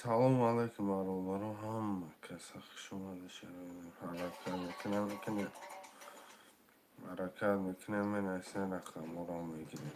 Салому алайкум, бародаро, ҳама каса хуш омада. Ҳаракат мекунем, мекунем, ҳаракат мекунем, менависем, рақамҳоро мегирем.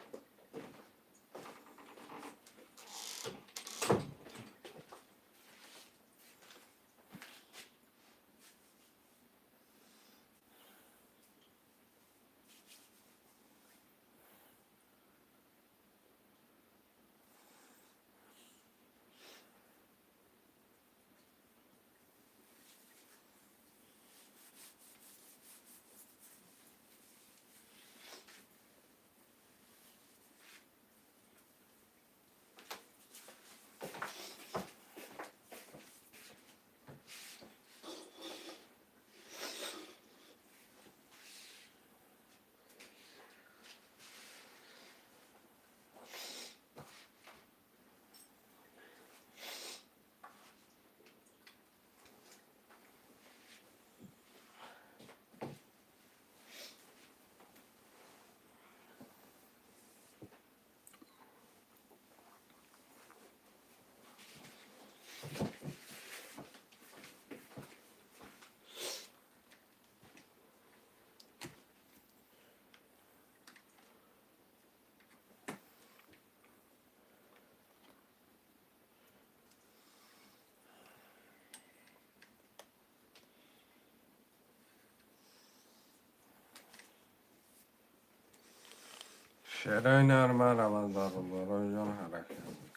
Шерои нарма раванд, бародароҷон, ҳаракат мекунем.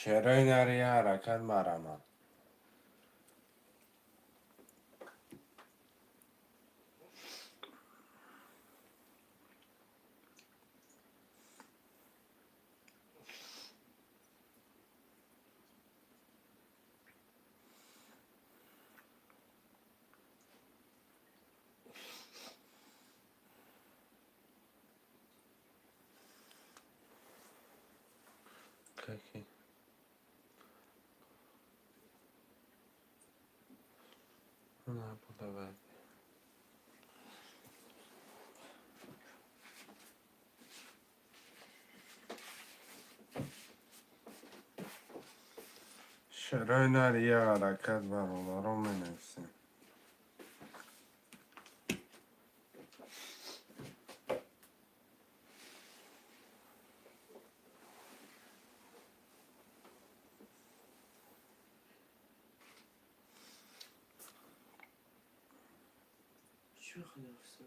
Шерои нари, ҳаракат марамад. Каки? Набуда. Шерои нар я ҳаракат, бародаро, менависем. Чӣ мехоҳӣ?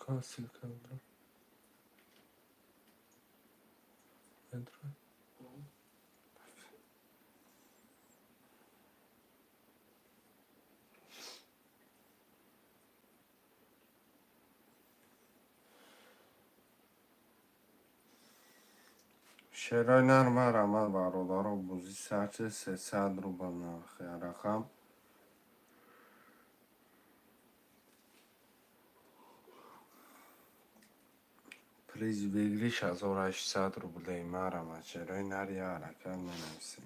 Ка ссылка бро? Медро? Шерои нар марамад, бародаро, бозӣ сарчи 300 рубл нархи рақам. Приз выигрыш 1800 рублей. Марамад, шерои нар, я ҳаракат менависем.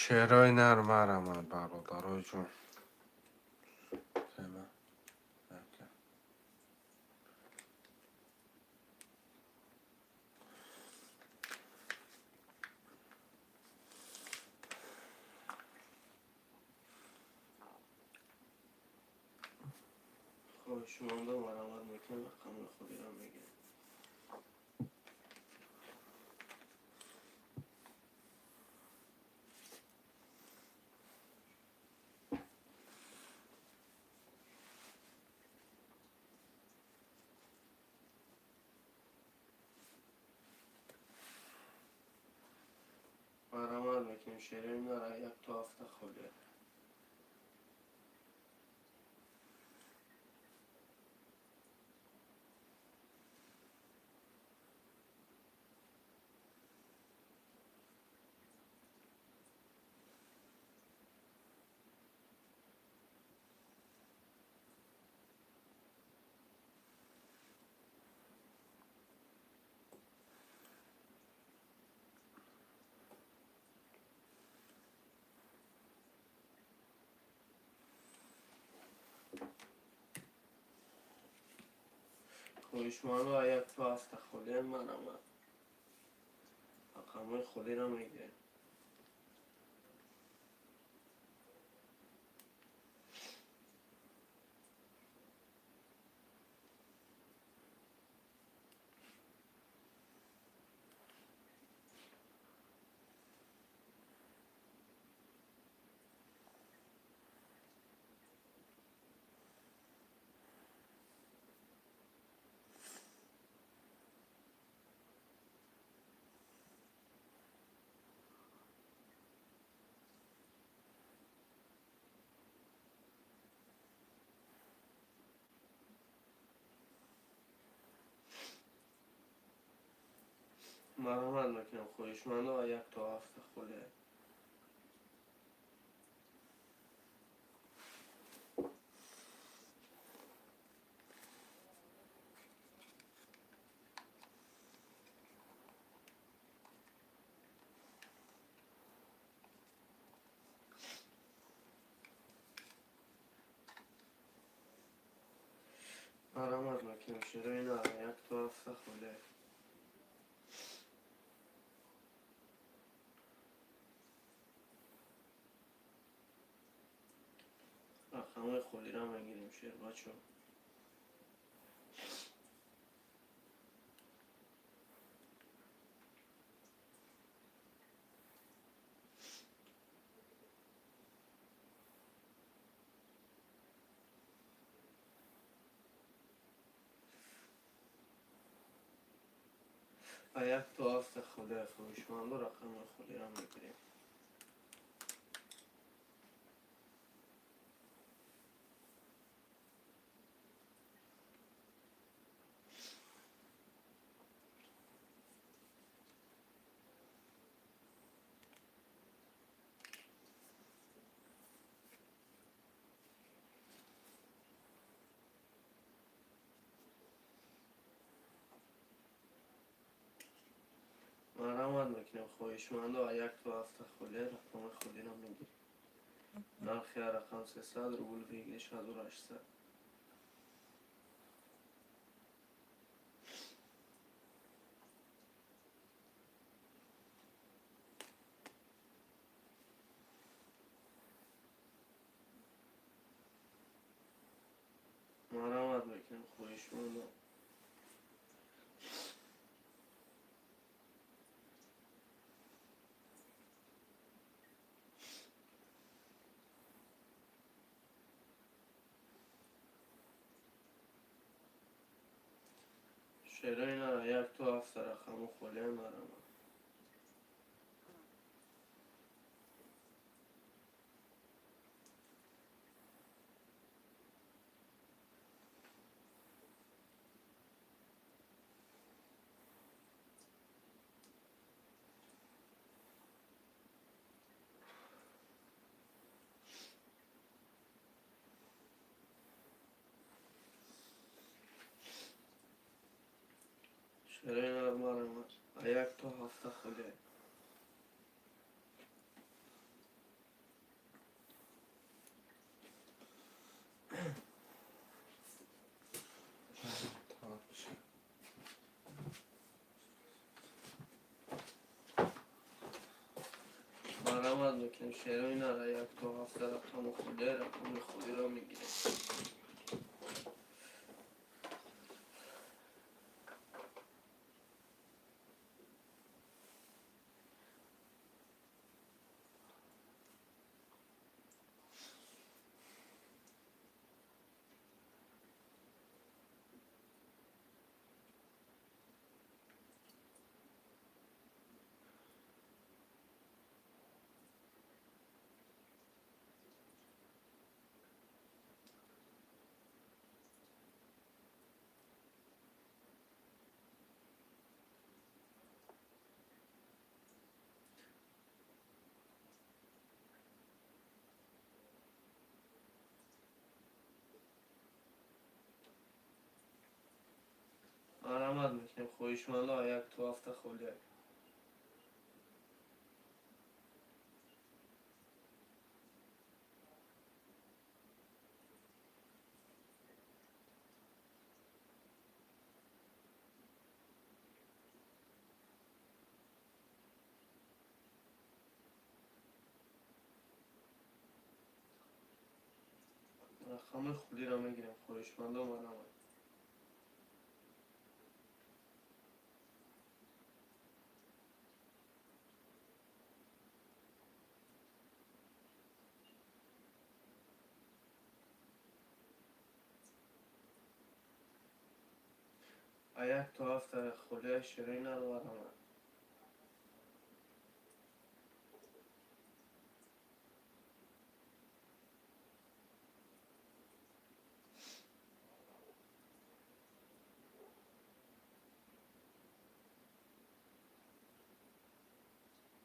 Шерои нар марамад, бародарои ҷон. Тема. Ака. Хоҳишмандо, марамат мекунем, рақамро холиро мегирем. Марамат мекунем, шерои нара як то ҳафта холия. Хоҳишмандо, як то ҳафта холия, марамат, рақамҳои холиро мегирем. Марамат мекунем, хоҳишмандо, як то ҳафта холия. Марамат мекунем, шерои нара як то ҳафта холия. Рақамҳои холиро мегирем, шербачо. А як то ҳафта холия, хоҳишмандо, рақамҳои холиро мегирем. Мекунем, хоҳишмандо, 1 то 7 холия рақами холиро мегирем. Нархи ҳар рақам 300 рубл, выигрыш 1800. Марамат мекунем, хоҳишмандо. Шерои нара 1 то 7 рақаму холия, марама. Шерои нар, марама, 1 то 7 холия. Марамат мекунем, шерои нара, 1 то 7 рақаму холия, рақами холиро мегирем. Марамат мекунем, хоҳишмандо, 1 то 7 холия. Рақами холиро мегирем, хоҳишмандо, марамат. 1 то 7 холия, шерои нар, марамат.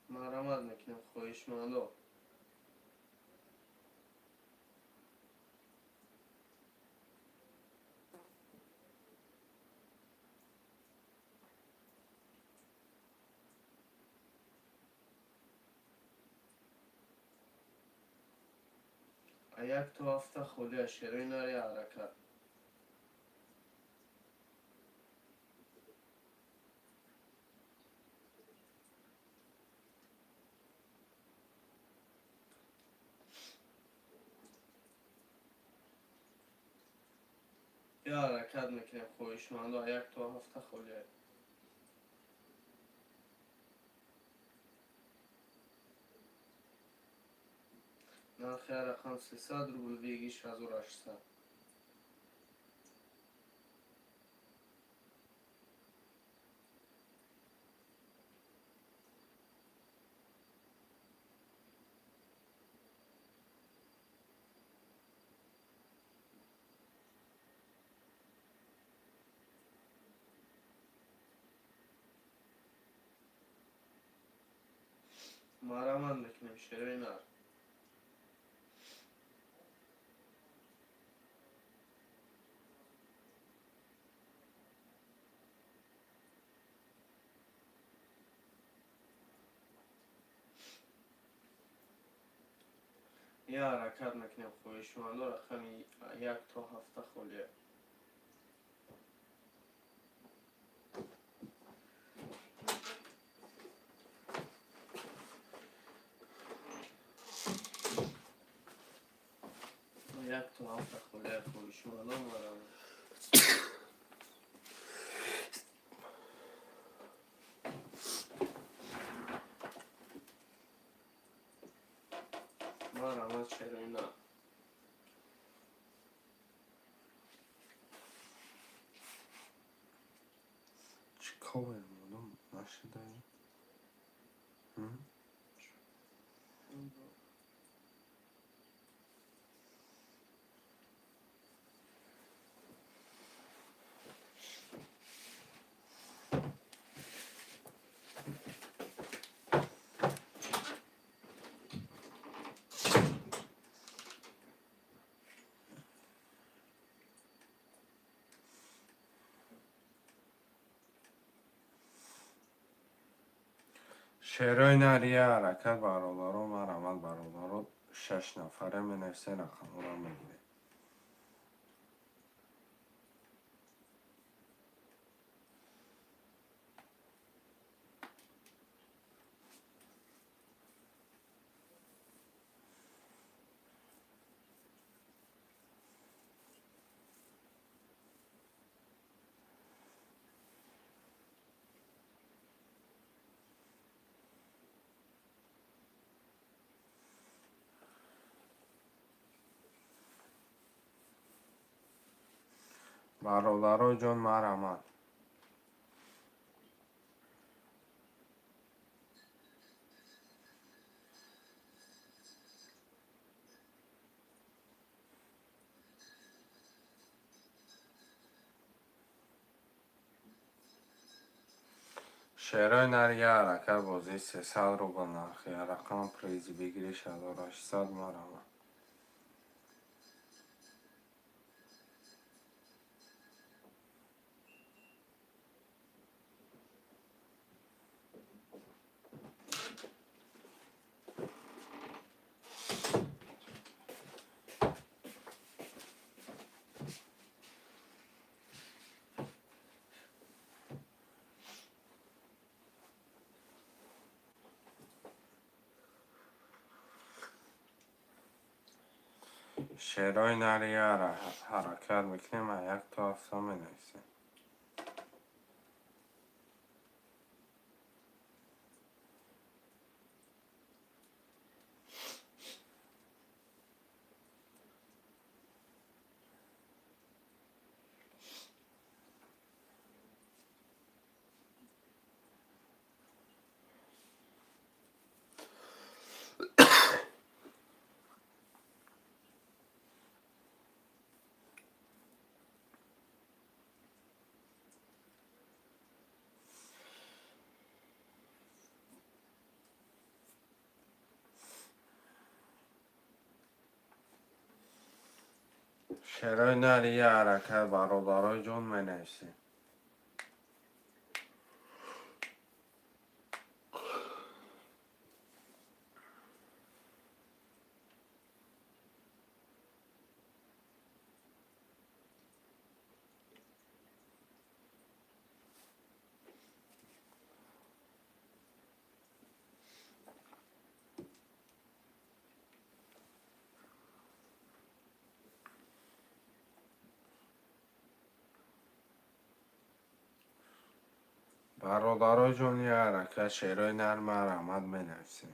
Марамат мекунем, хоҳишмандо. 1 то 7 холия, шерои нари, ҳаракат. Я ҳаракат мекунем, хоҳишмандо, 1 то 7 холия. Нархи ҳар рақам 300 рубл, выигрыш 1800. Марамат мекунем, шерои нар. Я ҳаракат мекунем, хоҳишмандо, рақами 1 то 7 холия. 1 то 7 холия, хоҳишмандо, марам. Марама, чаро. Чӣ кове модум нашидаи? Шерои нария ҳаракат, бародаро, марҳамат, бародаро, шаш нафаре менависе, рақамҳоро мегиред. Бародаро ҷон, марҳамат. Шерои нария ҳаракат, бозии 300 рубл нархи рақам, призи бигириш 1800, марҳамат. Шерои нария ҳаракат мекунем, 1 то 7 менависем. Шерои нария ҳаракат, бародарои ҷон, менависем. Бародарои ҷони, ҳаракат, шерои нар, марҳамат, менависем.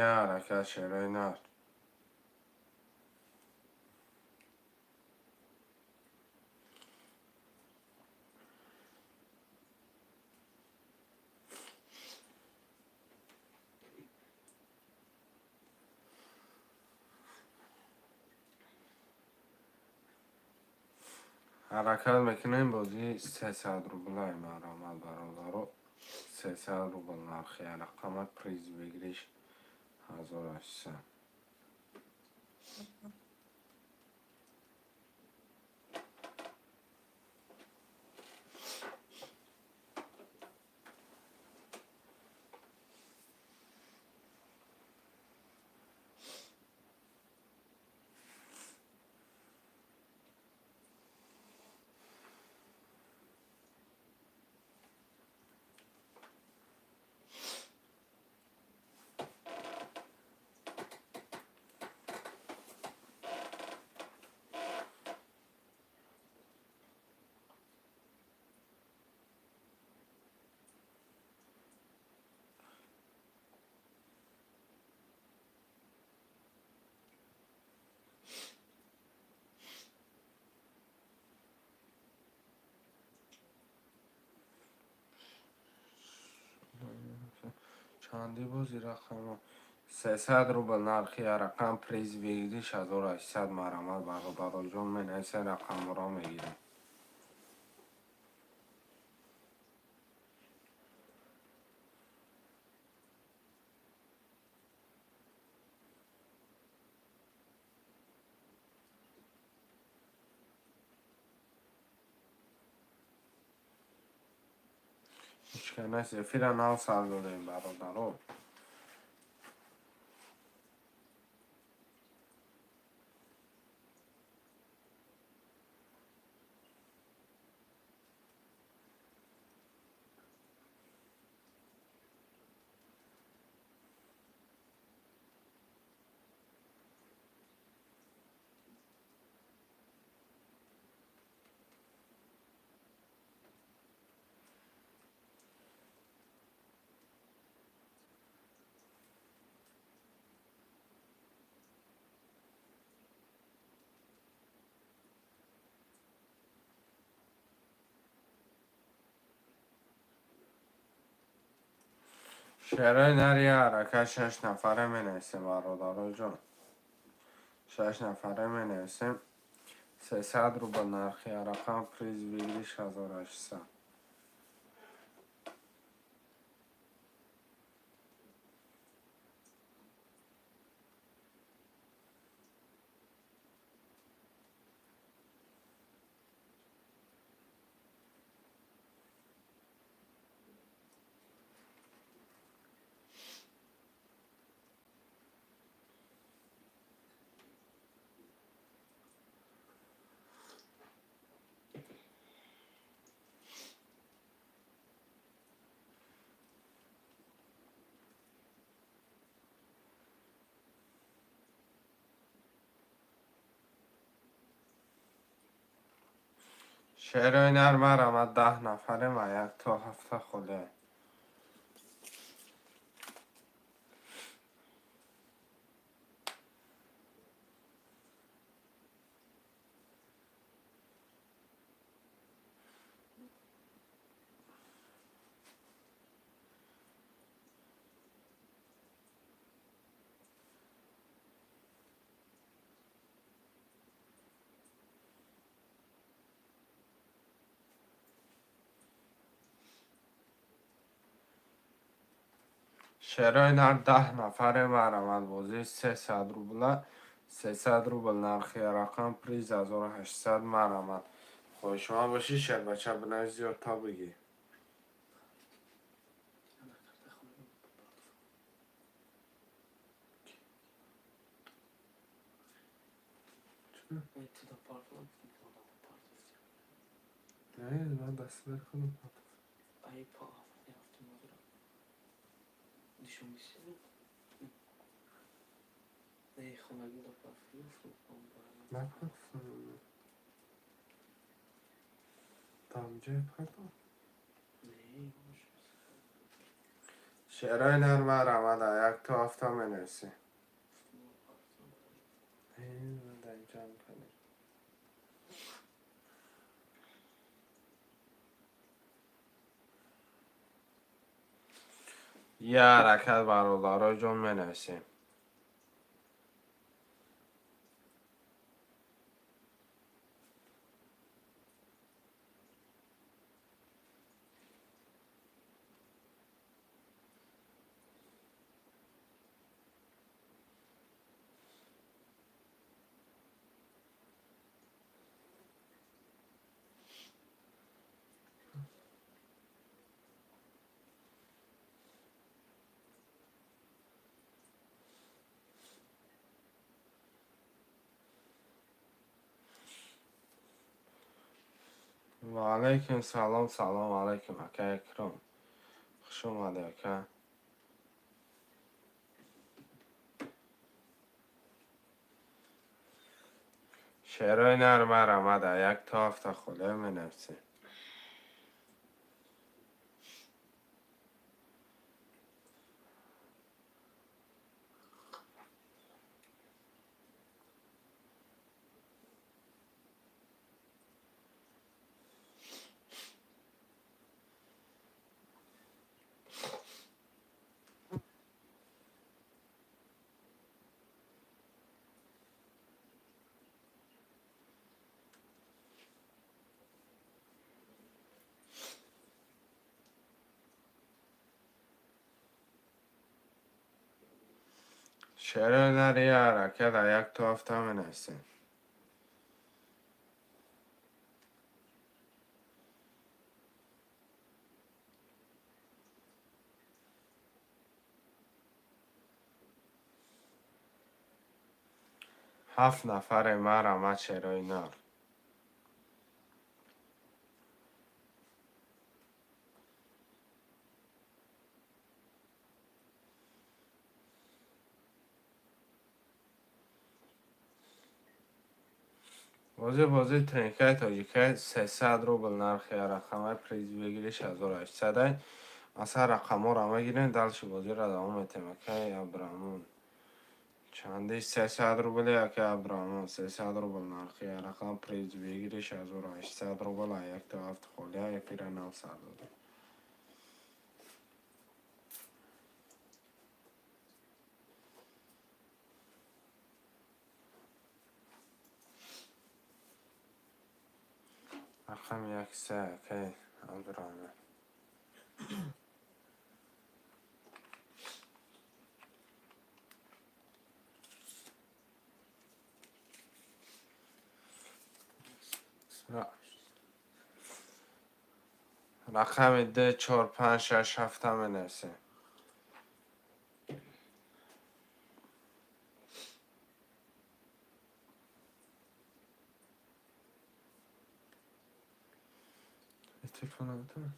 Я ҳаракат, шерои нар. Ҳаракат мекунем, бозии 300 рублай, марҳамат, бародаро, 300 рубл нархи рақама, приз выигрыш 1800. Чанди бози рақама? 300 рубл нархи рақам, приз выигрыш 1800. Марҳамат, бародароҷон, менависем, рақамҳоро мегирем. Ҳечка нест, эфира нав сар додем, бародаро. Шерои нари ҳарака, шаш нафаре менависем, бародароҷон. Шаш нафаре менависем. 300 рубл нархи рақам, приз выигрыш 1800. Шерои нар, марҳамат, 10 нафарем, а як то ҳафта холе. Шерои нар, 10 нафаре, марҳамат, бозии 300 рубла, 300 рубл нархи рақам, приз 1800. Марҳамат, хоҳишманд бошӣ, шербача, бинавис, зиёдта бигӣ. Ана карта хона партоф. Ай, туда партоф, мана партоф. Не, ман дастбер худам партоф. Ай, па автомобила. Душанбе. Не, хонагида партоф. Напартофтам. Тамҷои партоф. Не, бош. Шерои нар, марҳамат, а як то ҳафта менависӣ. Ман дар инҷам кардем. Я ҳаракат, бародаро ҷон, менависем. Ва алайкум салом, салом алайкум, ака Икром. Хуш омадӣ, ака. Шерои нар, марҳамат, а як то ҳафта холе менависем. Шерои нар я ҳаракат а як то ҳафта менависем. Ҳафт нафаре марҳамат, шерои нар. Бозӣ бозии тренкаи тоҷикай, 300 рубл нархи рақамаи, приз выигрыш 1800-ай. Масалан, рақамҳоро мегирем, дальше бозиро давом метем. Акай Абдураҳмон, чанди? 300 рубли, акай Абдураҳмон, 300 рубл нархи рақам, приз выигрыш 1800 рубл. А як то ҳафт холия эфира нав сар додем. Рақами як, се, акай Абдураҳмон. Рақами д, чор, панҷ, шаш, ҳафта менависем. Телефон наметавонам.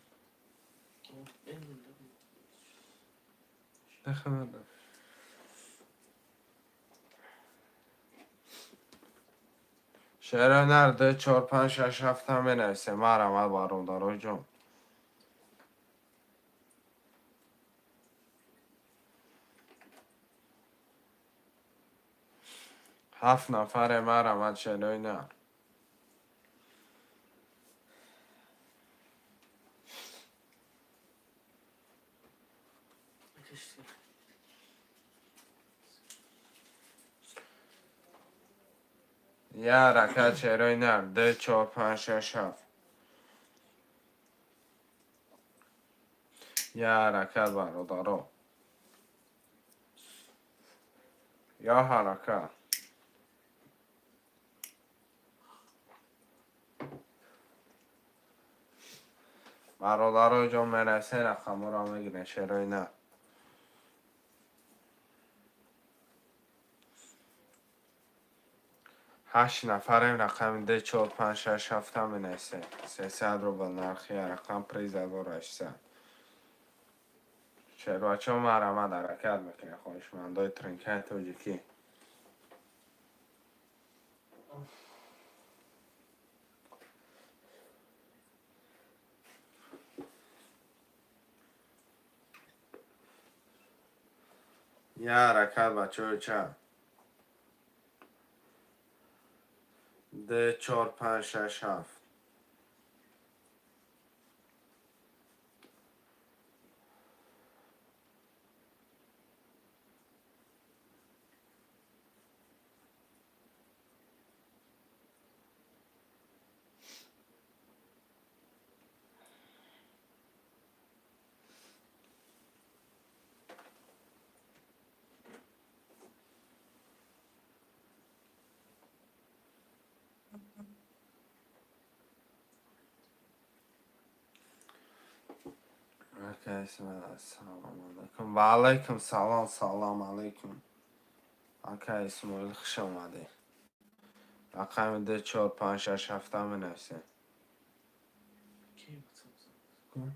Ин. Нахамада. Шерои нар, д, чор, панҷ, шаш, ҳафта менависем. Марҳамат, бародарои ҷон. Ҳафт нафаре, марҳамат, шерои нар. Кашти. Я ҳаракат, шерои нар, д, чор, панҷ, шаш, ҳафт. Я ҳаракат, бародаро, я ҳаракат. Бародарои ҷон, менависен, рақамҳоро мегирем, шерои нар. Ҳашт нафарем, рақами д, чор, панҷ, шаш, ҳафта менависем. 300 рубл нархи рақам, приз 1800. Шербачаҳо, марҳамат, ҳаракат мекунем, хоҳишмандои тринкаи тоҷикӣ. Я ҳаракат, бачаҳои чап. Д, чор, панҷ, шаш, ҳафт. Ассалому алайкум. Ва алайкум салом, салом алайкум. Ака Исмоил, хуш омадед. Рақами д, чор, панҷ, шаш, ҳафта менависем. Ки буд?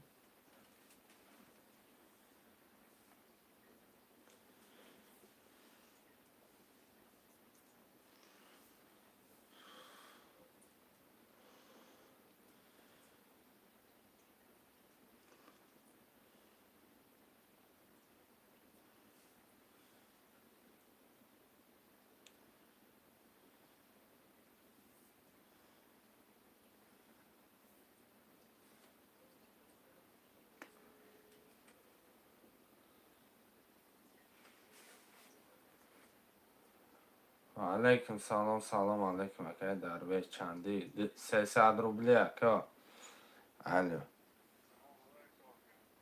Ва алайкум салом, салом алайкум, акай Дарвеш, чанди? 300 рубли, ака. Алло.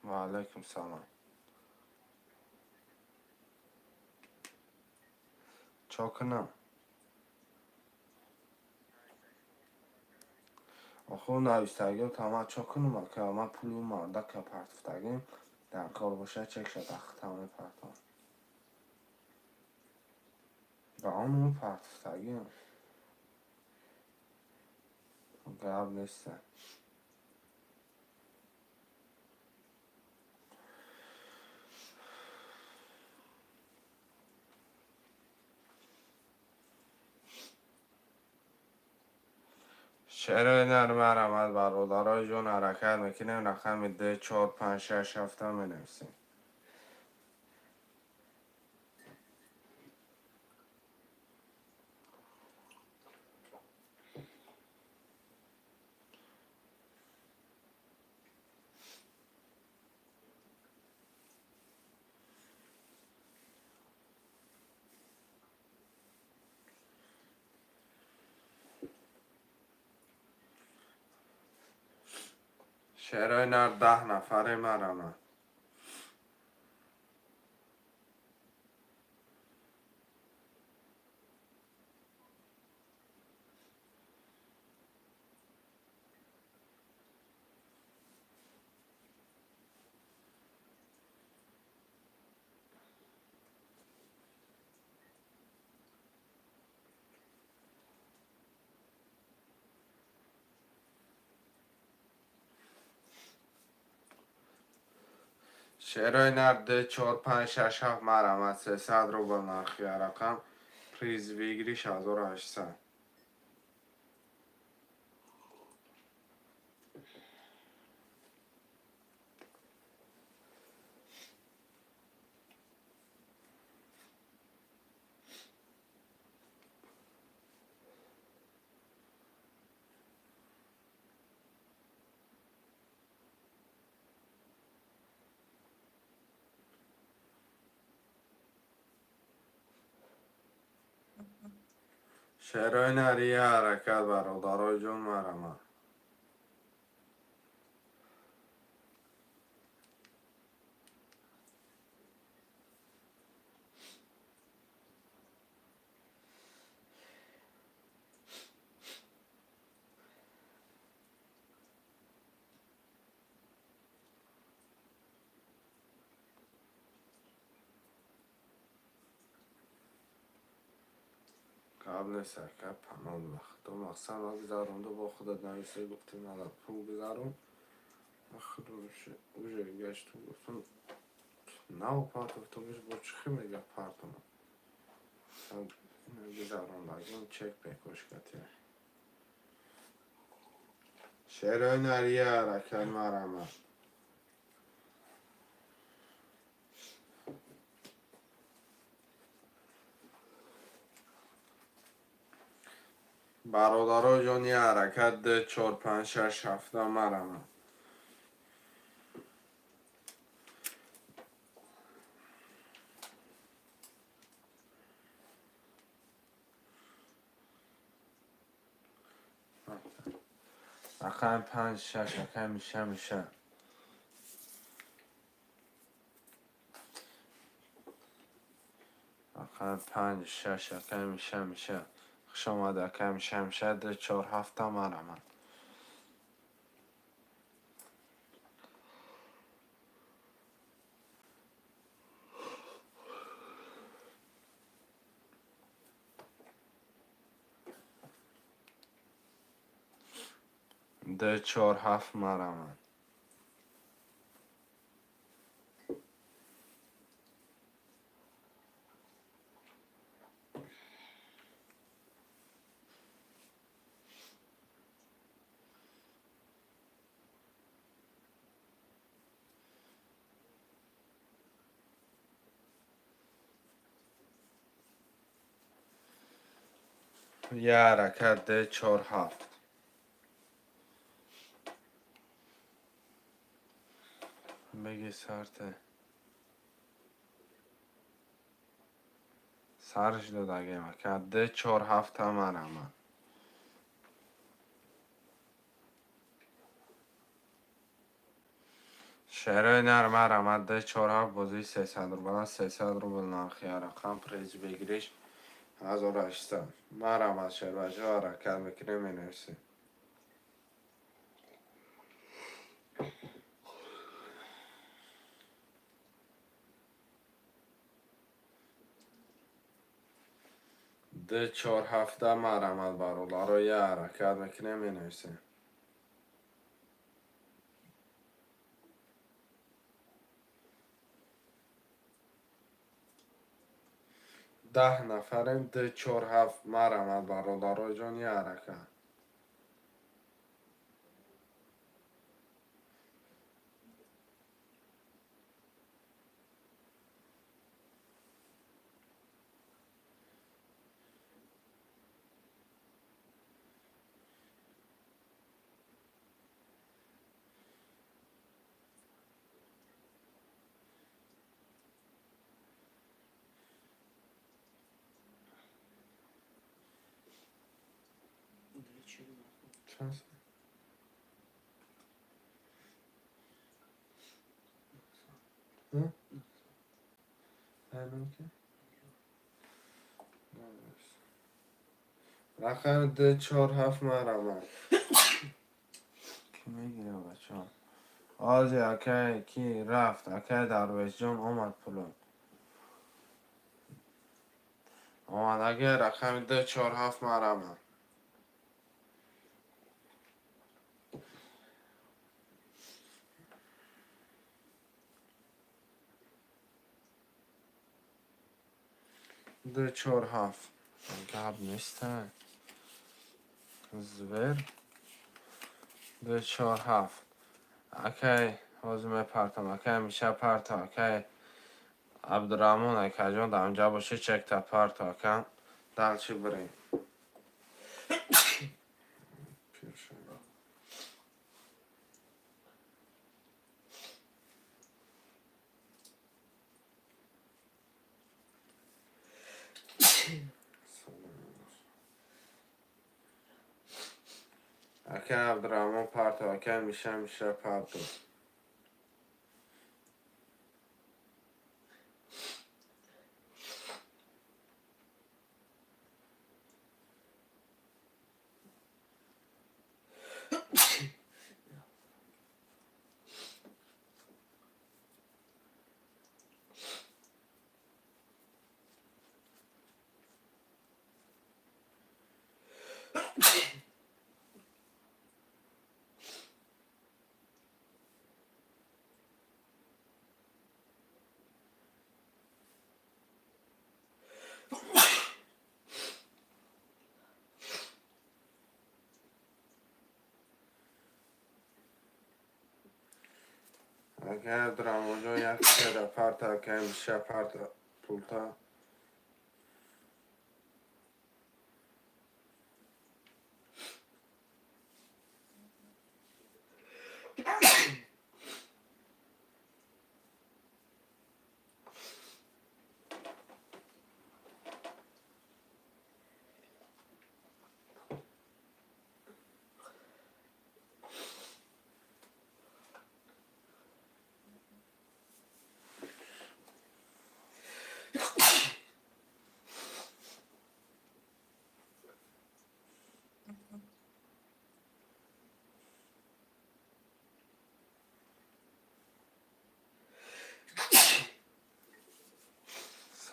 Ва алайкум салом. Чо кунам? Охо, навистагиёта ман чо кунам, ака? Ман пули ӯ мардака партофтагим, дар кор бошад, чекша дахта мепартом. Ба он ӯ партофтагим, гап неста. Шерои нар, марҳамат, бародарои ҷон, ҳаракат мекунем, рақами д, чор, панҷ, шаш, ҳафта менависем. Шерои нар, 10 нафаре, марҳамат. Шерои нар, д, чор, панҷ, шаш, ҳафт, марҳамат. 300 рубл нархи рақам, приз выигрыш 1800. Шерои нария, ҳаракат, бародарои ҷон, марҳамат. Гап нест, ака, паноҳ ба худо. Мақсад, ма гузаронду, бо худат нависа, гуфтем, мана пул гузарон. Уже гашту, гуфтам, нав партофтумиш, бо чӣ хел мега партома? Гузарондагим, чек бекошкатия. Шерои нария, ҳаракат, марҳамат. Бародарои ҷон, я ҳаракат, д, чор, панҷ, шаш, ҳафта, марҳамат. Рақами панҷ, шаш, ака, миша, миша. Рақами панҷ, шаш, ака, миша, миша. Хуш омад, ака, миша, миша. Д, чор, ҳафта, марҳамат. Д, чор, ҳафт, марҳамат. Я ҳаракат, д, чор, ҳафт. Беги, сарте сарш додагем, ака. Д, чор, ҳафта, марҳамат. Шерои нар, марҳамат. Д, чор, ҳафт, бозии 300 рубла, 300 рубл нархи рақам, приз выигрыш 1800. Марҳамат, шербачаҳо, ҳаракат мекунем, менависем. Ду чор ҳафта, марҳамат, бародаро, я ҳаракат мекунем, менависем. 10 нафарем, ду чор ҳафт, марҳамат, бародароҷон, я ҳаракат. Чанд? Ҳа? Ки? Рақами ду чор ҳафт, марҳамат. Ки мегира, бачаҳо? Ози акай ки рафт, акай Дарвешҷон омад, пуло. Омадаги рақами ду чор ҳафт, марҳамат. Ду чор ҳафт. Гап неста. Звер. Ду чор ҳафт. Акай ҳозир мепартам, акай Миша парто, акай Абдураҳмон акаҷон дар онҷа бошӣ, чекта парто, ака. Дальше бирем. Пир шуда. Акай Абдураҳмон парто, акай Миша, Миша парто. Акай Абдураҳмонҷон як чеда парто, акай Миша парто, пулта.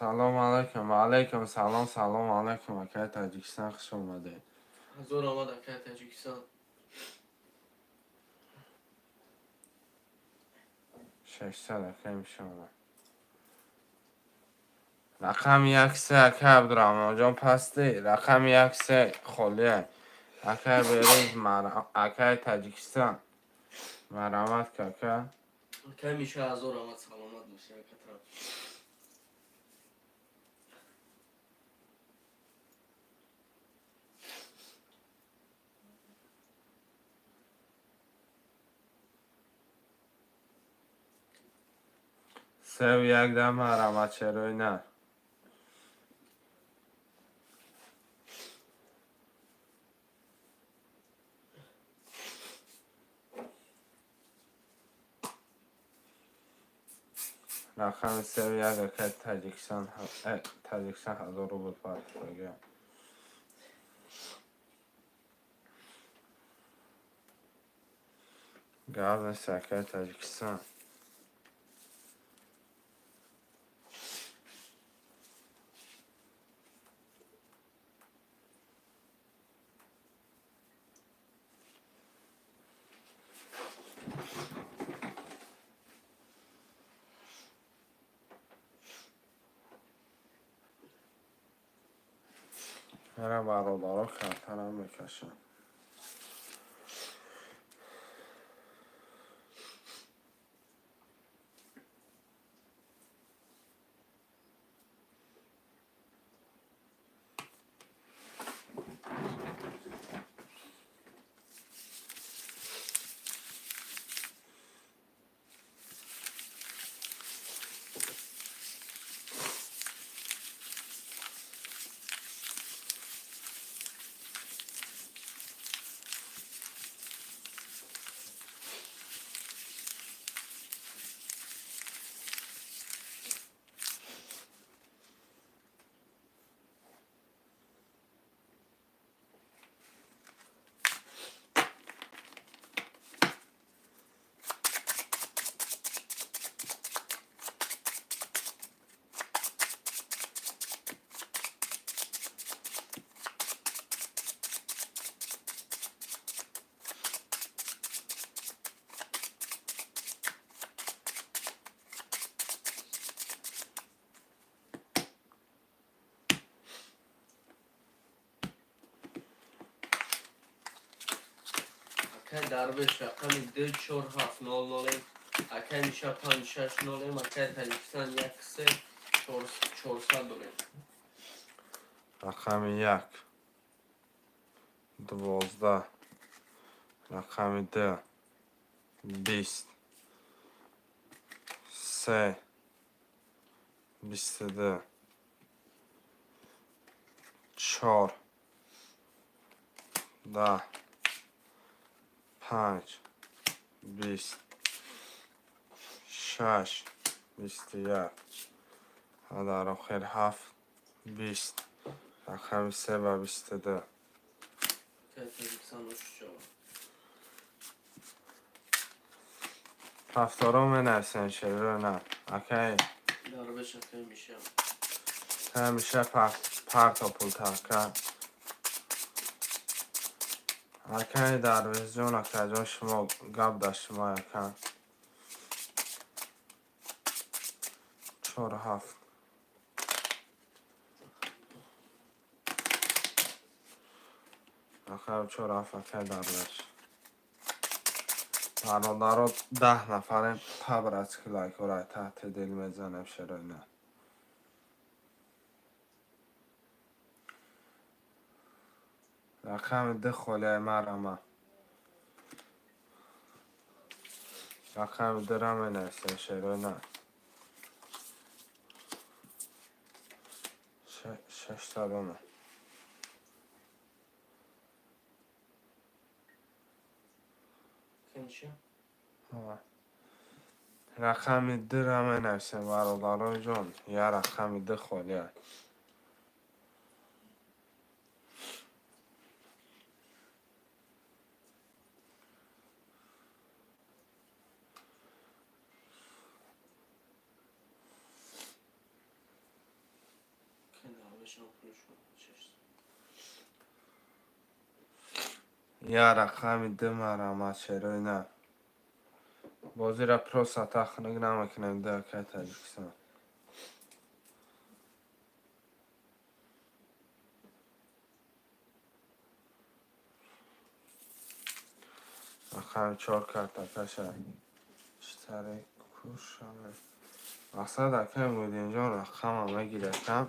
Салом алайкум, ва алайкум салом, салом алайкум, акай Таҷикистон, хуш омадед. Ҳазор омад, акай Таҷикистон. 600, акай Миша омад. Рақами як се, акай Абдураҳмонҷон, пасти. Рақами як се холия. Акай Берӯз, акай Таҷикистон. Марҳамат, кака. Акай Миша, ҳазор омад, саломат бошӣ, акатрам. Севу як дам, марҳамат, шерои нар. Рақами сеу як акай Таҷикистон, Таҷикистон 1000 рубл партофтагиам. Гап нест, акай Таҷикистон. Мера бародаро картарам мекашам. Акай Дарвеш рақами 2 4 7 0 0, акай Миша 5 6 0, акай Таҷикистон 1 3 400 дорем. Рақами 1 12, рақами 2 20, 3 22, 4 10, 5 20, 6 21 ва дар охир 7 20. Рақами 3 ва 22. Акай Таҷикистон шава. Рафторо менависем шериро на. Акай Дарвеш, акай Миша. ҳамеша парто пултака. Акай Дарвешҷон, акайҷон, шумо гап дар шумо, ака. 4 7. Рақами 4 7, акай Дарвеш. Бародаро, 10 нафарем, по-братски лайкҳоро таҳти дил мезанем, шерои на. Рақами 2 холияи марама. Рақами 2-ра менависем, шерои на. Шашсадона. Акай Миша. Рақами 2-ра менависем, бародарои ҷон. Я рақами 2 холия. Акай Дарвешам пулшо 6. Я рақами 2 марама, шерои на. Бозиро просто тахнук намекунем, ду, акай Таҷикистон. Рақами 4 картакаша. Читаре кушаме. Мақсад, акай Муҳиддинҷон, рақама мегири, акам.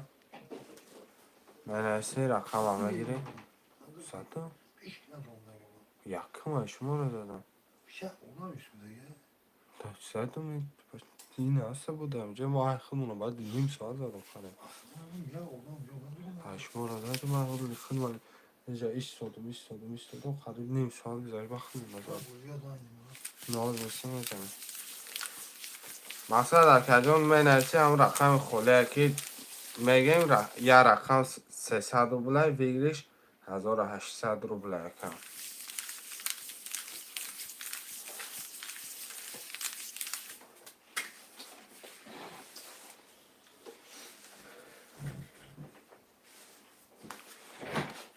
Менависи, рақама мегири. Задам. Якума шуморо задам. Задам, ин аста будам. Ҷа мо худмона баъд ним соат задам харем. Шуморо задам, ман худмон инҷа истодум, истодум, истодум, қариб ним соат гузашт, ба худмона задам. Ноз неста мезанем. Мақсад, акаҷон, менависӣ ҳам рақами холие, ки мегем, як рақам 300 рублай, выигрыш 1800 рублай, ака.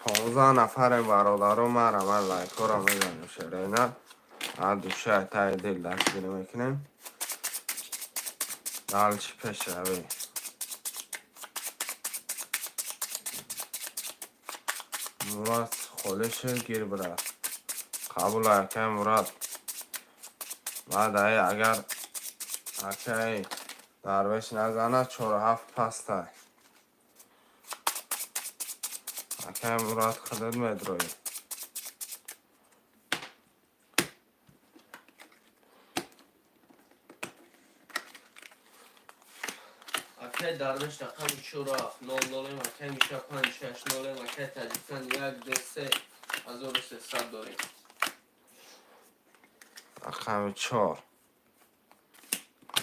15 нафарем, бародаро, марама лайкҳоро мезанем, шерена аз душаи таи дил дастгирӣ мекунем. Дальше пешравӣ. Мурод холӣ шуд, гир, брат. Қабул, акай Мурод. Баъд ай агар акай Дарвеш назанад, чору ҳафт пастай. Акай Мурод, худат медроӣ. Акай Дарвеш, рақами 4700-ем, акай Миша 560-ем, акай Таҷикистон 1 2 3 1300 дорем. Рақами чор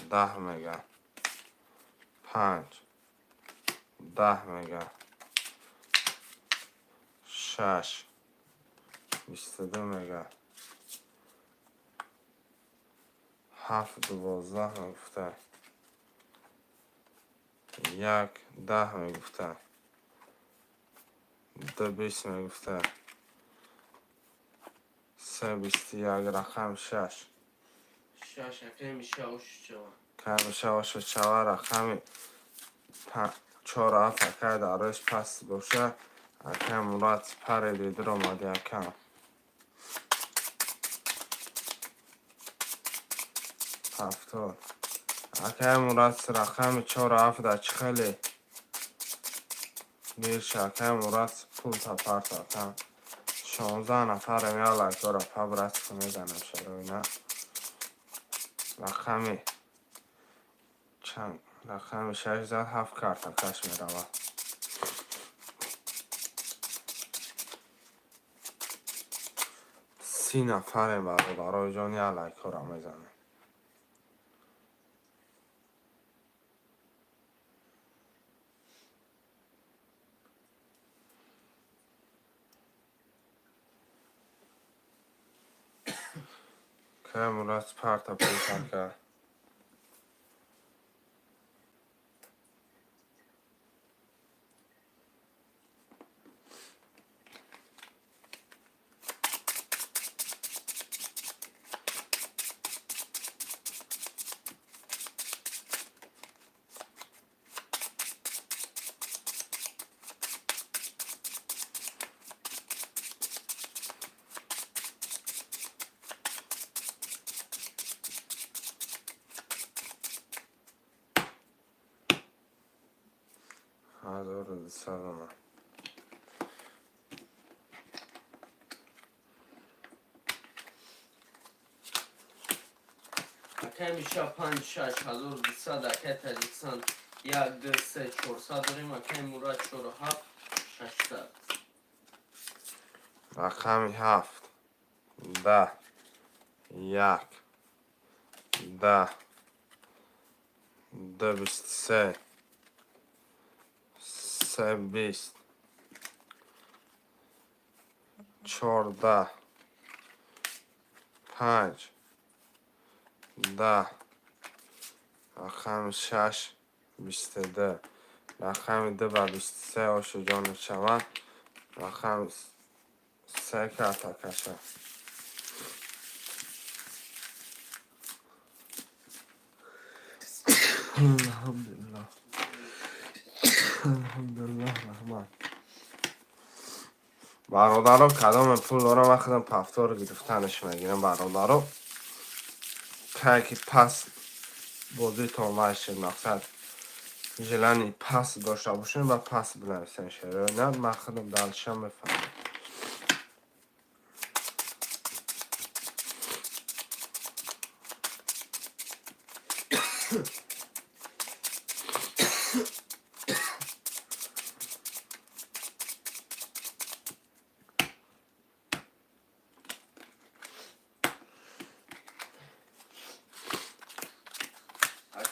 10 мега, 5 10 мега, 6 22 мега, 7 12 мегуфта, 1 10 мегуфта, 2 20 мегуфта, 3 21, рақами шаш. Шаш, акай Миша, ошу чава. Камиша ошу чава. Рақами чор ҳафт, акай Дарвеш, паст боша. Акай Мурод, париди, дуромади, ака. 70, акай Мурод, рақами чор ҳафт да чӣ хеле гирша, акай Мурод, пул тапарт, ака. 16 нафарем, я лайкҳоро по-братски мезанем, шароина. Рақами чанд? Рақами шаш зад, ҳафт картакаш меравад. 30 нафарем, бародарои ҷон, я лайкҳоро мезанем. Акай Мурод, парта пул кард. 1200 омад. Акай Миша, 5 6 1200, акай Таҷикистон 1 2 3 400 дорем, акай Мурод, 4 7 600. Рақами ҳафт 10, 1 10, 2 23, 3 20, 14, 5 10, рақами шаш 22, рақами ду ба 23 оши ҷониб шавад, рақами се карта каша. Алҳамдулиллаҳ, алҳамдулиллаҳ, раҳмат, бародаро. Кадоме пул дорам, ман худам повтор гирифтанаш мегирам, бародаро. Кае ки пас бозитон вашед, мақсад, желание пас дошта бошем ва пас бинависем, шероина, ман худам дальше мефаҳмам.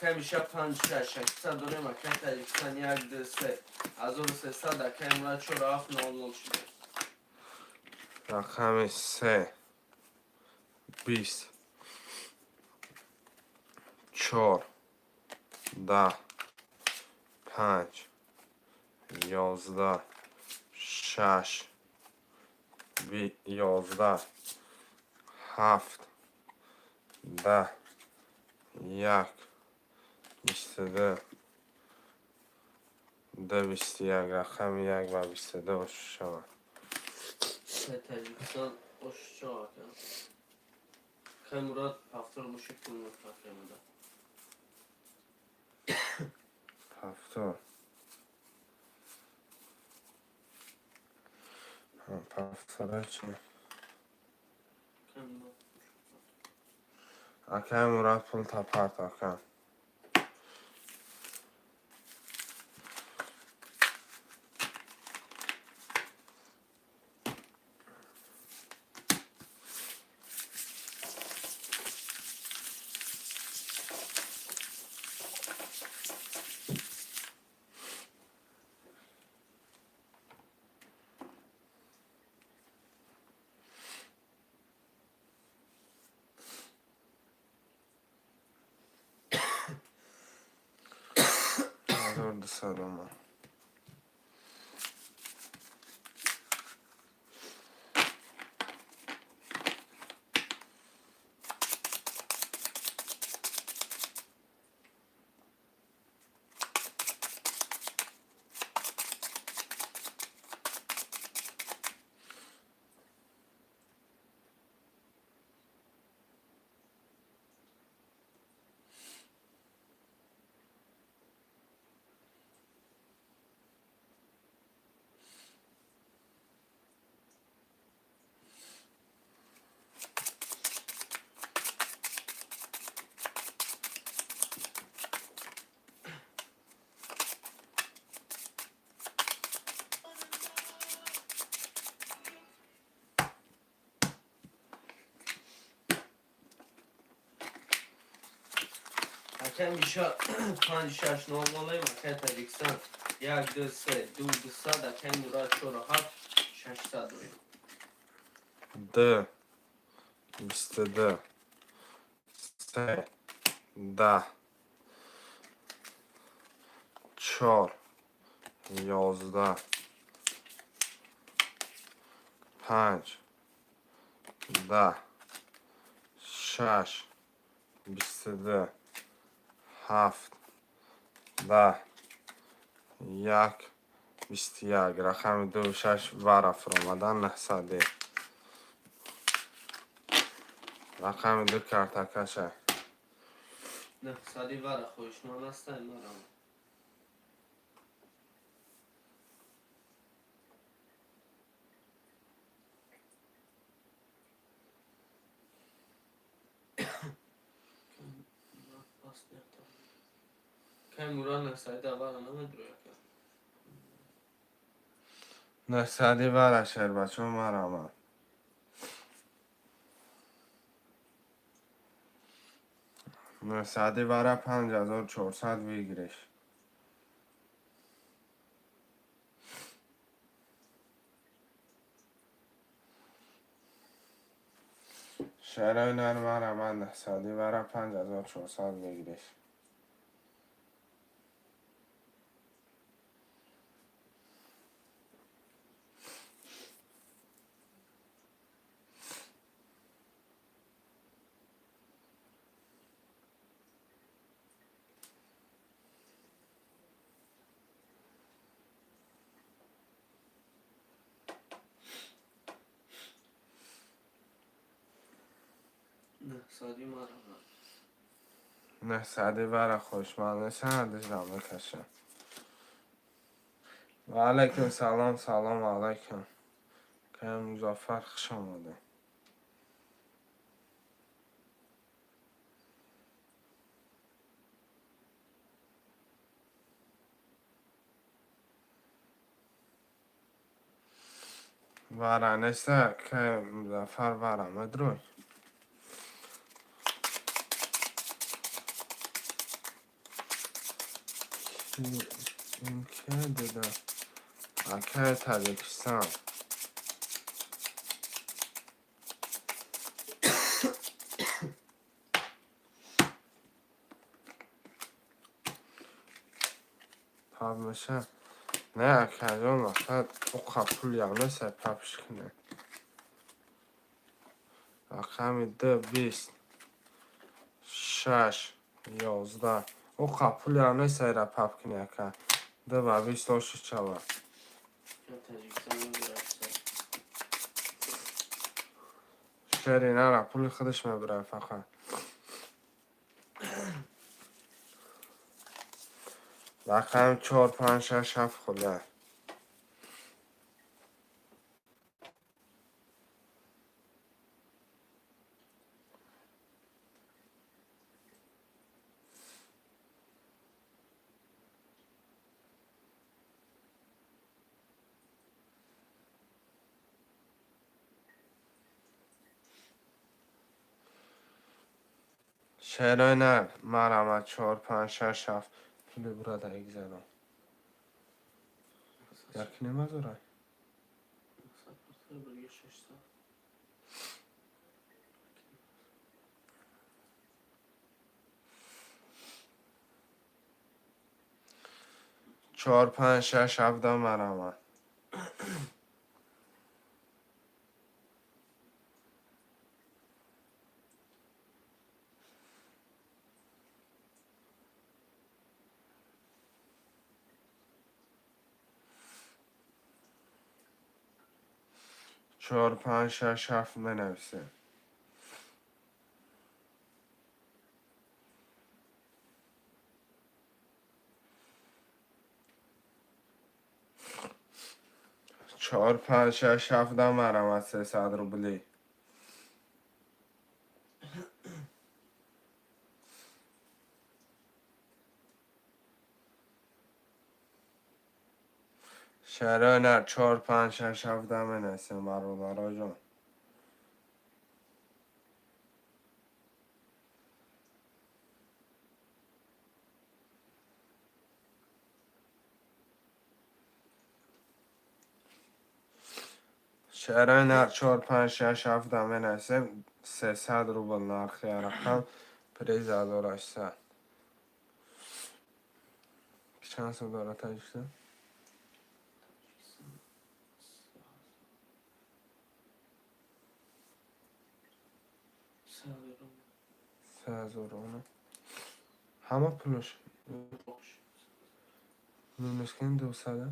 Акай Миша панҷ шаш 600 дорем. Акай Таҷикистон як ду се 1300. Акай Мурад чор ҳафт нол нол шуда. Рақами се, 20, чор, 10, панҷ, 11, шаш, 11, ҳафт, 10, як, 22, ду, 21. Рақами як ва 22 ошӯшавад. Акай Таҷикистон ошчо ака. Акай Мурад повтор боши, пул мефахремада. Повтор. Повтора чи? Акай Мурад. Акай Мурад, пул тапарт, ака. 1200 омад. Акай Миша панҷ шаш нол нолем. Акай Таҷикистон як ду се ду 200. Акай Мурад чор ҳафт 600 дорем. Д, 22, се, 10, чор, 11, панҷ, 10, шаш, 22, ҳафт, 10, як, 21. Рақами ду шаш вара фуромадан наҳсаде. Рақами ду картакаша. Наҳсади вара хоҳишманд ҳастам, марам. Акай Мурад, наҳсади вара намедурӯй, ака. Наҳсади вара, шербачо, марамад. Наҳсади вара 5400 выигрыш. Шерои нар, марамад. Наҳсади вара 5400 выигрыш. Наҳсади марам. Наҳсади вара хоҳишманд нестан, дижам мекашам. Ва алайкум салом, салом алайкум. Кай Музаффар, хуш омадед. Вара неста, кай Музаффар, вара медрӯй. Ин кия деда? Акаи Таҷикистон. Пап меша? Не, акаҷон, мақсад оқа пул явнеса папш кунем. Рақами д бист шаш 11. Оқа пул явнеса ира пап кунӣ, ака. Д ба бист оши чава. Таҷикистон 1800. Шери нара, пули худаш мебирад фақат. Рақами чор панҷ шаш ҳафт хӯрда. Шерои нар, марама чор панҷ шаш ҳафт пули бурада игзарон. Як нема дорай? Рубли 600. Чор панҷ шаш ҳафта марама. Чор панҷ шаш ҳафт менависем. Чор панҷ шаш ҳафта марама 300 рубли. Шарои нар, чор панҷ шаш ҳафта менависем, бародароҷон. Шарои нар, чор панҷ шаш ҳафта менависем. 300 рубл нархи рақам, приз 1800. Чанд сум дорад Таҷикистон? 3000 рубл. Ҳама пулаш минус кунем 200-а?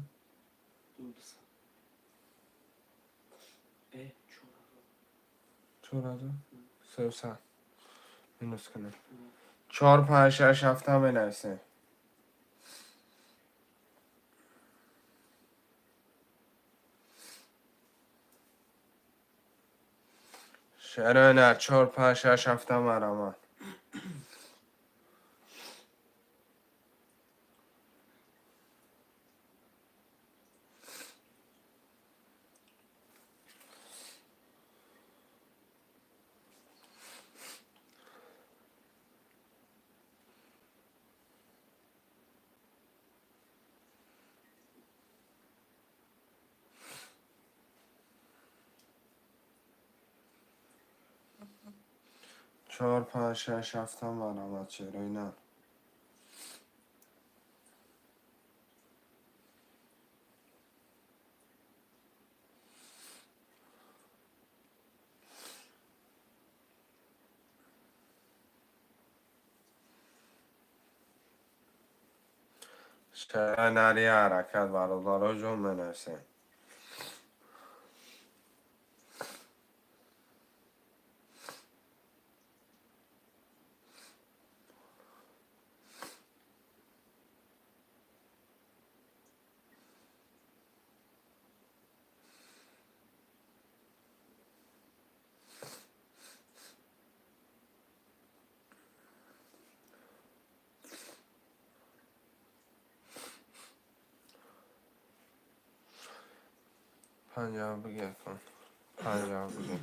4000? 300 минус кунем. Чор панҷ шаш ҳафта менависем. Шарои нар, чор панҷ шаш ҳафта марама. Чор панҷ шаш ҳафта марама, шерои нар. Шерои нари ҳаракат, бародароҷон, менависем. Панҷаҳ бигир кун. Панҷаҳ бигир.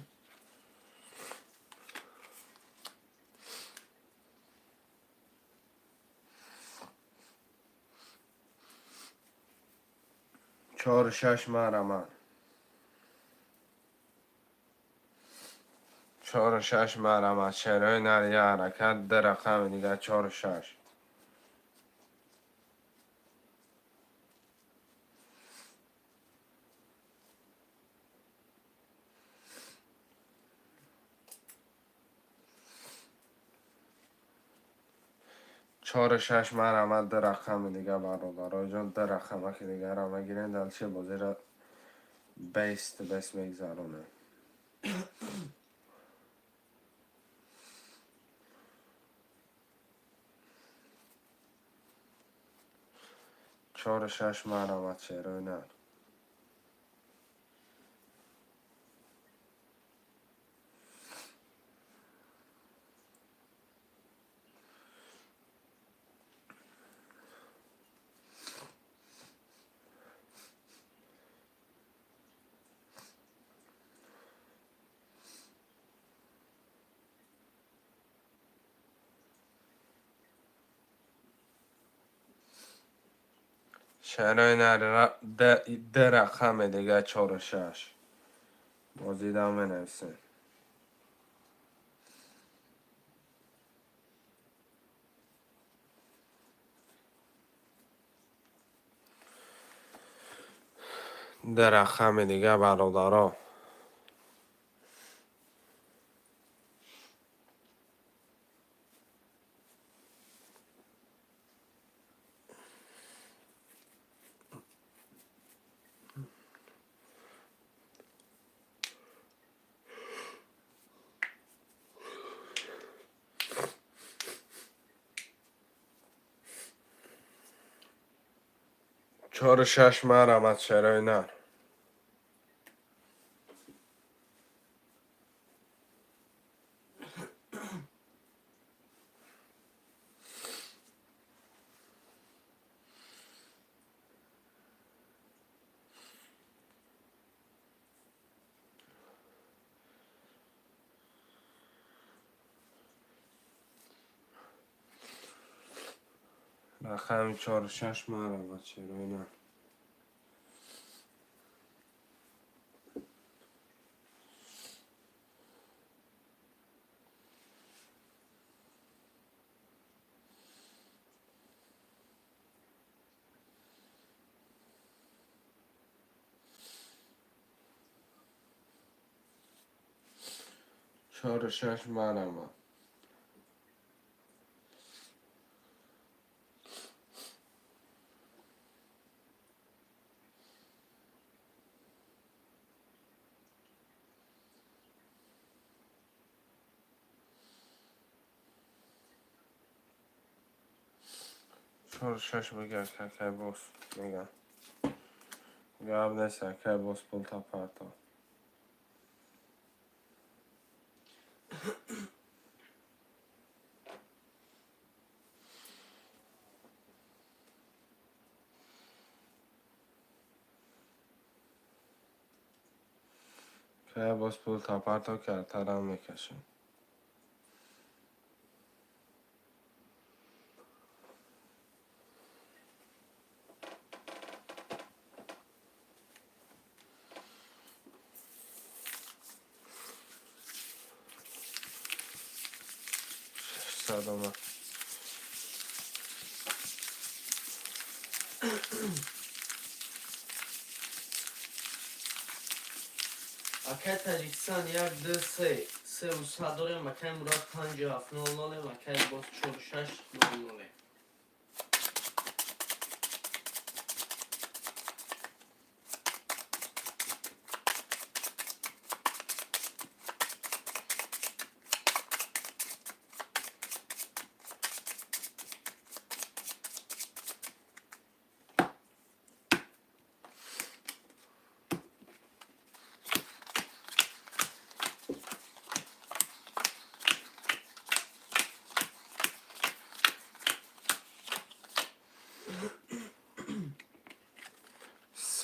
Чору шаш марҳамат. Чору шаш марҳамат. Шерои нар як ҳаракат, ду рақами дигар чору шаш. Чору шаш марҳамат, ду рақами дигар, бародароҷон, ду рақамаки дигарро мегирем, дальше бозиро бест бест мегзаронем. Чору шаш марҳамат, шерои нар. Шерои нар ду рақами дигар чору шаш. Бозида менависем. Ду рақами дигар, бародаро. Чору шаш марҳамат, шерои нар. Рақами чору шаш марҳамат, шерои нар. Чору шаш марҳамат. Чору шаш бигар, какай бос мегам. Гап нест, акай бос пулта парто. Кай боз пулта парто картарам мекашем. Шашсад омад. Акай Таҷикистон як ду се севу сад дорем, акай Мурад панҷу ҳафт нол нолем, акай боз чору шаш нол нолем.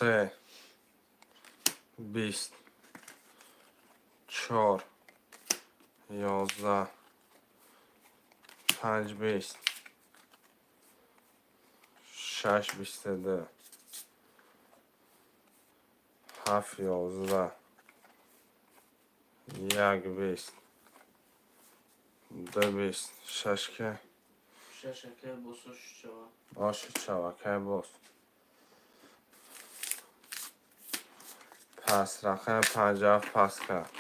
Се, бист, чор, 11, панҷ, бист, шаш, бисту ду. 7 11 1 20 2 20 6 ке 6 акай босо шучава. Ош чава кай бос. Пас рақами 57 пас кард.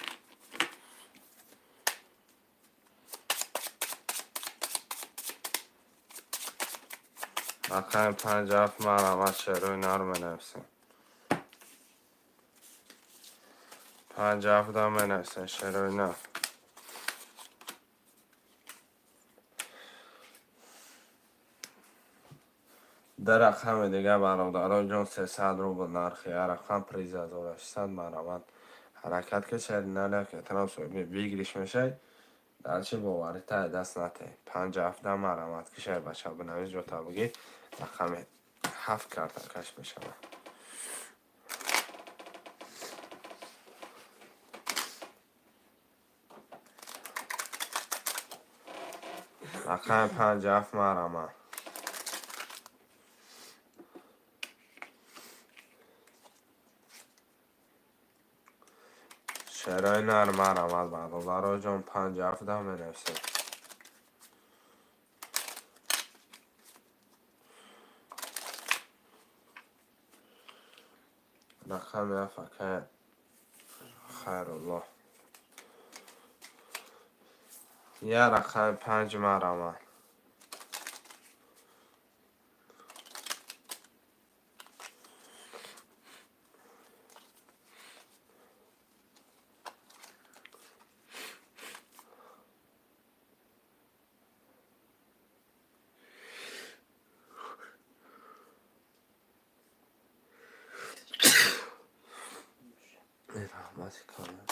Рақами 57 марҳамат, шерои нар менависем. 57 да менависем шерои нар. Дар рақами дига, бародарон ҷон, 300 рубл нархи як рақам, приз 1800. Марҳамат, ҳаракат ки шери нар якетанам соҳиби выигрыш мешавед. Дарчи боварӣ тай даст натеҳ. 57 марҳамат ки шербача бинавис, ҷота бигир. Рақами 7 картакаш мешавад. Рақами 57 марҳамат. Шерои нар марҳамат, бародаро ҷон, 57 менависем. Рақами 7 акай Хайруллоҳ. Як рақами 5 марҳамат. Раҳмати калон.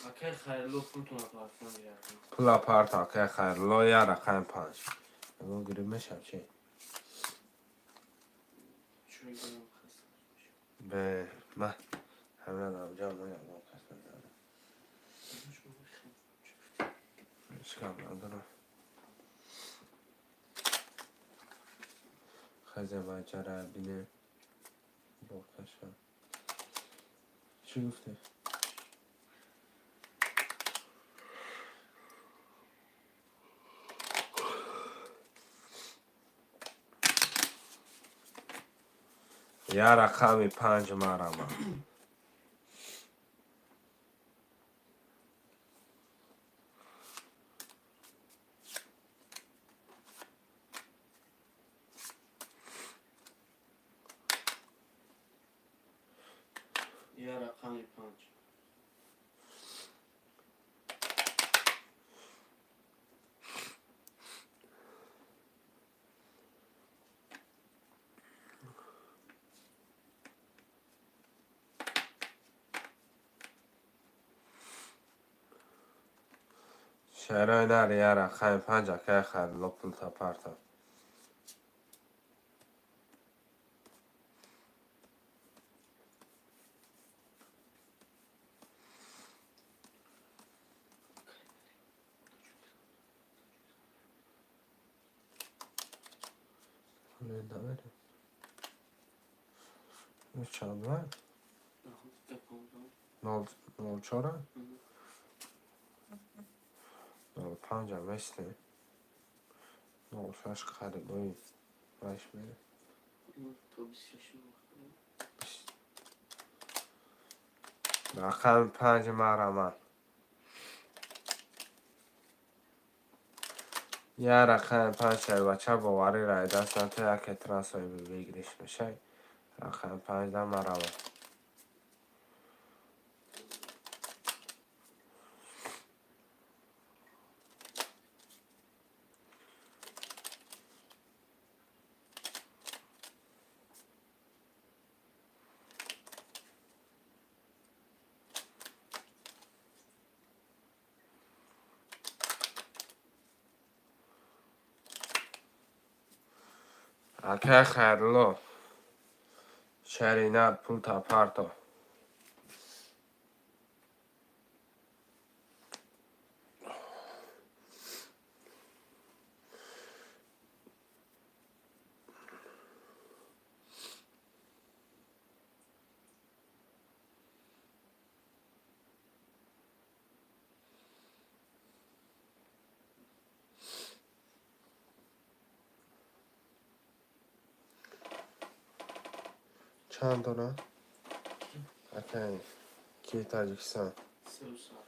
Акай Хайрулло, пултонро партон гирифтам. Пула парт, акай Хайрулло, як рақами 5. Ягон гириб мешавад чи? Чой гирам хаста. Бе, ма ҳамина дар ҷо ма ягон кас надорам. Ҳеҷ гап надорам. Хезе бачара бинем. Бокаша. Чӣ гуфтӣ? Як рақами 5 марҳамат. Як рақами 5. Шерои нар, як рақами 5, акай Хайрулло, пулта партов. Чанд? 0,04? 0,5 ам местем. 0,6 қарибои вайш мере. То 26. Рақами 5 марҳамат. Як рақами 5, шербача, боварӣ рай даст натои, яке тран соҳиби выигрыш мешавед. Рақами 5 да марҳамат. Акай Хайрулло, шери нар, пулта парто. Чанд дона? Акай ки Таҷикистон? 300.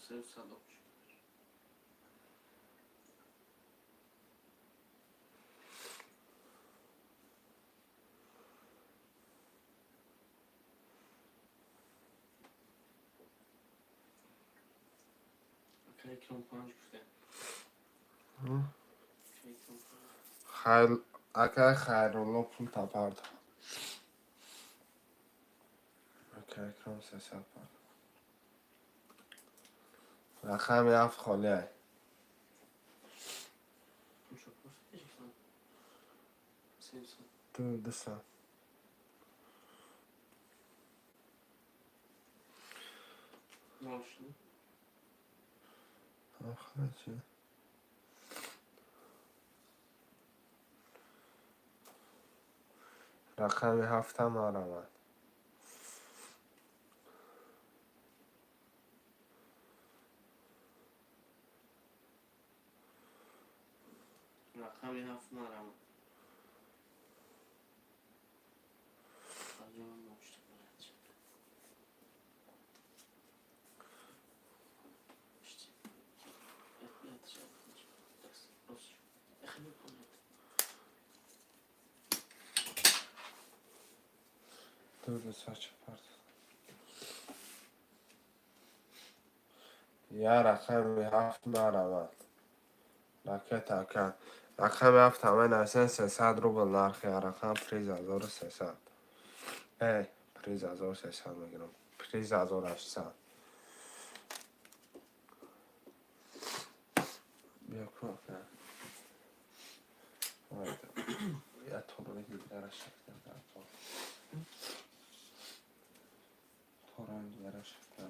300 общий. Акай Икром панҷ гуфтем. Акай Икром панҷ. Хайр, акай Хайрулло, пул тапард. Акай Икром 300 пард. Рақами ҳафт холиай. Пулшо пурс Таҷикистон. 300. Ду 200. Нол шуд. Охир чи? Рақами ҳафтам марамад. Рақами ҳафт марама. Азон мошта барад. Шти. Эт, эт, эт, Ду 200 чӣ пард. Я рақами ҳафт марамад. Ракета ака. Рақами ҳафт ҳамаи нависен, 300 рубл нархи рақам, приз 1300. Э, приз 1300 мегирам. Приз 1800. Биё ку ака. Я торои дигараш шакл. Торои дигараш шакл.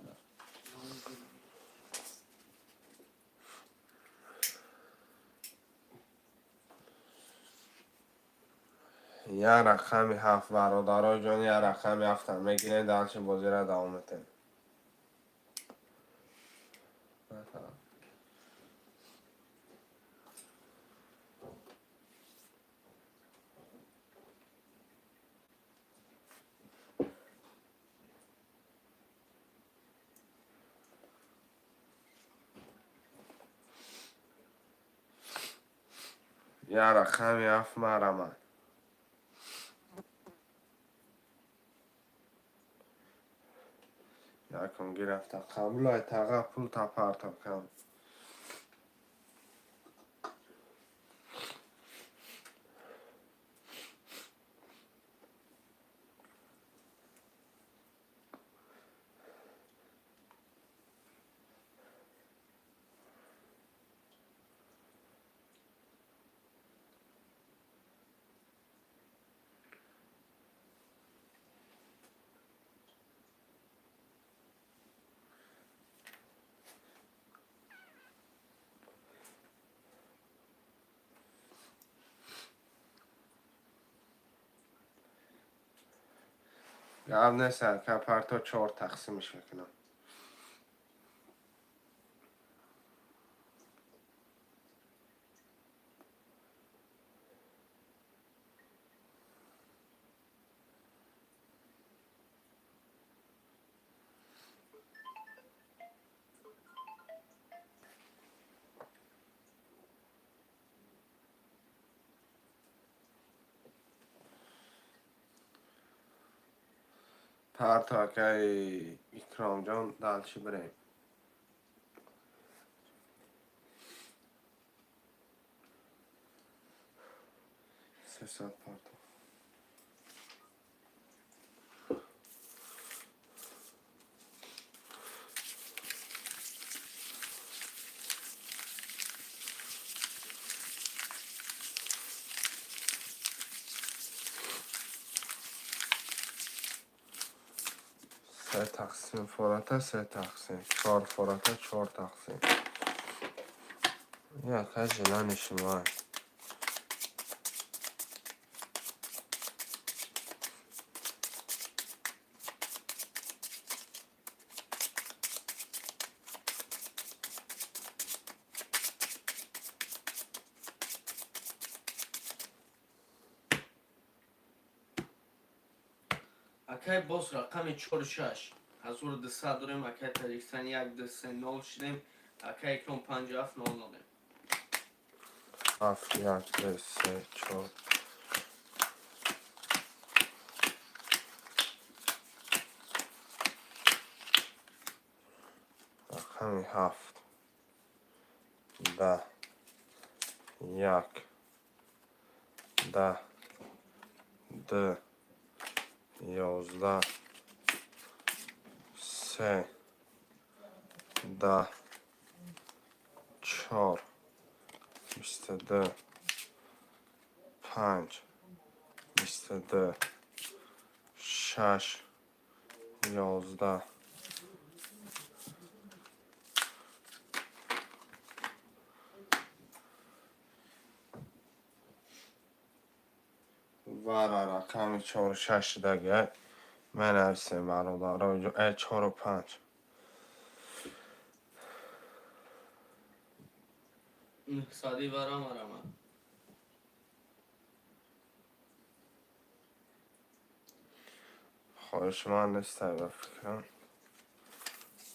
Я рақами ҳафт, бародаро ҷон, я рақами ҳафтам мегирем, дальше бозиро давом метем. Я рақами ҳафт марамад. Якум гирифта. Қабулай таға, пул тапартоб кам. Гап нест, ака, парто чор тақсимш мекунам. Парто, акаи Икромҷон, дальше бирем. 300 парто. Се тақсим фората, се тақсим. Чор фората, чор тақсим. Яка желани шумо. Акай бос рақами 46 1200 дорем. Акай Таҷикистон 1 2 3 0 шидем. Акай Икром 57 0 0. Ҳафт, як, ду, се, чор. Рақами ҳафт, 10, як, 10, ду, 11, се, 10, чор, 22, панҷ, 22, шаш, 11. Вара рақами чору шаш шудагиай. Менависем, бародаро, чору панҷ. Нуҳсади вара марама. Хоҳишманд нестай, ба фикрам.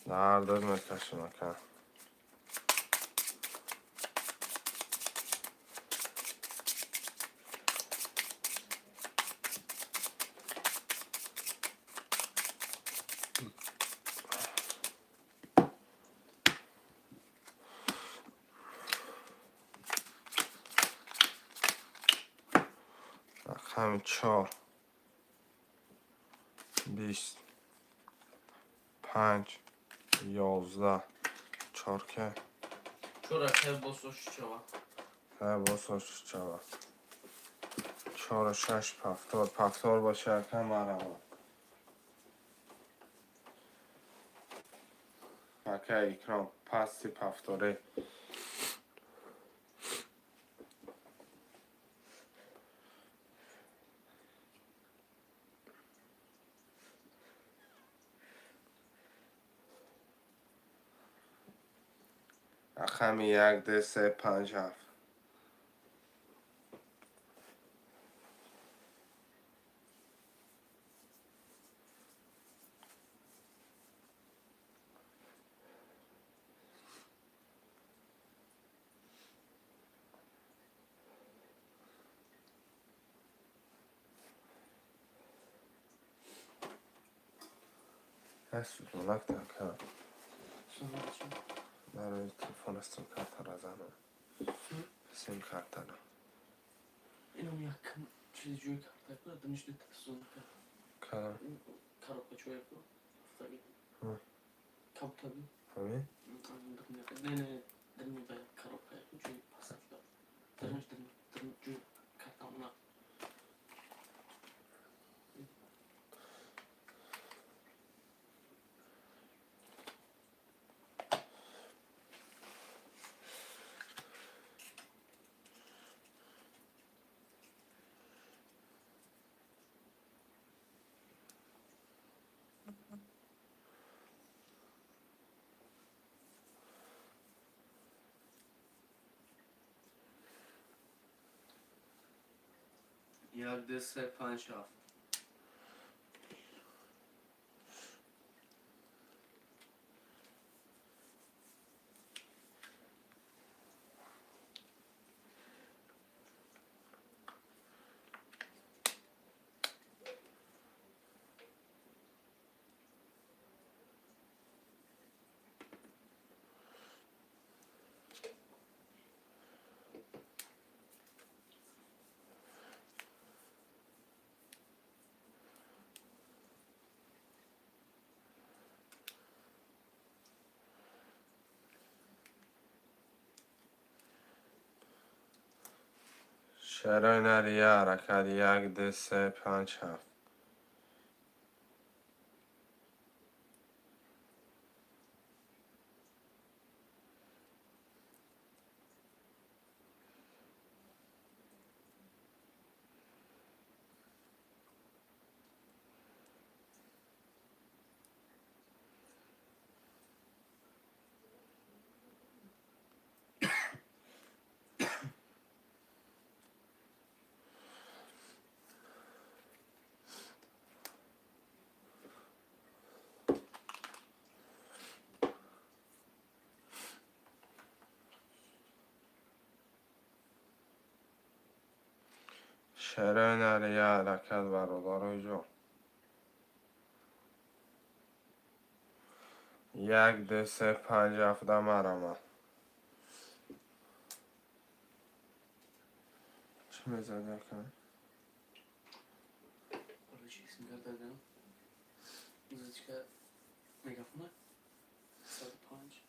Дар дӯз мекашем, ака. Рақами чор, 20, панҷ, 11, чор ке. Чор, акай бос ошучава. Бос ошучава. Чору шаш, повтор, повтор боша, ака, марама. Ака Икром, пасти повторе. Рақами як, ду, се, панҷ, ҳафт. Сӯзонак така. Барои телефона сим-картара занам. Сим-картара. Инам якм чизи ҷои карта ку, динишди сӯзонака. Кадом? Коробка чоя ку. Кабутаби. Ҳамин? Не, не, дирми ба коробка ку ҷои пасафта. Дирмиш дирми ҷои картамона. Як, ду, се, панҷ, ҳафт. Шарои нари як ҳаракат, як, ду, се, панҷ, ҳафт. Шерои нари я ҳаракат, бародарои ҷон. 1, 2, 3, 5, 7 марамад. Чӣ мезади, ака? Короче, симкарта дам. Зачка мегафона? 105.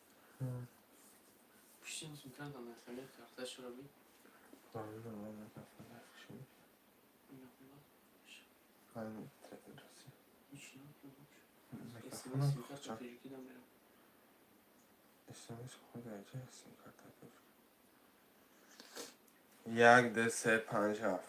Пуштим симкарта нахали, карташро би. Мегафона. Мегафона. Ҳеч Мегафона. СМС симкарта тоҷикӣ дам мерам. СМС худ аҷа симкарта тоҷик. 1, 2, 3, 5, 7.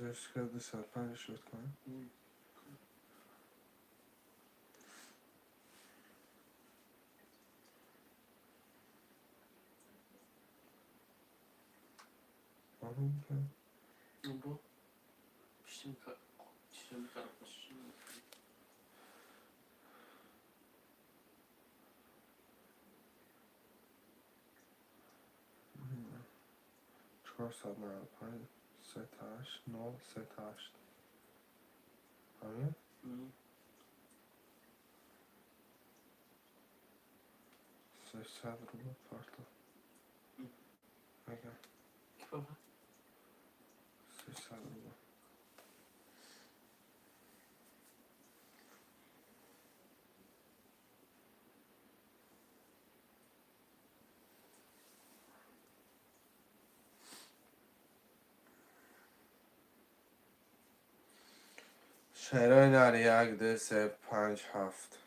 Зашка 205 шуд кунам. Бо пуштим симкарта. 495, 3, 8, 0, 3, 8. Ҳамин? 300 рубл парто. Ага. Ки баба? 300 рубл. Шерои нари 1, 2, 3, 5, 7.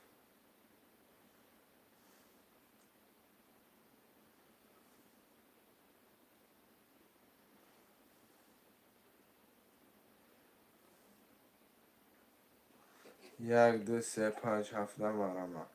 1, 2, 3, 5, 7 марама.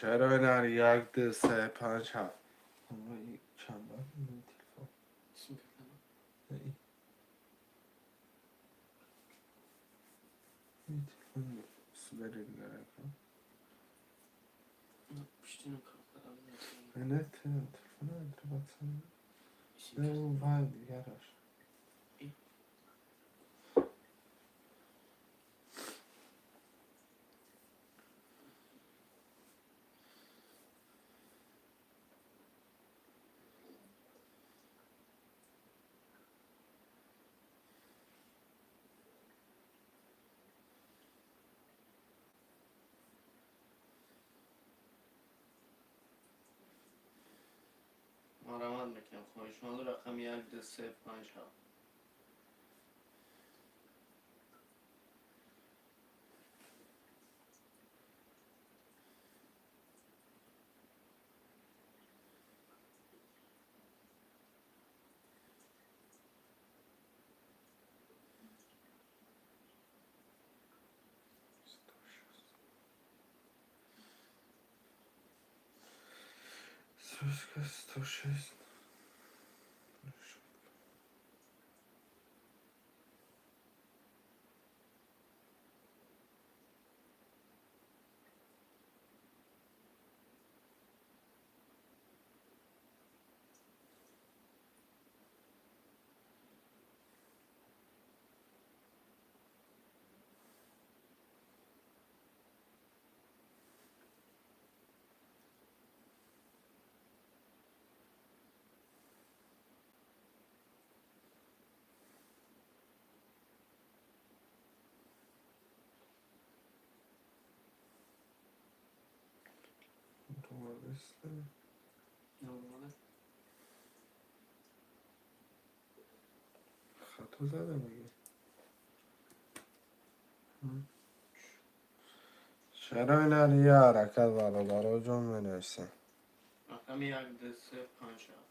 Шерои нари 1, 2, 3, 5, 7. Чанд бар телефон? Симкарта. Телефон сбери дигар, ака. Пуштим карта. Не, телефон надо. Не, вай дигараш. Марамат мекунам, хоҳишманду рақами 1, 2, 3, 5, 7. Строчка 106. Хато задам меги. Чаро ина я ҳаракат, бародаро ҷон, менависем? Рақами 1, 2, 3, 5, 7.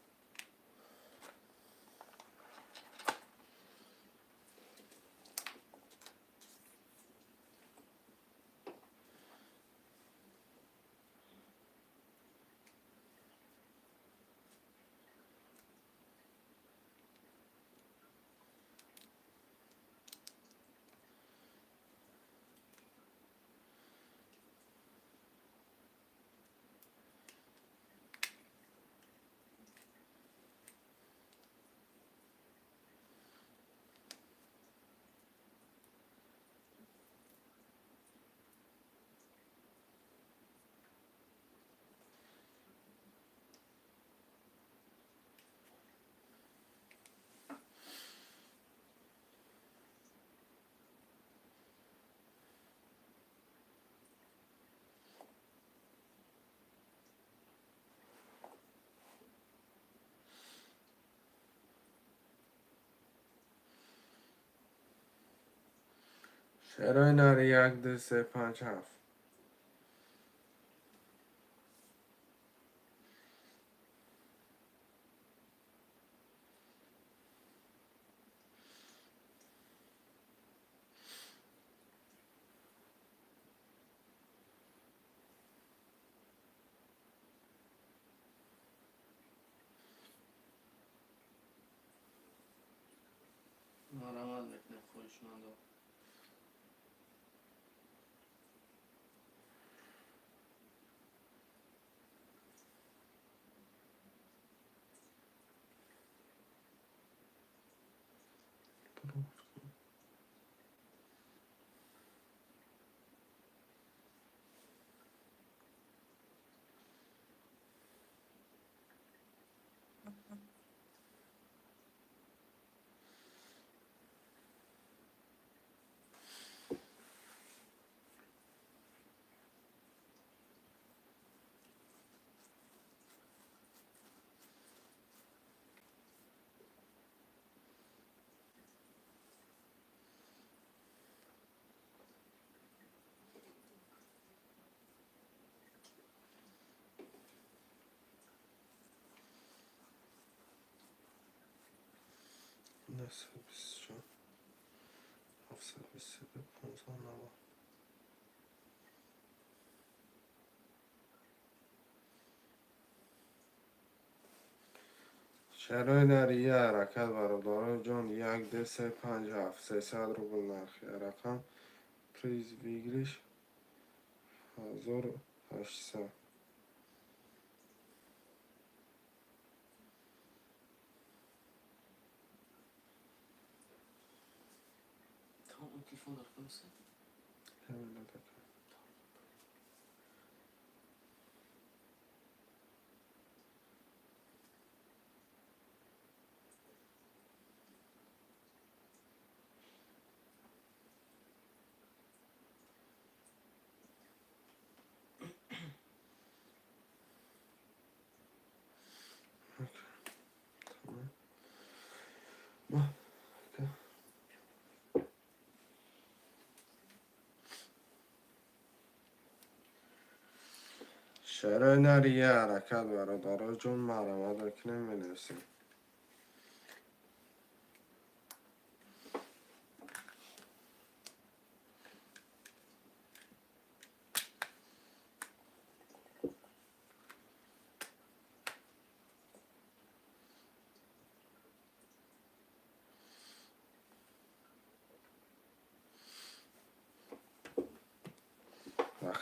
Чаро ина 1, 2, 3, 5, 7? Марамад мекунем, хоҳишмандо. 924, 722, 590. Чаро ина я ҳаракат, бародаро ҷон? 1, 2, 3, 5, 7, 300 рубл нархи рақам, приз выигрыш 1800. Tamam, телефон рақамиса. Ҳамин ака. Тамом. Ака. Чаро ина я ҳаракат, бародаро ҷон, марамад мекунем, менависем.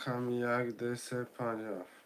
Рақами як, ду, се, панҷ, ҳафт.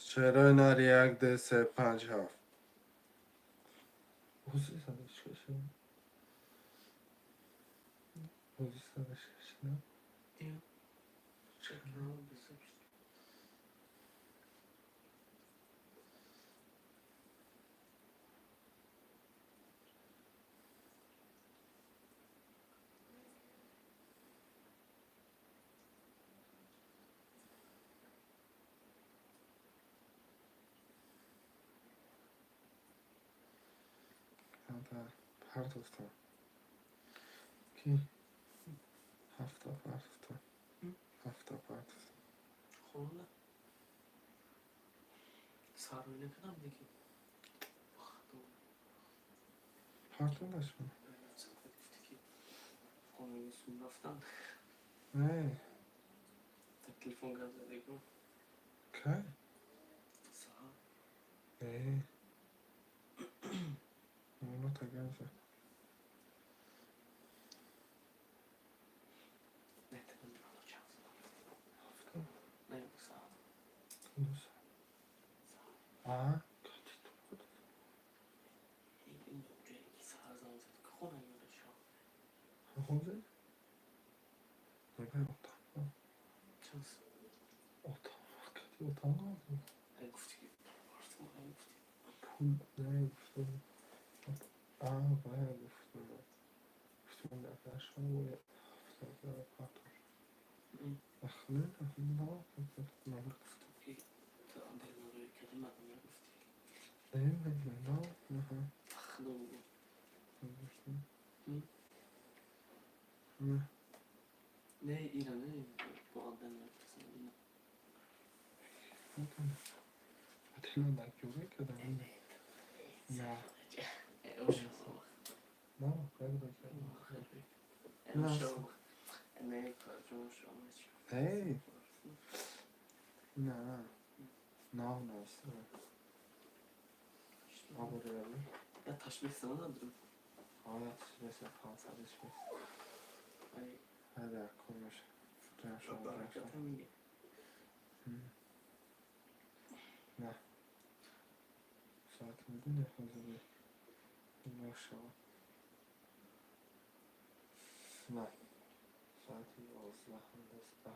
Чарои нари як, ду, се, панҷ, ҳафт. Партофтам. Ки? Ҳафта партофтам. Ҳафта партофтам. Хонда. Сарой накардам диги. Партондаш ман. Хонаи сум рафтан. Не. Дар телефон гап задегу. Кай? Саҳар. Не. Оно та гап зад. Не, телефон чанд зад. Ҳафта? Не, саҳар. Ду саат. А? Кати ту буд? Ин ҷое ки саҳар занг зад, ки хонаи ёдашо. Ҳозир? Не, бай отақ. Чанд Отақ. Кати отақ гап зад. Гуфти ки партум, гуфти. Пул не гуфтам. А, бая гуфтам. Гуфтам дафтаршон бояд ҳафта партош. Ахне, на, на. Гуфтам ки ту андел нарӯй кардӣ, мадам гуфти. Не, не, не, на. Худо бугу. Гуфтам. М? Не. Не, ира не, бо андел нарӯй. Атила дар кӯра кардам. На. На, хайр кардам. Эй. На. На, на, Або Я ташмис надорам. Оя, ташмис 506. Ҳада кунаш. Баракат меги. На. Соат медуни ҳозир. Нашавад. На. Соати 11:10.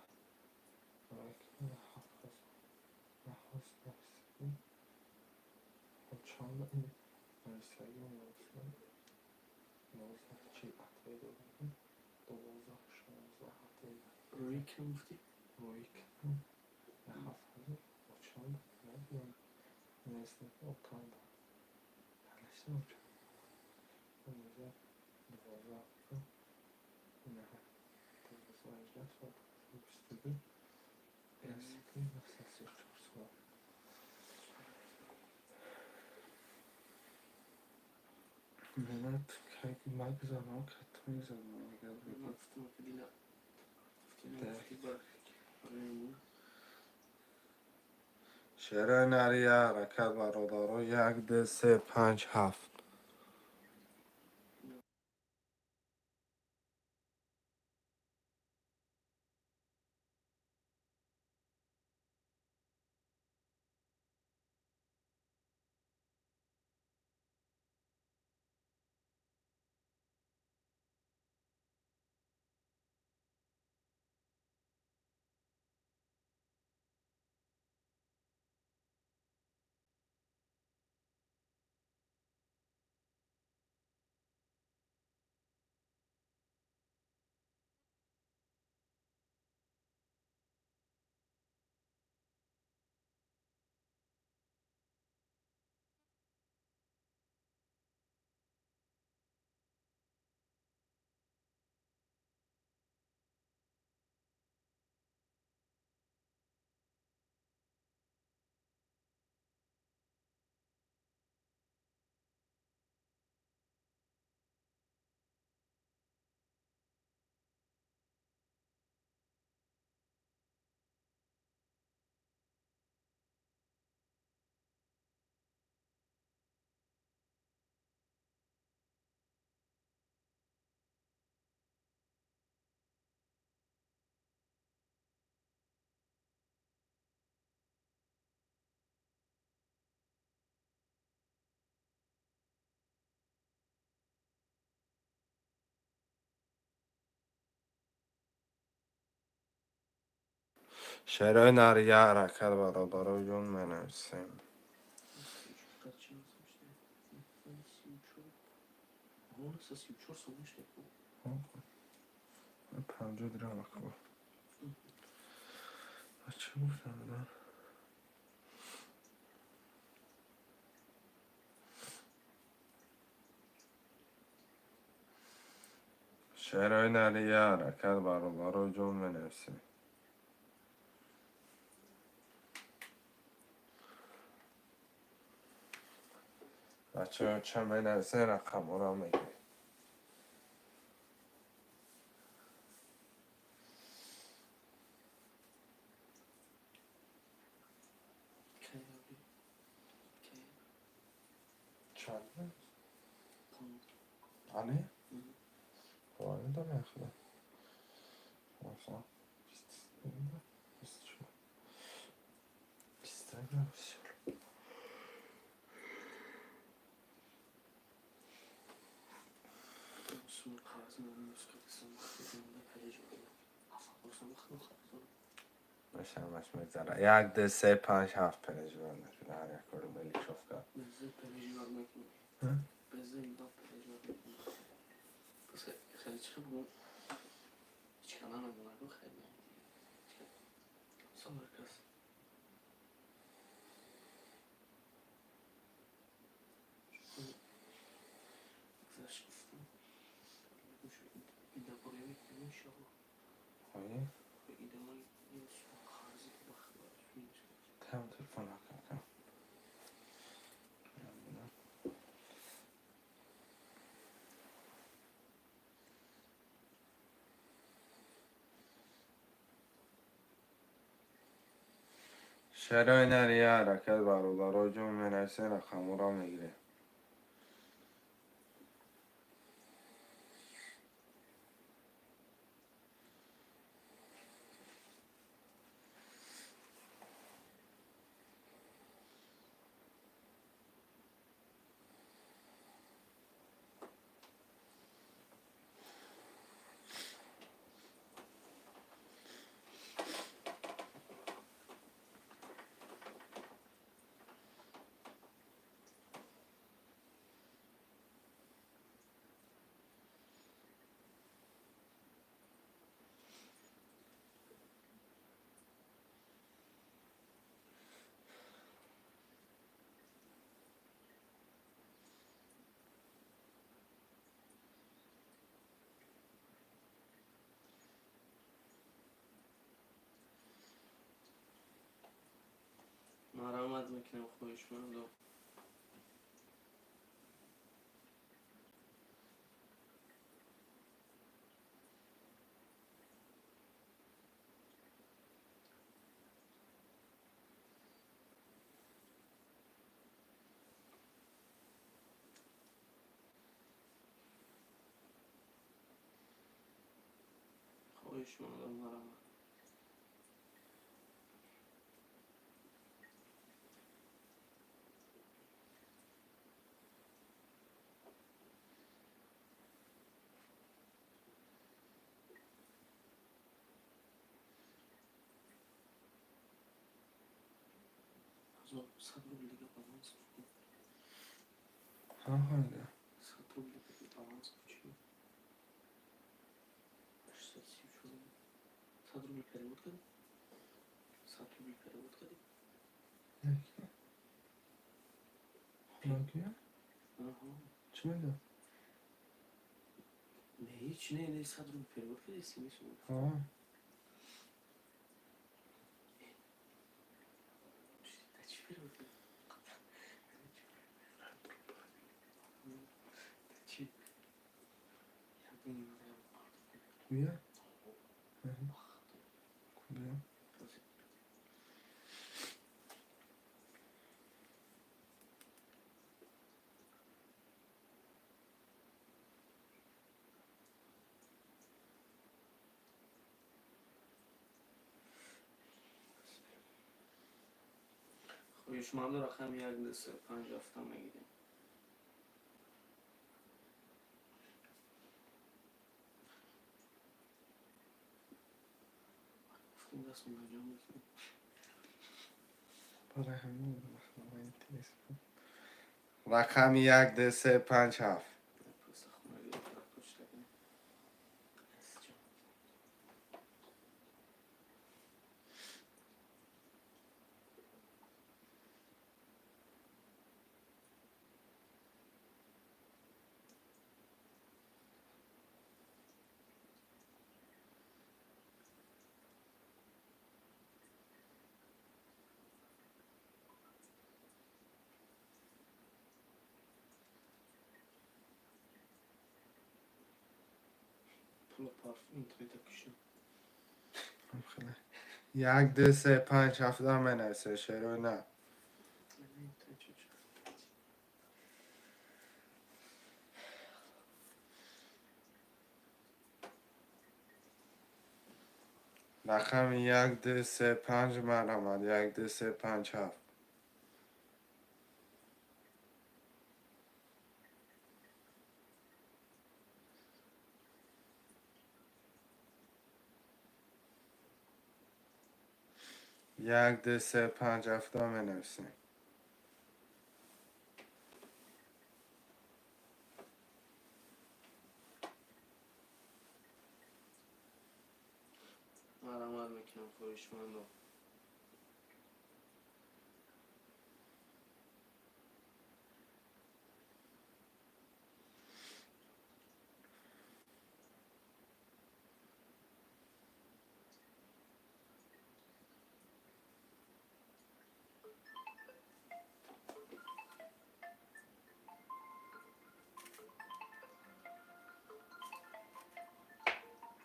Чанд ин нависагӣ 11:11:40 ответ додам. 12:16 ответ. Рӯи кам гуфтӣ? Рӯи кам 7000 чанд нависем чанд нависем чанд 12 12 18 соат 22 934 соат. Минат магзанам кат мегзанам агар бигӯ. Гуфтам ки дина. Гуфтӣ гуфтӣ ба рӯи Шерои нари як ҳаракат, бародаро, як, ду, се, панҷ, ҳафт. Шерои нари як ҳаракат, бародаро, ҷон, менависем. 50 дирам акбо. Чӣ гуфтам? Шерои нари як ҳаракат, бародаро, ҷон, менависем. Бачаҳо, ча менависем, рақамҳоро мегирем. Чанд? Ане? Ане дорем худо. 24. 23. Ҳамаш мегзара. Як, ду, се, панҷ, ҳафт, переживать накунед, ҳар як рубли шофка. Безе переживать накунед. Безе переживать накунед. Хеле чӣ бугум? Ҳеч кана намонаду хеле. Самарказ. Гузашт гуфтам. Идаборӣ мекунем иншоалло. Ои? Идамаи қарзи Там телефон акака. Шерои нари як ҳаракат, бародаро, ҷон, менависем, рақамҳоро мегирем. Мекунем, хоҳишмандо. Хоҳишмандо, марҳамат. 100 рубл дига баланс. Ҳа, ҳайда. 100 рубл дига баланс чӣ? 834. 100 рубл перевод кардӣ? 100 рубл перевод кардӣ? Хонакия? Аҳа. Чӣ мегӯяд? Не, ҳеч не, 100 рубл перевод кардӣ, смс омад. Ҳа. Да, чӣ перевод кардӣ? Чӣ? Як минут. Куя? Куя? Хоҳишмандо, рақами 1 2 3 5 7 мегирем. Гуфтем, дастмон ҷон мекунем. Барои ҳамин интересно. Рақами 1 2 3 5 7. Просто хона гирифта почта кунем. Ҷон. Пуло парф интернета кушам. 1 2 3 5 7 менависе, шерои на. Интернет чӣ? Рақами 1 2 3 5, марҳамат, 1 2 3 5 7. 1 2 3 5 7 менависем. Марҳамат мекунам, хоҳишмандо.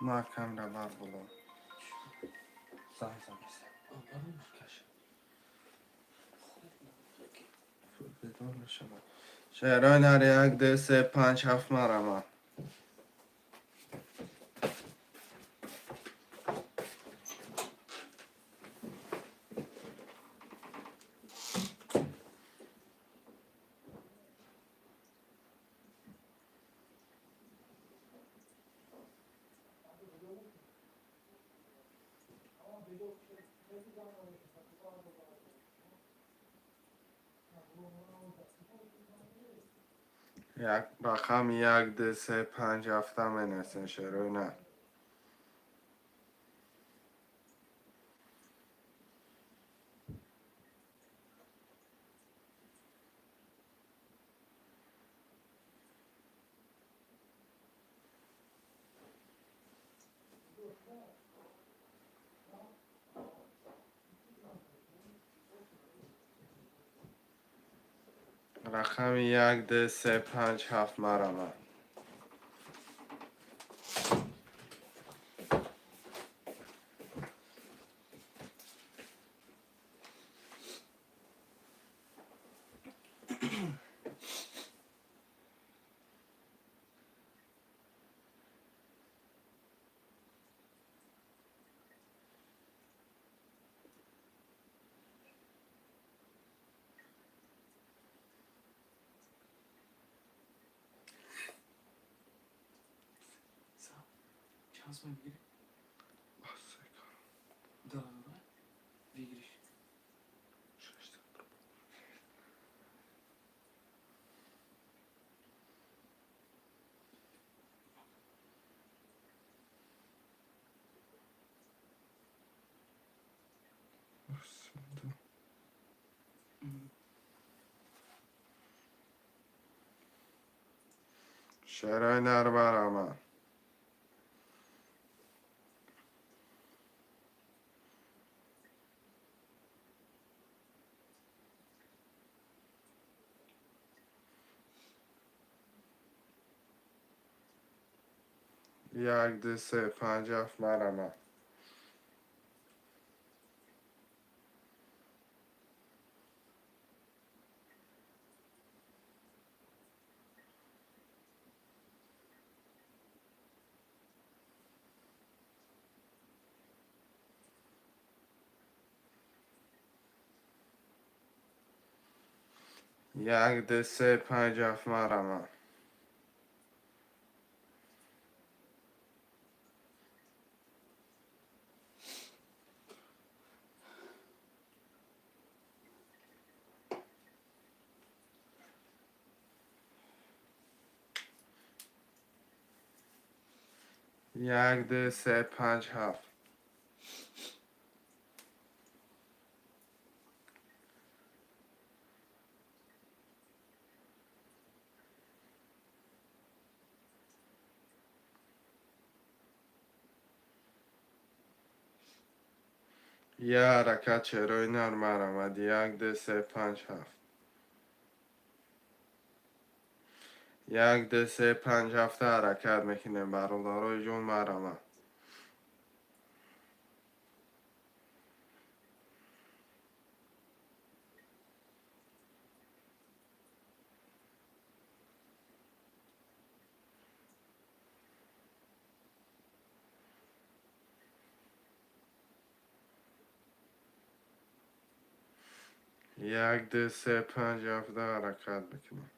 Ма камера бар боло. Занг замеса. Баром. Каш. Бедор мешавад. Шерои нар, 1 2 3 5 7, марҳамат. Як рақами 1 2 3 5 7 менависем, шерои нар. Рақами 1, 2, 3, 5, 7 марама. Чанд сум бигирӣ? Да, бигириш. Шерои нар марама. Як, ду, се, панҷ, ҳафт марама. Як, ду, се, панҷ, ҳафт марама. Як, ду, се, панҷ, ҳафт. Я ҳаракат шерои нар марамад. Як, ду, се, панҷ, ҳафт. Як, ду, се, панҷ, ҳафта ҳаракат мекунем, бародарои ҷон, марама. Як, ду, се, панҷ, ҳафта ҳаракат мекунем.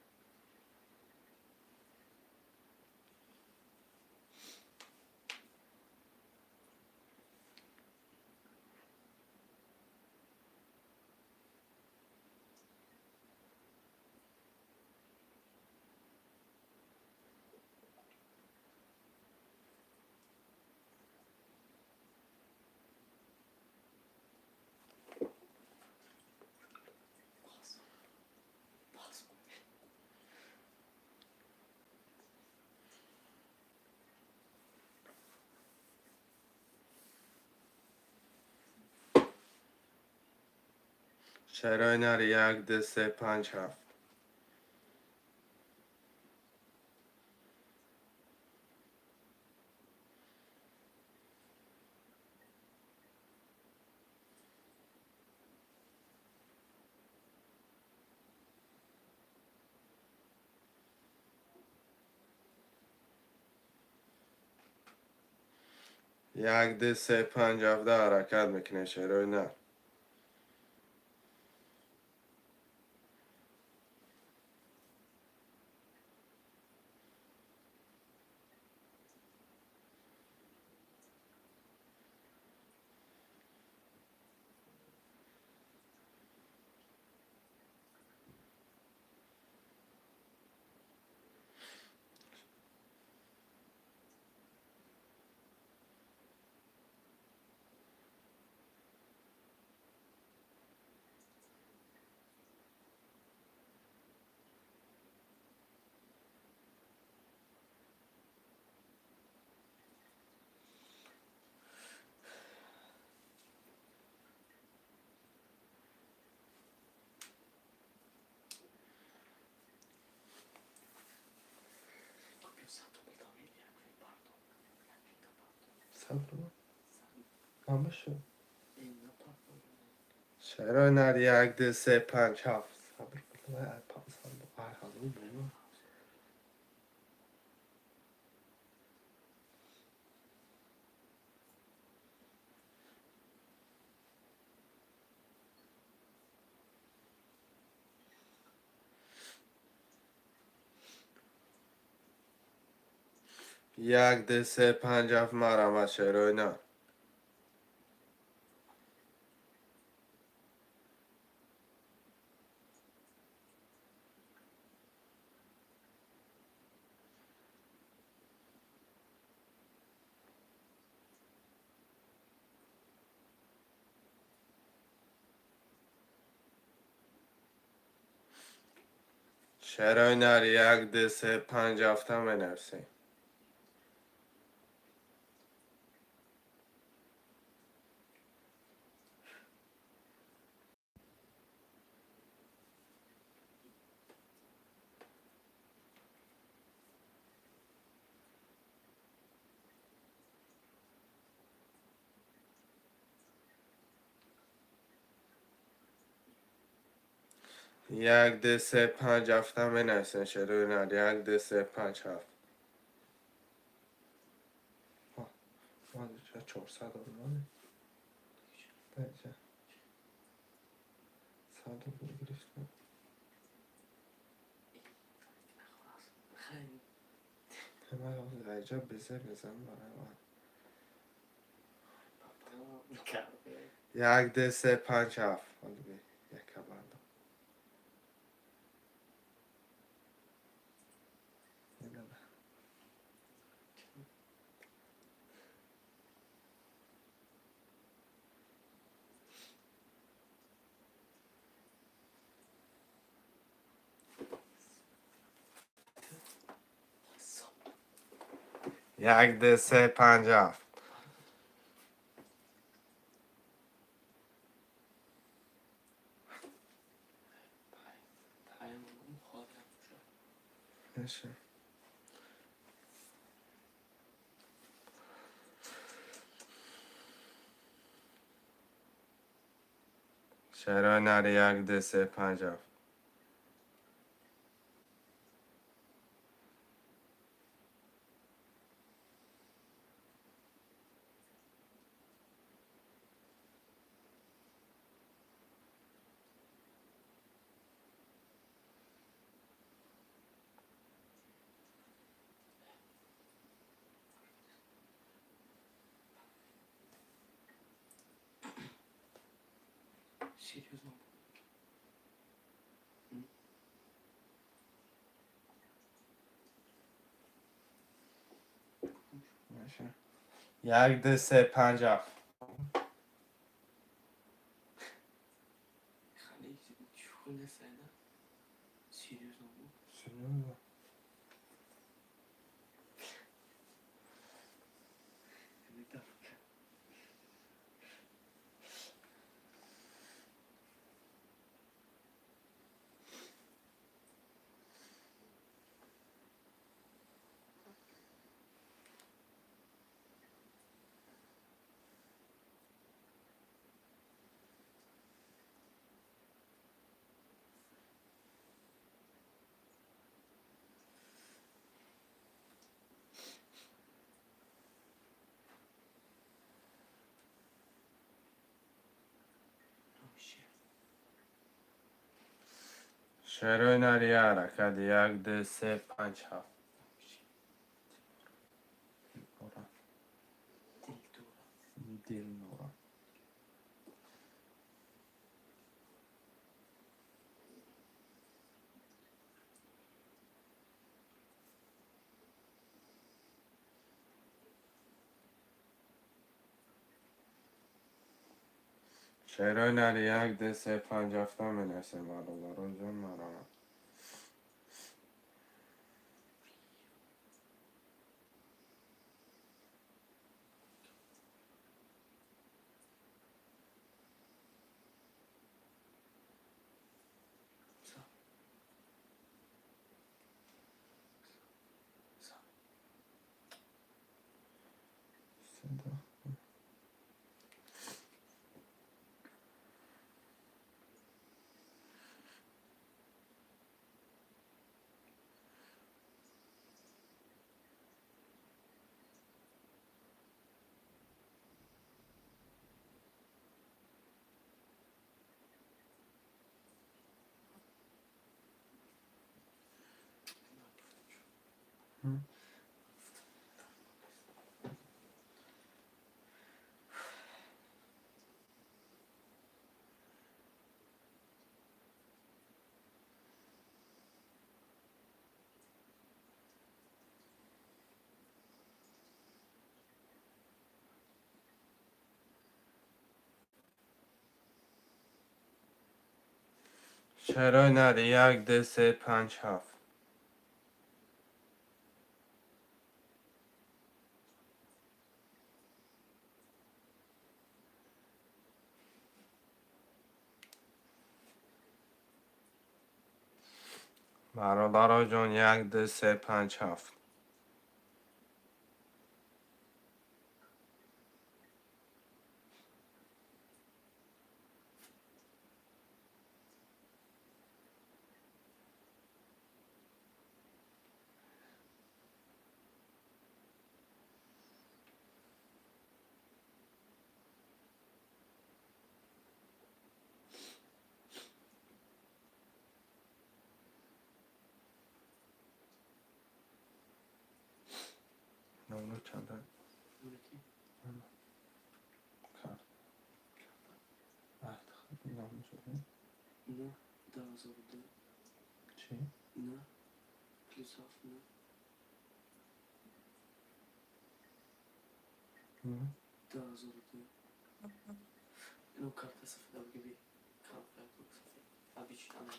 Шерои нар як, ду, се, панҷ, ҳафт. Як, ду, се, панҷ, ҳафта ҳаракат мекунем, шерои нар. 100 рубл. Ҳамашу. Шерои нар, як, ду, се, панҷ, ҳафт. 100 рубл, 500, 1000 рубл. Як, ду, се, панҷ, ҳафт, марҳамат, шерои нар. Шерои нар, як, ду, се, панҷ, ҳафта менависем. Як, ду, се, панҷ, ҳафта менависем, шерои нар. Як, ду, се, панҷ, ҳафт. 400 рубл. 100 рубл гирифтам. Хеле. Ҳайҷа безе мезанам барои ман. Як, ду, се, панҷ, ҳафт. Яка бандам. Як, ду, се, панҷ, ҳафт. Паям холям шуд. Меша. Шерои нар, як, ду, се, панҷ, ҳафт. Серьезно. Меша. Як, ду, се, панҷ, ҳафт. Хеле шӯхӣ нест, айна. Серьезно буд. Серьезно? Метафора. Вообще. Шерои нар, як ҳаракат. Як, ду, се, панҷ, ҳафт. Вообще. Ора. Дилдора. Дилнора. Шерои нар, як, ду, се, панҷ, ҳафта менависем, бародарон ҷон, марҳамат. Са. Са. Седа. Шерои нар як, ду, се, панҷ, ҳафт. Бародаро ҷон, як, ду, се, панҷ, ҳафт. Номер чанда? Карт. Номер шуда? На, 2002. Чӣ? На, плюс ҳафт на. 2002. Ино карта сафеда бигиби. Карта сафед. Абич ана.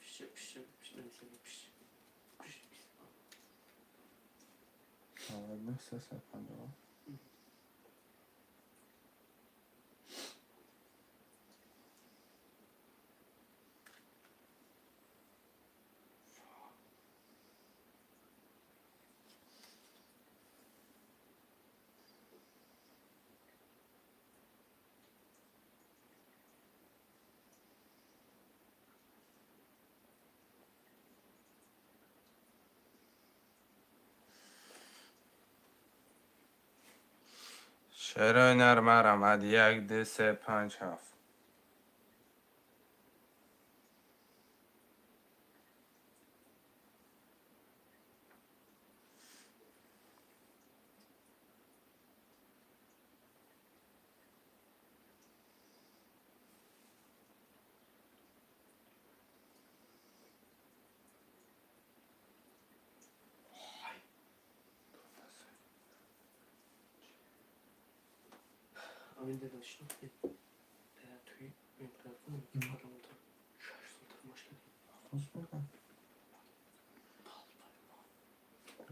Пише, пише, пише, пише, пише. Пише, пише. 99 350. Шерои нар марамад як, ду, се, панҷ, ҳафт. Амин дадаш туи мепарафон ки парламента 6 сол тамош кардем.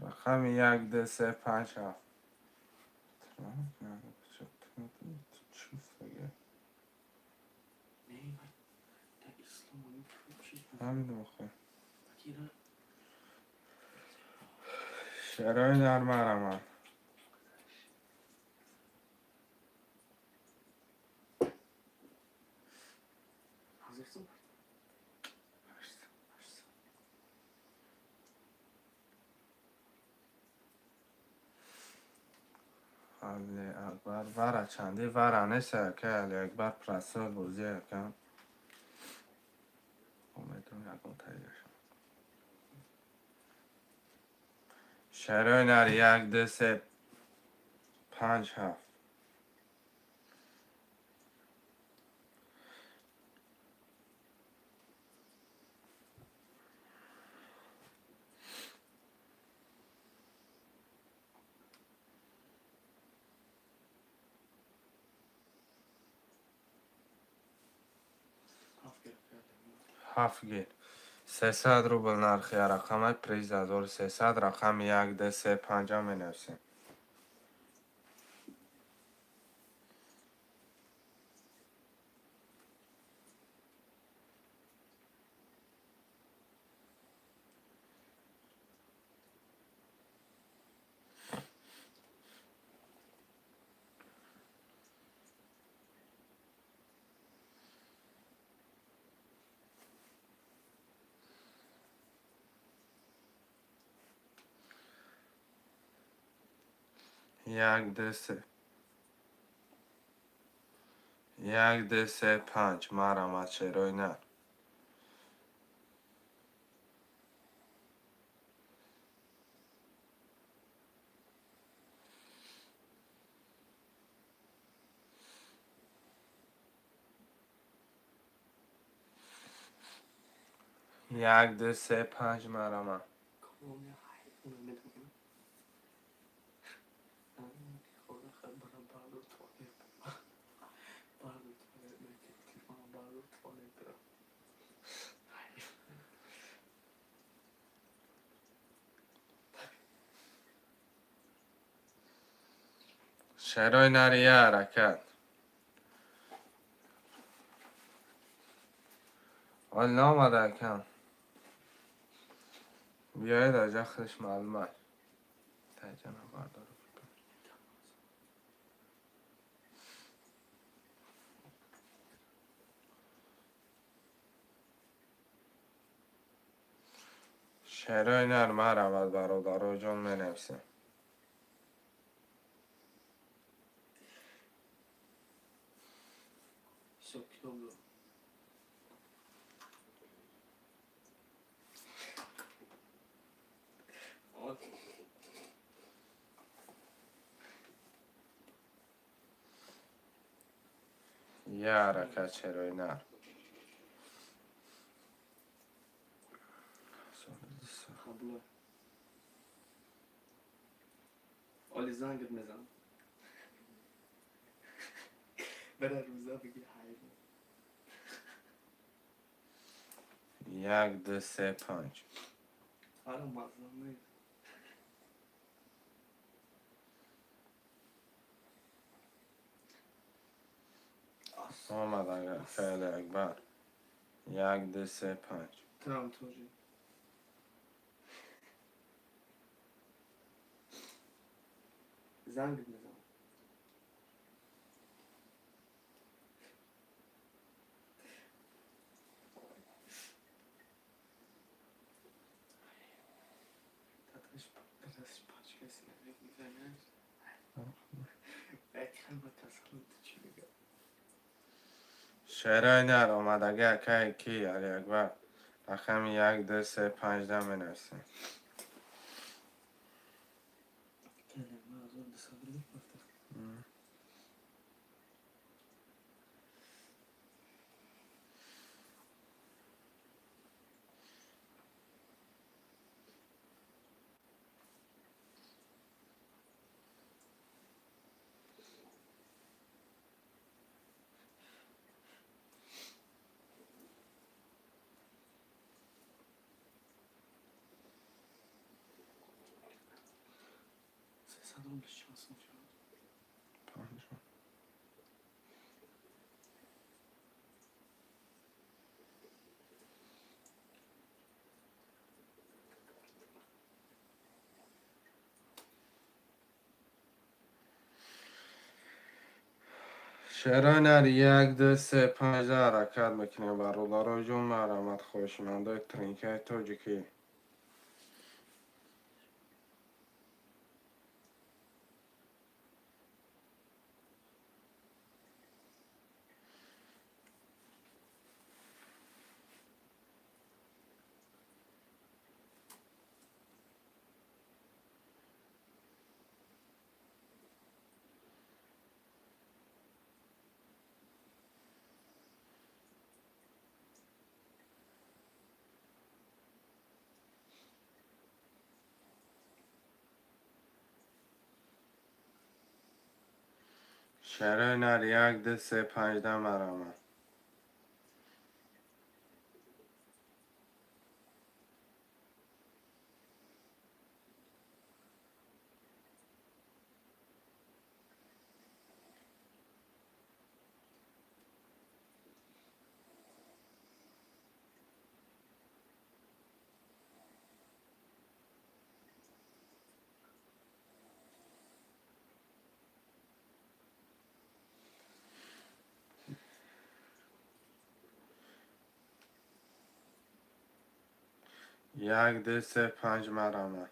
Рақами як, ду, се, панҷ, ҳафт. Не, дар ислом чиз Ҳамин охир. Кира. Шерои нар марамад. Ҳазор сом. 8. Али Акбар вара чанди вара нест, ака Али Акбар прасол бозӣ, ака. Умедворам, ягон тайёр шавад. Шерои нар як, ду, се, панҷ, ҳафт. Ҳафт гирифт. Ҳафт гир. 300 рубл нархи рақамай, приз 1300. Рақами як, ду, се, панҷа менависем. Як, ду, се. Як, ду, се, панҷ. Марамад, шерои нар. 1, 2, 3, 5 марама. Шерои нари, я ҳаракат. Ҳол наомада, акам. Биёед, аҷа худаш маълум аст. Таҷана бардору. Шерои нар, марҳамат, бародаро ҷон, менависем. Ҳисоб китоб дорам. Я ҳаракат, шерои нар. Қабло. Оли зангат мезанам. Бара рӯза бигӣ ҳайвон. 1, 2, 3, 5. Ара мазза нест. Омад, феъли Акбар. 1, 2, 3, 5. Трам тоже. Зангат мезанам. Дадаш дадаш пачка синавек мезанад. Бекама касалу ту чӣ мегӯяд? Шерои нар, омадагӣ акаи ки Али Акбар. Рақами 1, 2, 3, 5 да менависем. Калима 1200 рубл рафта. 300 рубл чанд сум шуд? Панҷ. Шерои нар, 1, 2, 3, 5 да ҳаракат мекунем, бародаро ҷон, марҳамат, хоҳишмандои тринкаи тоҷикӣ. Шерои нар, 1, 2, 3, 5 да марҳамат. 1, 2, 3, 5 марҳамат.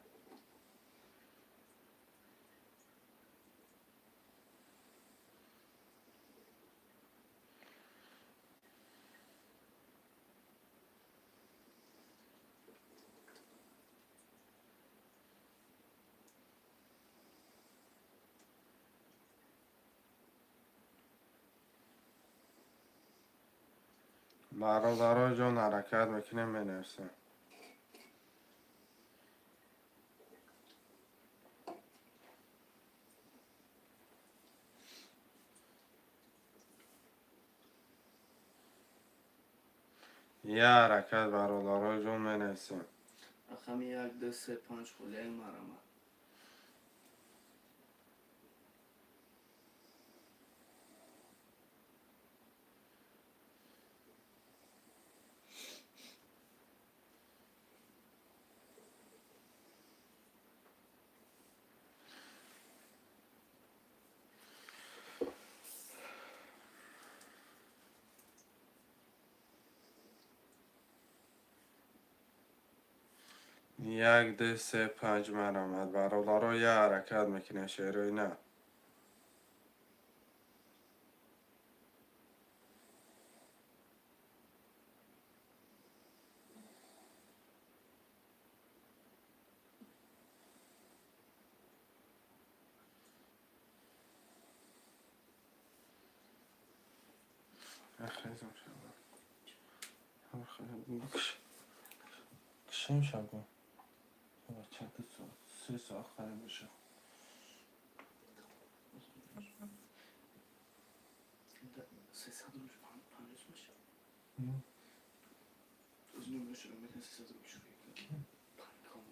Бародаро ҷон, ҳаракат мекунем, менависем. Я ҳаракат, бародаро ҷон, менависем. Рақами 1, 2, 3, 5 холияи марҳамат. Як, ду, се, панҷ, марҳамат. Бародаро, я ҳаракат мекунем, шерои на. Кишем шабо. Бача 2 соат, 3 соат хариб боша. 300 рубл 50 меша. Аз номерашро мекунам, 300 рубл шуд. Панком.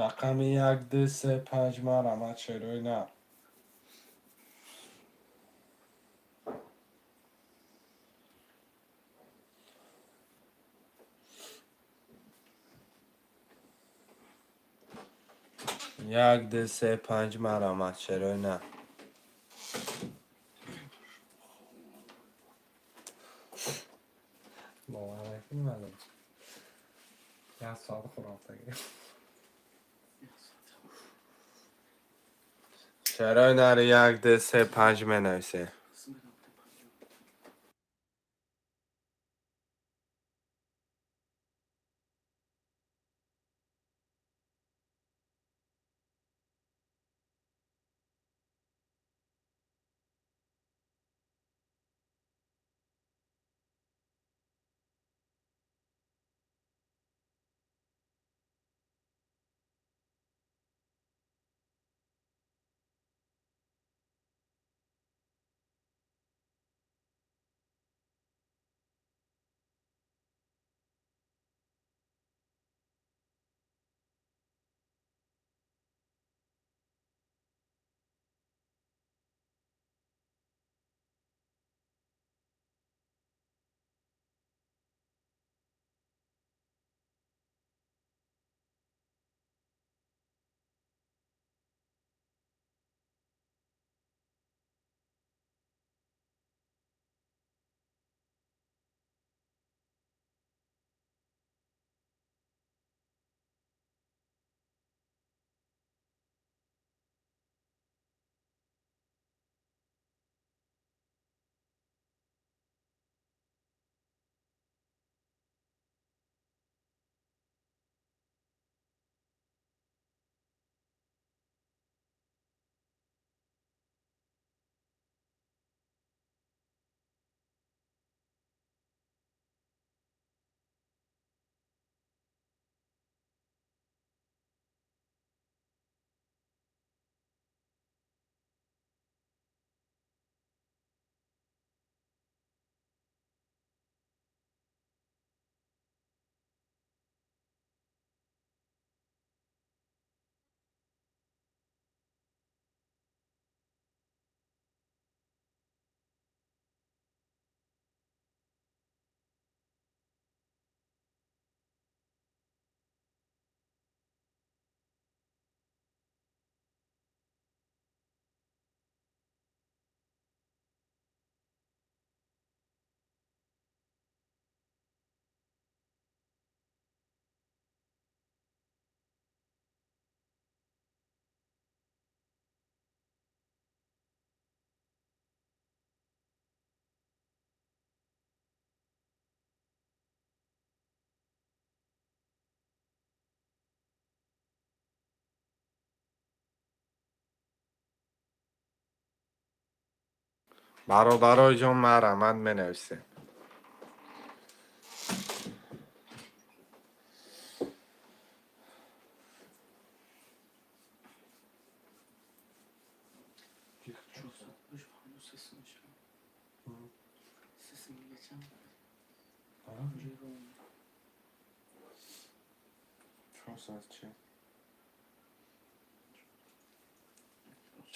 Рақами як, ду, се, панҷ, марҳамат, шерои на. Як, ду, се, панҷ, марҳамат, шерои на. Бовар накунӣ, мадам. Як соат хӯрофтагӣ. Шерои нари, як, ду, се, панҷ менависем. Бародарои ҷон, марҳамат, менависем.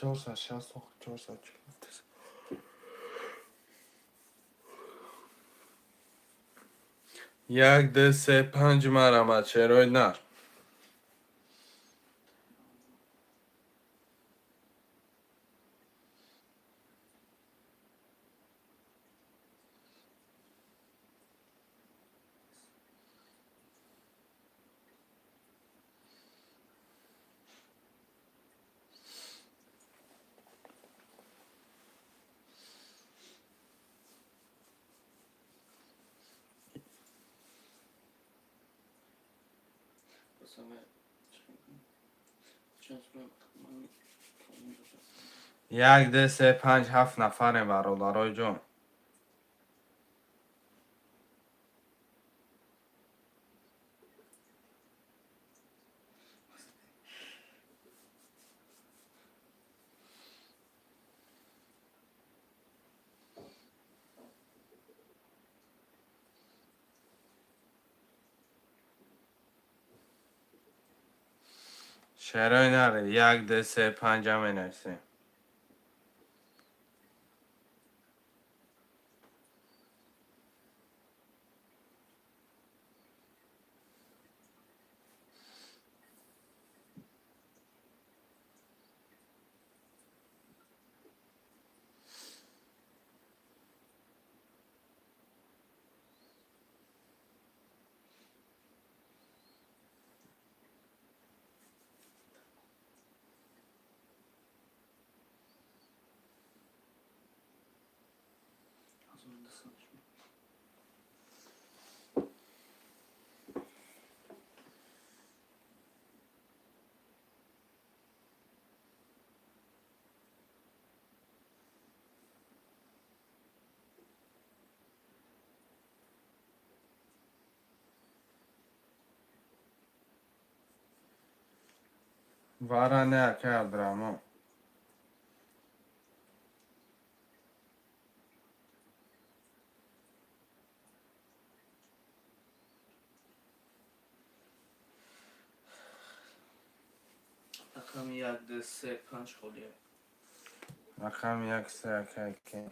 460, 440. Як, ду, се, панҷ, марҳамат, шерои нар. Як, ду, се, панҷ, ҳафт нафарем, бародарои ҷон. Шерои нар, як, ду, се, панҷа менависем. Вара не, акай Абдураҳмон. Рақами як, ду, се, панҷ холия. Рақами як, се, акай ки.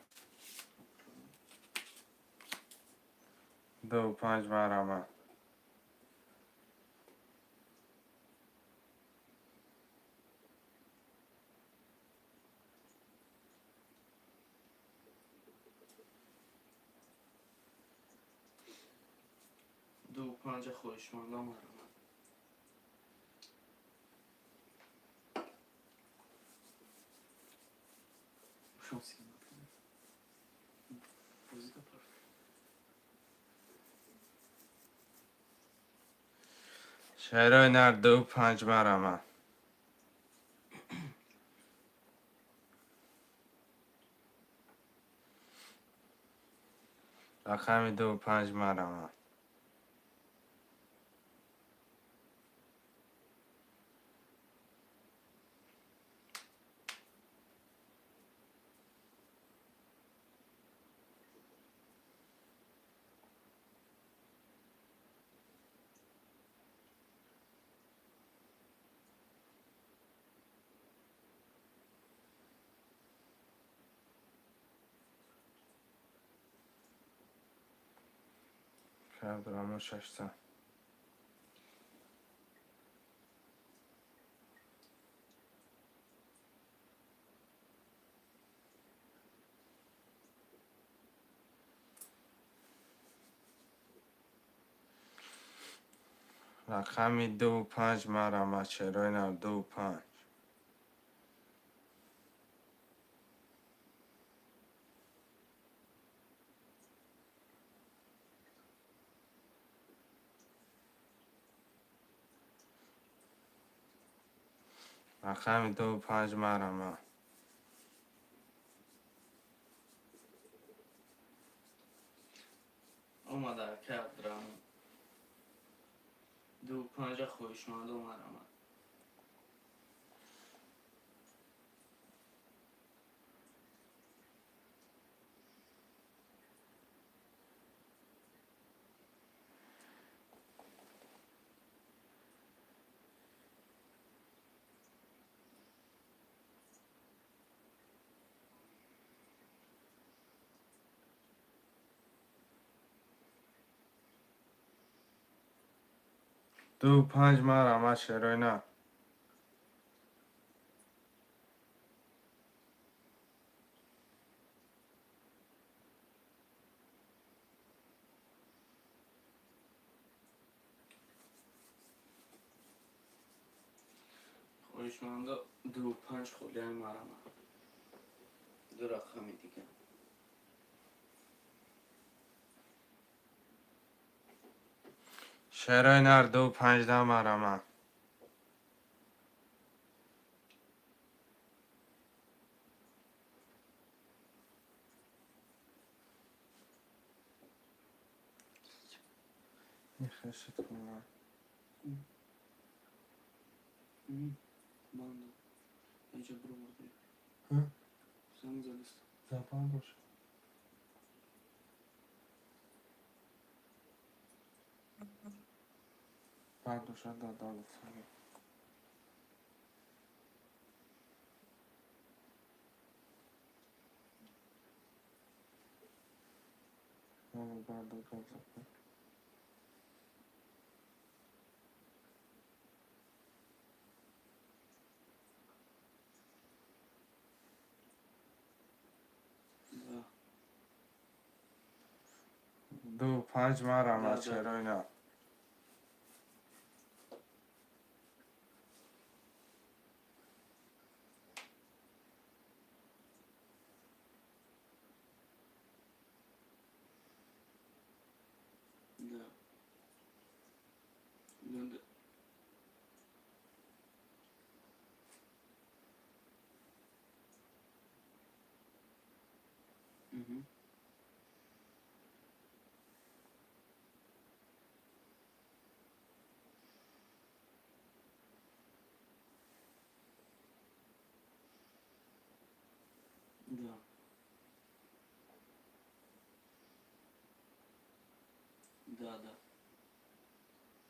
Ду, панҷ, марҳамат. Ду, панҷа, хоҳишмандам, марҳамат. Шерои нар, ду, панҷ, марҳамат. Рақами ду, панҷ, марҳамат. Абдураҳмон, 600. Рақами ду, панҷ, марҳамат, шерои нар, ду, панҷ. Рақами ду, панҷ, марҳамат. Ду панҷа, хоҳишмандо, марҳамат. Ду панҷ, марҳамат, шерои нар. Хоҳишмандо, ду панҷ холияи, марҳамат. Ду рақами дигар. Шерои нар, ду панҷда, марҳамат. Нехешит кунам. Банда. Инҷа бироварди. Занг задист. Забан боша. Бардоша, дада. Бардо. Да. Ду панҷ, марҳамат. Да, да. Шерои нар. Да. Да, да. Мгм. Да. Да, да.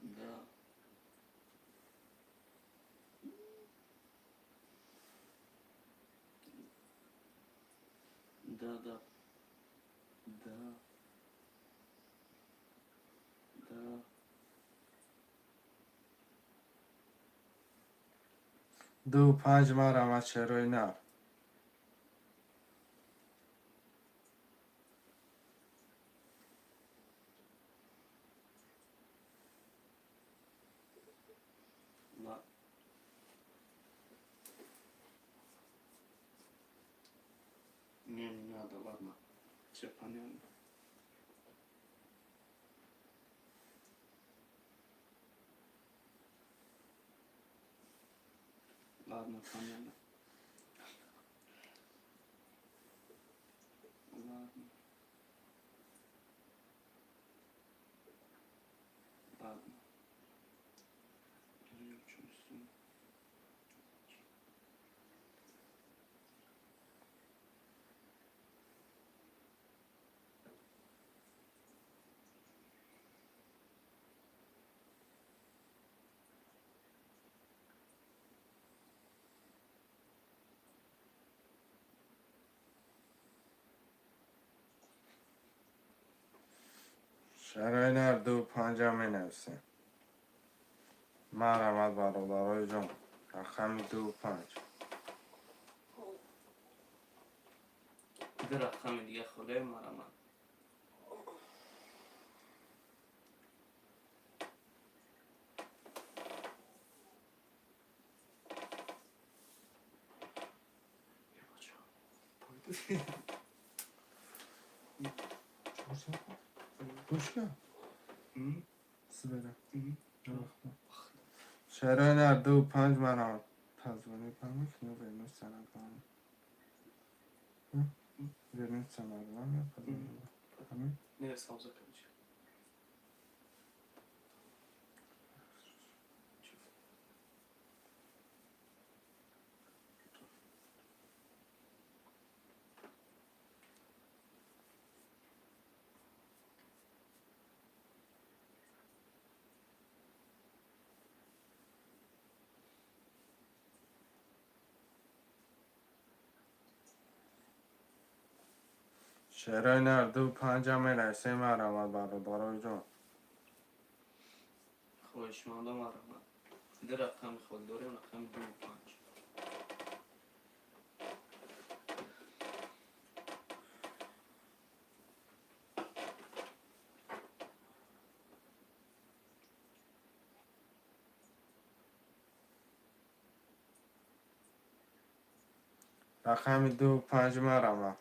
Да. Да, да. Да. Да. Ду панҷ, марҳамат, шерои нар. Ла. Не, не надо, ладно. Все понятно. Ладно, понятно. Ладно. Ладно. Я чувствую. Шерои нар, ду панҷа менависем. Марҳамат, бародарои ҷон, рақами ду панҷ. Ду рақами дига холияи, марҳамат. Я бачу. Пойду. Гӯшка. М? Сибера. М? Шерои нар, ду панҷ, марҳамат. Позвони помог, ну вернуться на главный. Вернуться на главный, позвони. М? Не, сам заканчивай. Шерои нар, ду панҷа мерасем, марҳамат, бародарои ҷон. Хоҳишмандо, марҳамат. Ду рақами холӣ дорем, рақами ду панҷ. Рақами ду панҷ, марҳамат.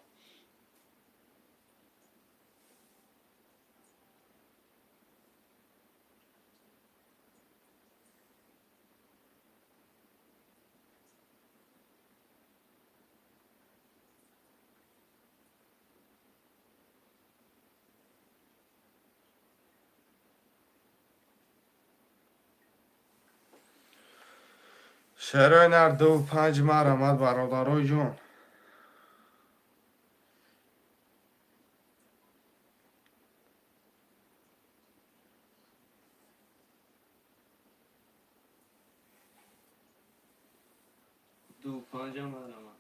Шерои нар, ду панҷ, марҳамат, бародарои ҷон. Ду панҷа, марҳамат.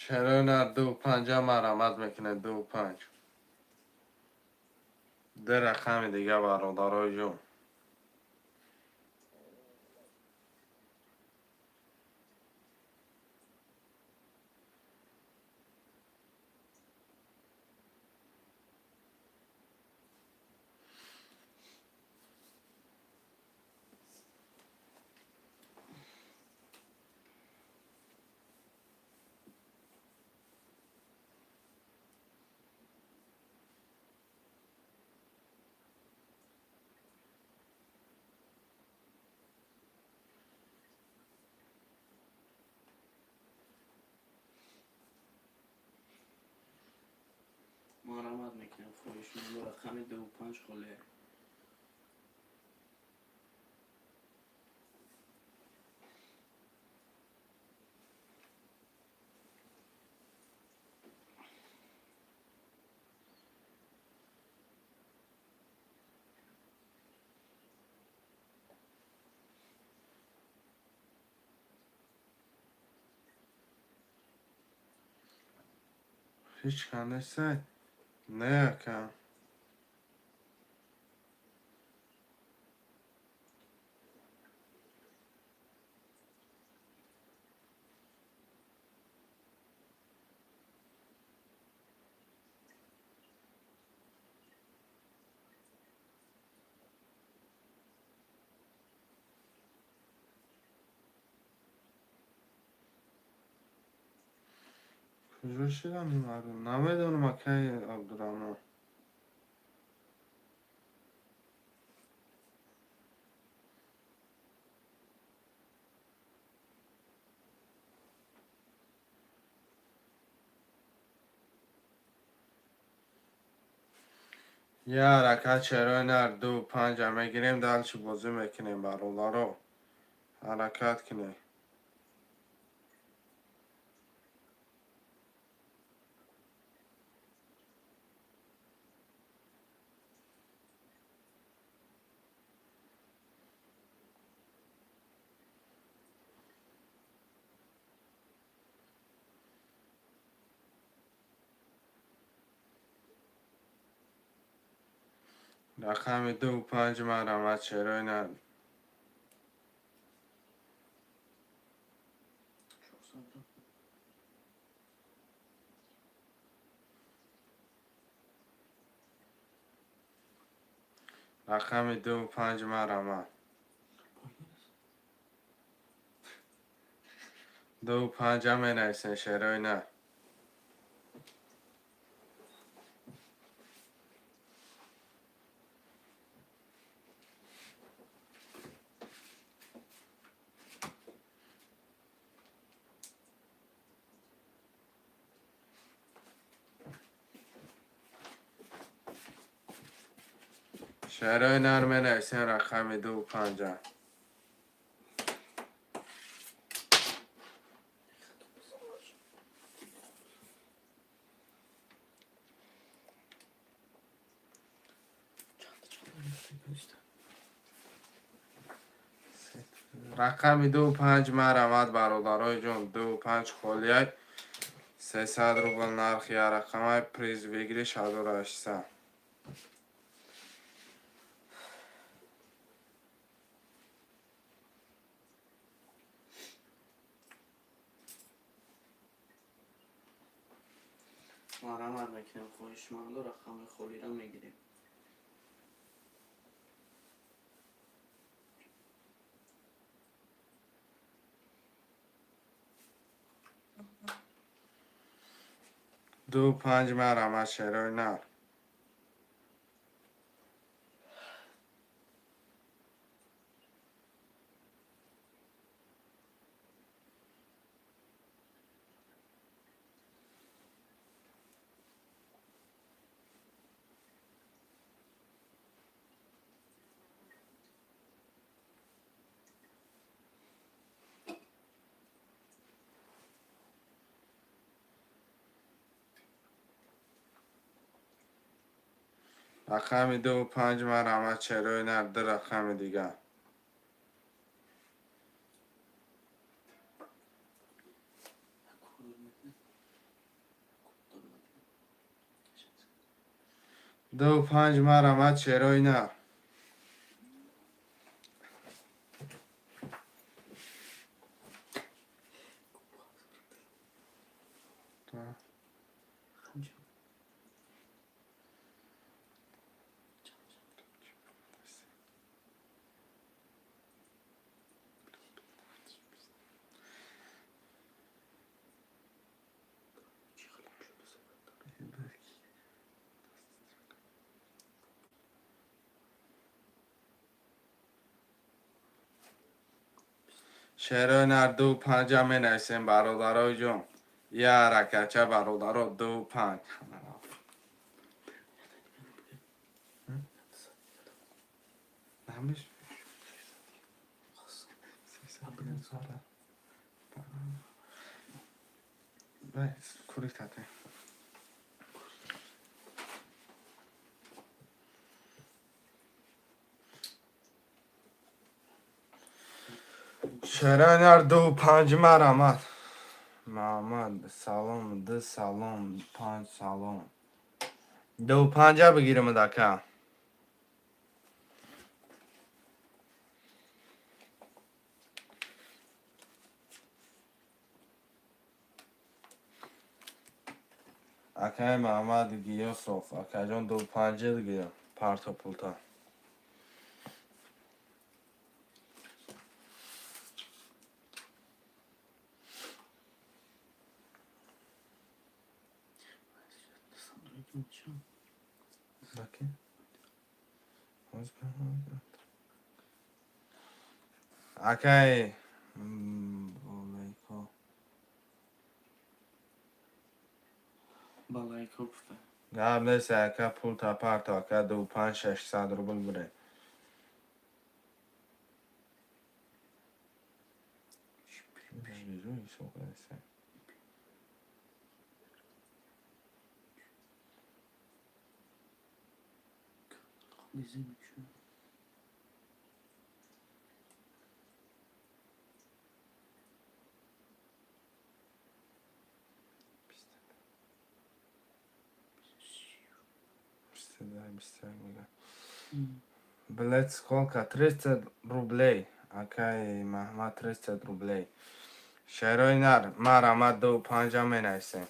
Шерои нар, ду панҷа, марҳамат мекунед, ду панҷ. Ду рақами дига, бародарои ҷон. Марҳамат мекунем, хоҳишмандо, рақами ду панҷ холе. Ҳеҷ кас нестай? Не, ака. Куҷо шуданд ин мардум? Намедонам, акаи Абдураҳмон. Я ҳаракат, шерои нар, ду панҷа мегирем, дальше бозӣ мекунем, бародаро. Ҳаракат кунед. Рақами ду панҷ, марҳамат, шерои нар. Чорсад. Рақами ду панҷ, марҳамат. Ду панҷа менависем, шерои нар. Шерои нар менависем рақами ду панҷа. Рақами ду панҷ марамад, бародарои ҷон, ду панҷ холияй, 300 рубл нархи ярақамай, приз выигрыш 1800. Марамат мекунем, хоҳишманду рақами холиро мегирем. Ду панҷ марамад, шерои нар. Рақами ду панҷ марамад, шерои нар, ду рақами дигар. Ду панҷ марамад, шерои нар. Шерои нар, ду панҷа менависем, бародарои ҷон. Я ҳаракатча, бародаро, ду панҷ. Шерои нар, ду панҷ марамад. Маҳмад, салом, ду салом, панҷ салом. Ду панҷа бигирем, ака. Акаи Маҳмад Гиёсов, акаҷон, ду панҷа бигирем, парто пулта. Заки? Акаи Болайко. Балайко гуфта. Гап нест, ака, пулта парто, ака, ду панҷ 600 рубл бире. Билет сколько? 30 рублей. Акаи Маҳмад, 30 рублей. Шерои нар, марамад, ду панҷа менависем.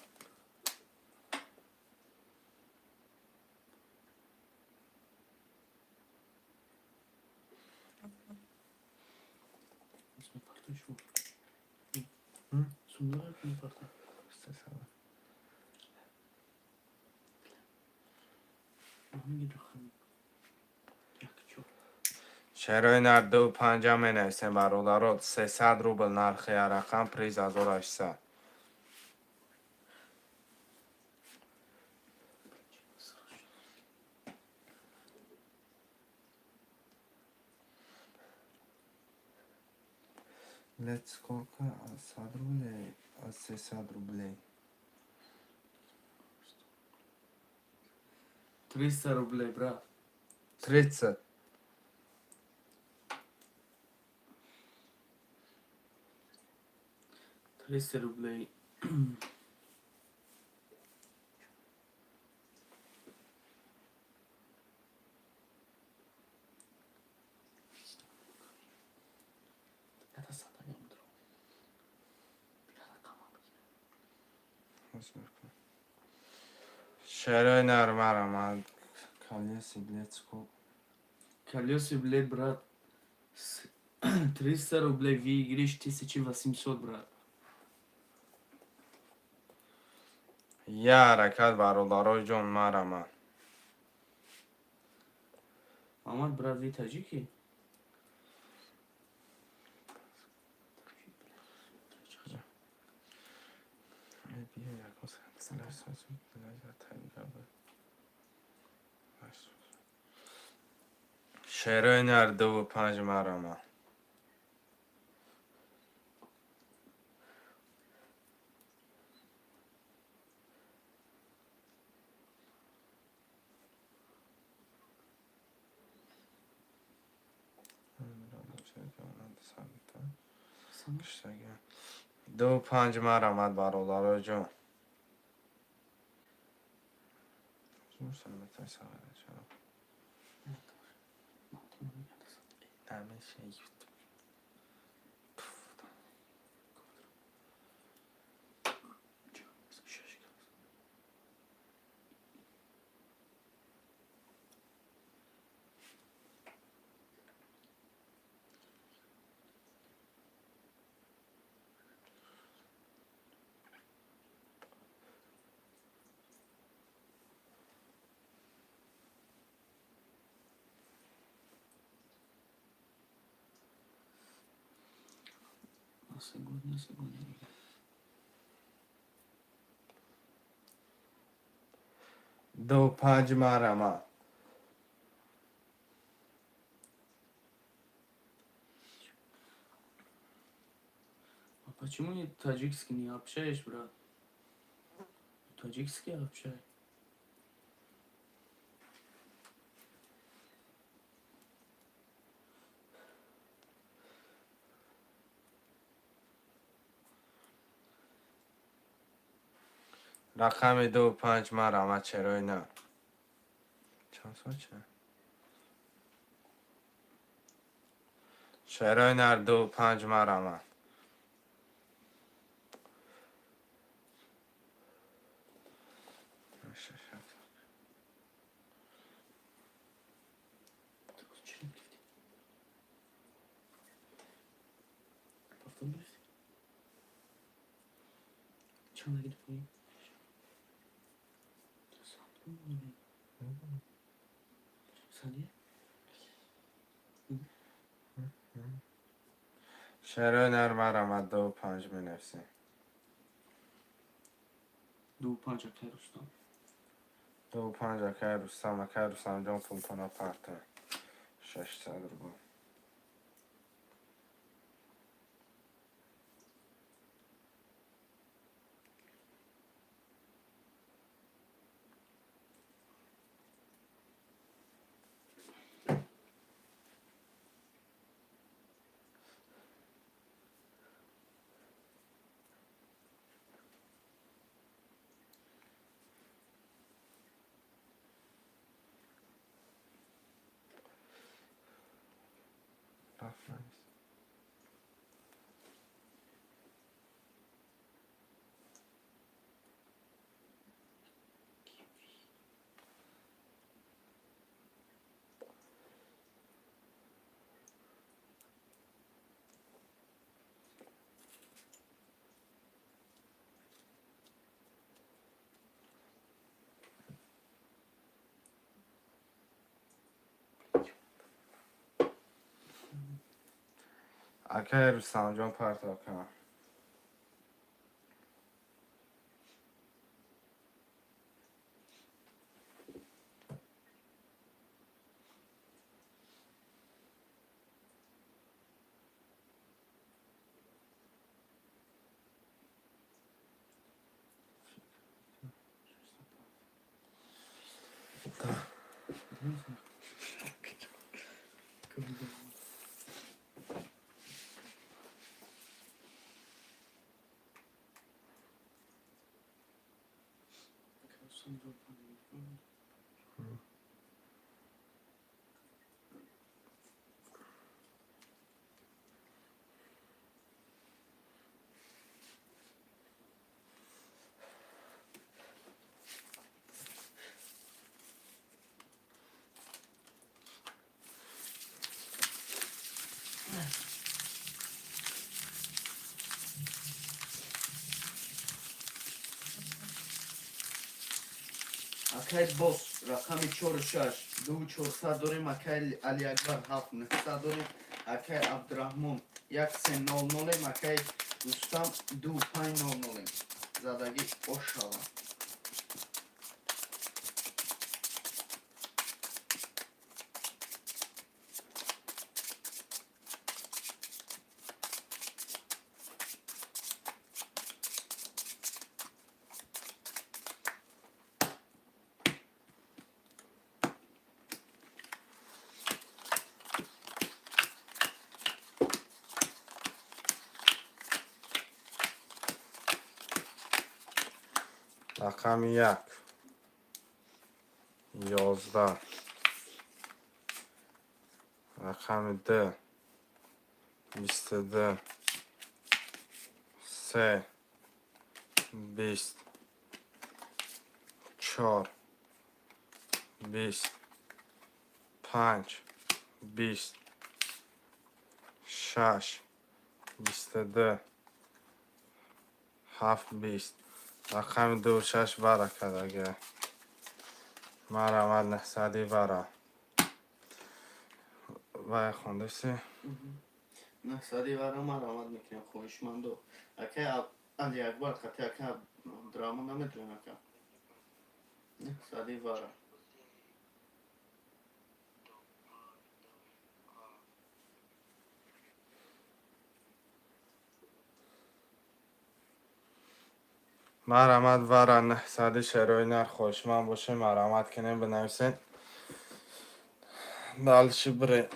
Шерои нар, ду панҷа менависем, бародаро, 300 рубл нархи рақам, приз 1800. Лет сколько? Аз 100 рублей? Аз 300 рублей. 300 рублей, брат. 30. 300 рублей. Это садания мудро. Шерои нар, марамад. Колеса билет сколько? Колеса билет, брат. 300 рублей выигрыш 1800, брат. Я ҳаракат, бародарои ҷон, марамад. Мамад, брат, вы таджики? Шерои нар, дуву панҷ, марамад. Дуву панҷ, марамад, бародарои ҷон. Сегодня, сегодня. Дуву панҷ, марамад. А почему не таджикский не общаешь, брат? Таджикский общай. Рақами дуву панҷ, марамад, шерои нар. Чанд соат ча? Шерои нар, дуву панҷ, марамад. Шаш, ҳафт. Чӣ гирифтӣ? Повтор гирифтӣ? Чанд гирифтӣ? Садия? Шерои нар, марамад, дуву панҷ менависем. Дуву панҷ, акай Рустам. Дуву панҷ, акай Рустам, акай Рустамҷон, пултона парта. 600 рубл. Рафт навис. Акай Рустамҷон, парто кам. Акай бос рақами 46 2400 дорем, акай Алиакбар 7900 дорем, акай Абдураҳмон 1300, акай Рустам 2500. Задагӣ ошава. Рақами 1, 11, рақами 2, 22, 3, 20, 4, 20, 5, 20, 6, 22, 7, 20. Рақами 2 6 вара кардага. Марамад 900 вара. Вай хондаси? 900 вара марамад мекунем, хоҳишмандо. Акай Алиакбар хати акай Абдураҳмон намедонем ака. 900 вара. Марамад вара 900 шерои нар хоҳишманд боше, марамад кунем, бинависед. Дальше бирем.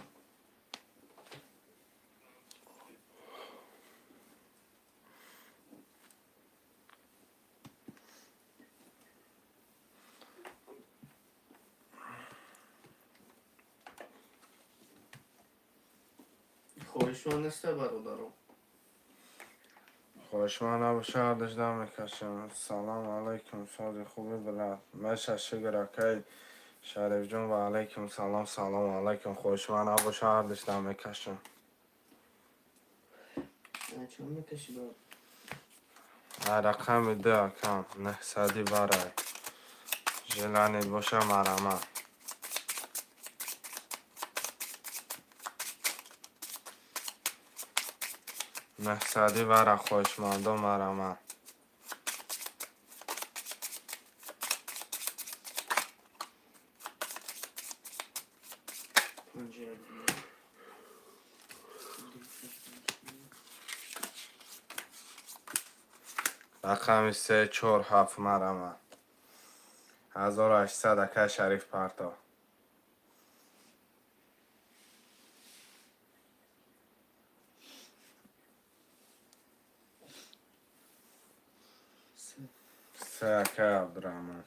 Хоҳишманд неста бародаро. Хоҳишманд набоша, ҳардаш дам мекашем. Салом алайкум, сози хуби билад. Меша шукр акай Шарифҷон, ва алайкум салом, салом алайкум. Хоҳишманд набоша, ҳардаш дам мекашем. Чанд мекашӣ брат? Рақами 2 акам, 900 вара. Желание боша, марама. 900 вара хоҳишмандо марама. 5. Рақами 3, 4, 7 марама. 1800 акай Шариф парто. 3 акай Абдураҳмон.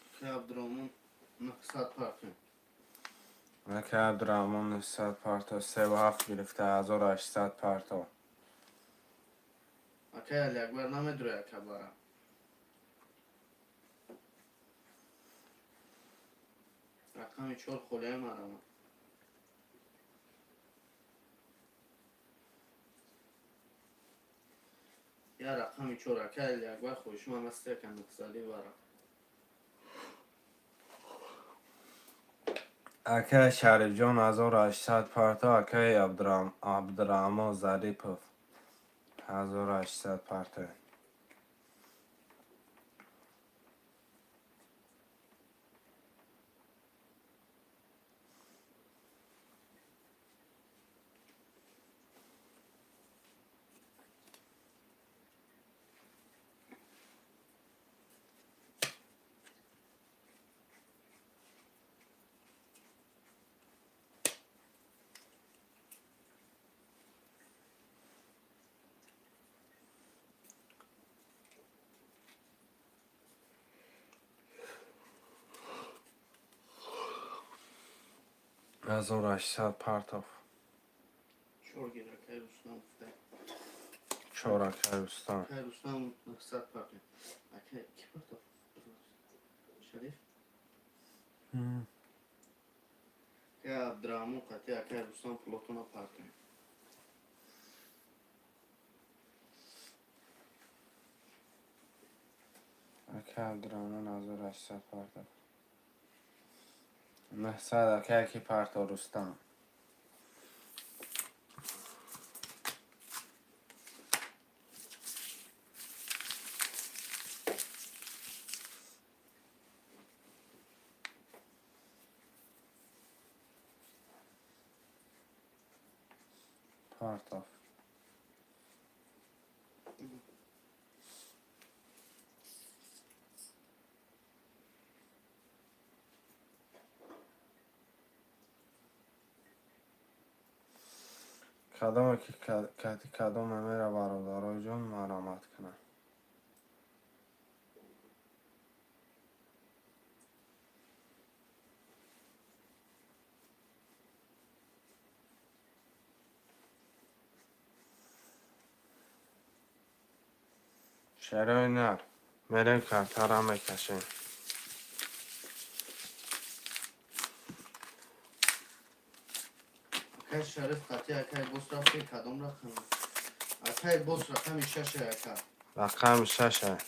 Акай Абдураҳмон 900 парто. Акай Абдураҳмон 900 парто, 3 ва 7 гирифта, 1800 парто. Акай Алиакбар намедурай ака бара. Рақами 4 холияи марама. Я рақами 4 акай Алиакбар хоҳишманд аст ака 900 вара. Акай Шарифҷон 1800 парто, акай Абдураҳмон Зарипов 1800 парто. 1800 партов. Чор гир, акай Рустам гуфта. Чор, акай Рустам. Акай Рустам 900 партов. Акай ки партов? Шариф? Акай Абдураҳмон қати акай Рустам пулотона партоем. Акай Абдураҳмон 1800 партов. 900, акай ки парто, Рустам. Партов. Кадоме ки кати кадоме мера, бародарои ҷон, марамат кунад. Шерои нар, мерем, картара мекашем. Акай Шариф қати акай бос рафти, кадом рақам? Акай бос рақами шаша, ака. Рақами шаша.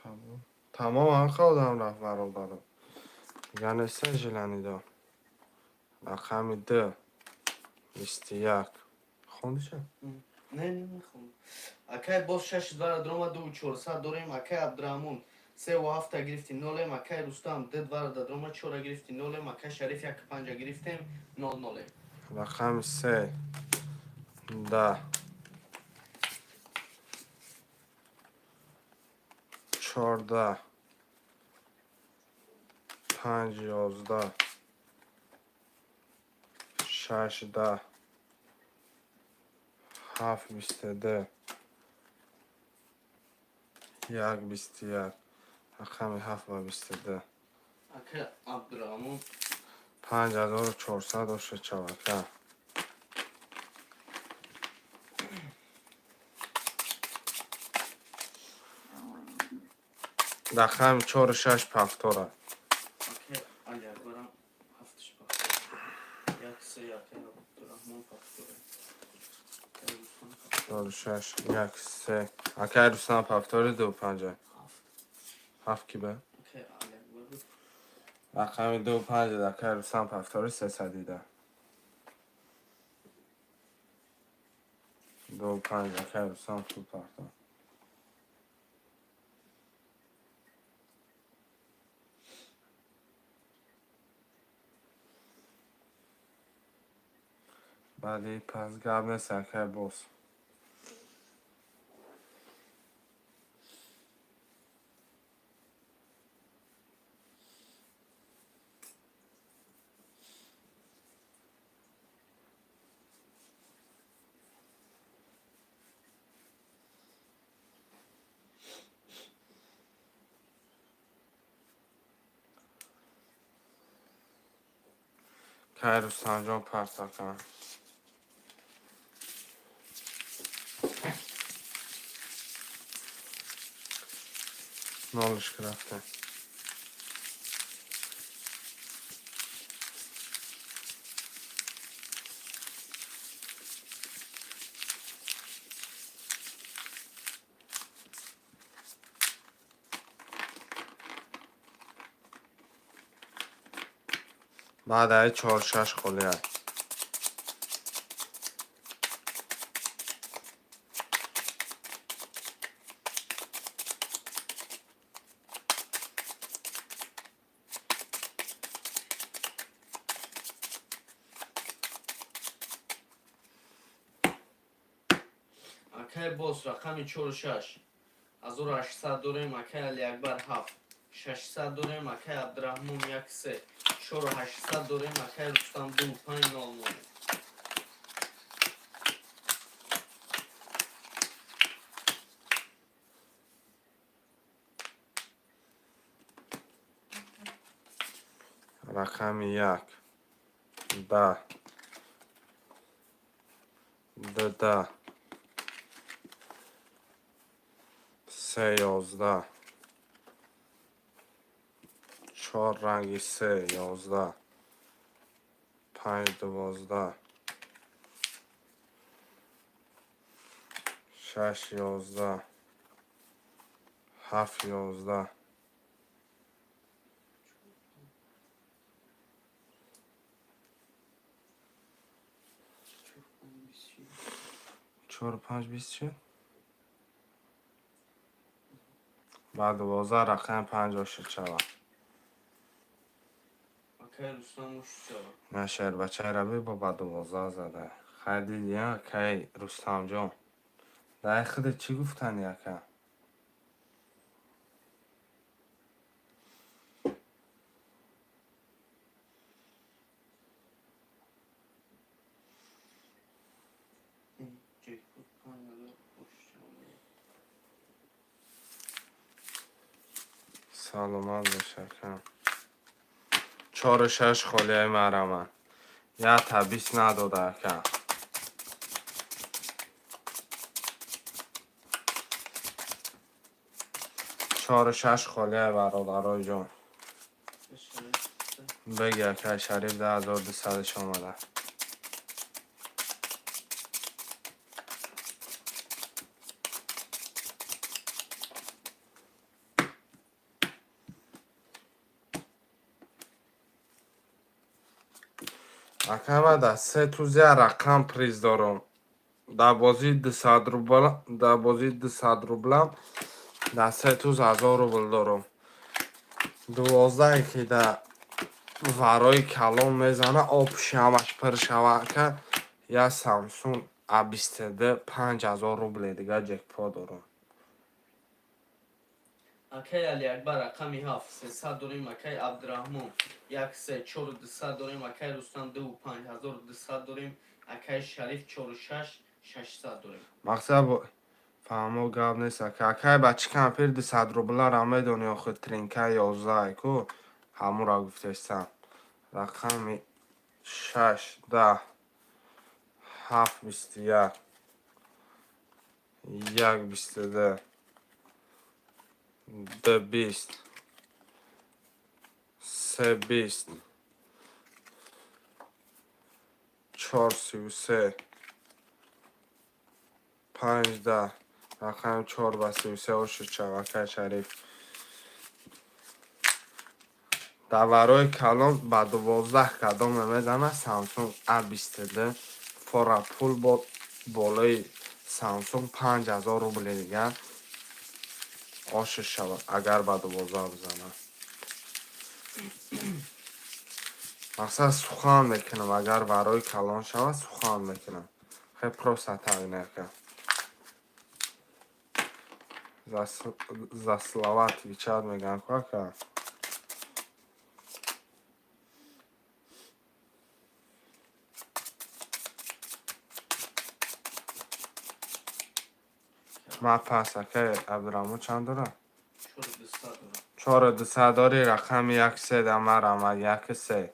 Қабул. Тамом, ҳамқа одам рафт, бародаро. Дигар неста желаниедо. Рақами ду. 21. Хондиша? Не, не, нахондам. Акай бос шаши двара дрома, ду чорсад дорем. Акай Абдураҳмон севу ҳафта гирифти, нолем. Акай Рустам ду двара да дрома, чора гирифти, нолем. Акай Шариф як панҷа гирифтем, нол нолем. Рақами се. 10. 14. 5 11. 6 10. 7 22. 1 21. Рақами ҳафт ва 22. Акай Абдураҳмон. 5400 оша чавака. Рақами чору шаш повтора. Акай Алиакбарам ҳафтиш повтор. Як се, акай Абдураҳмон повтора. Акай Рустам повтор. Чору шаш, як се. Акай Рустам повтори, ду панҷа. Ҳафт. Ҳафт ки ба? Акай Алиакбар буд. Рақами ду панҷа, акай Рустам повтори, сесадида. Ду панҷ, акай Рустам пул парто. Баъди пас гап нест, акай бос. Кай Рустамҷон парта кан. Нолиш рафта. Баъд ай чор шаш холия. Акай Бос рақами чору шаш 1800 дорем. Акай Алиакбар ҳафт 600 дорем. Акай Абдураҳмон як се 4800 дорем. Акай Рустам ду панҷ нол нол. Рақами як, 10, ду, 10, се, 11, чор ранги се, 11, панҷ, 12, шаш, 11, ҳафт, 11. Чору панҷ бист шуд. Ба 12 рақами панҷ ошид шавад. Акай Рустам ошид шавад. На, шербачаи раби бо ба 12 зада. Хай диди, акай Рустамҷон. Дай худат чӣ гуфтани, ака? Ҷекпот 5000 ошид шавад. Саломат бош, ака. Чору шаш холияи мараман. Як та бист надода, ака. Чору шаш холияи, бародарои ҷон. Беги, акай Шариф, 10200-ш омада. Ака, ман дар се туз як рақам приз дорам. Дар бозии 200 рубл, дар бозии 200 рублам дар се туз 1000 рубл дорам. 12-е ки дар варои калон мезана, обши ҳамаш пир шава, ака, як Samsung A22 5000 рубле дига ҷекпот дорам. Акай Алиакбар рақами ҳафт 300 дорем. Акай Абдураҳмон як се 4200 дорем. Акай Рустам ду панҷ 1200 дорем. Акай Шариф чору шаш 600 дорем. Мақсад фаҳмо, гап нест, ака. Акай, ба чӣ кампир 200 рублара медонӣ, охир тринка 11 ку ҳамура гуфтестам. Рақами шаш, 10, ҳафт, 21, як, 22, ду, 20, се, 20, чор, 33, панҷ, 10. Рақами чор ба 33 ошид шав, акай Шариф. Дар варои калон ба 12 кадоме мезана, Samsung A22 фора пул бо болои Samsung 5000 рубли дигар ошид шавад, агар ба 12 бизанад. Мақсад, сухан мекунам, агар варои калон шавад, сухан мекунам. Хеле просто так не, ака. За слова отвечать мегӯям ку, ака. Ман пас, акай Абдураҳмон чанд дорам? 4200 дорам. Чору дусад дори. Рақами як се да марамад, яки се.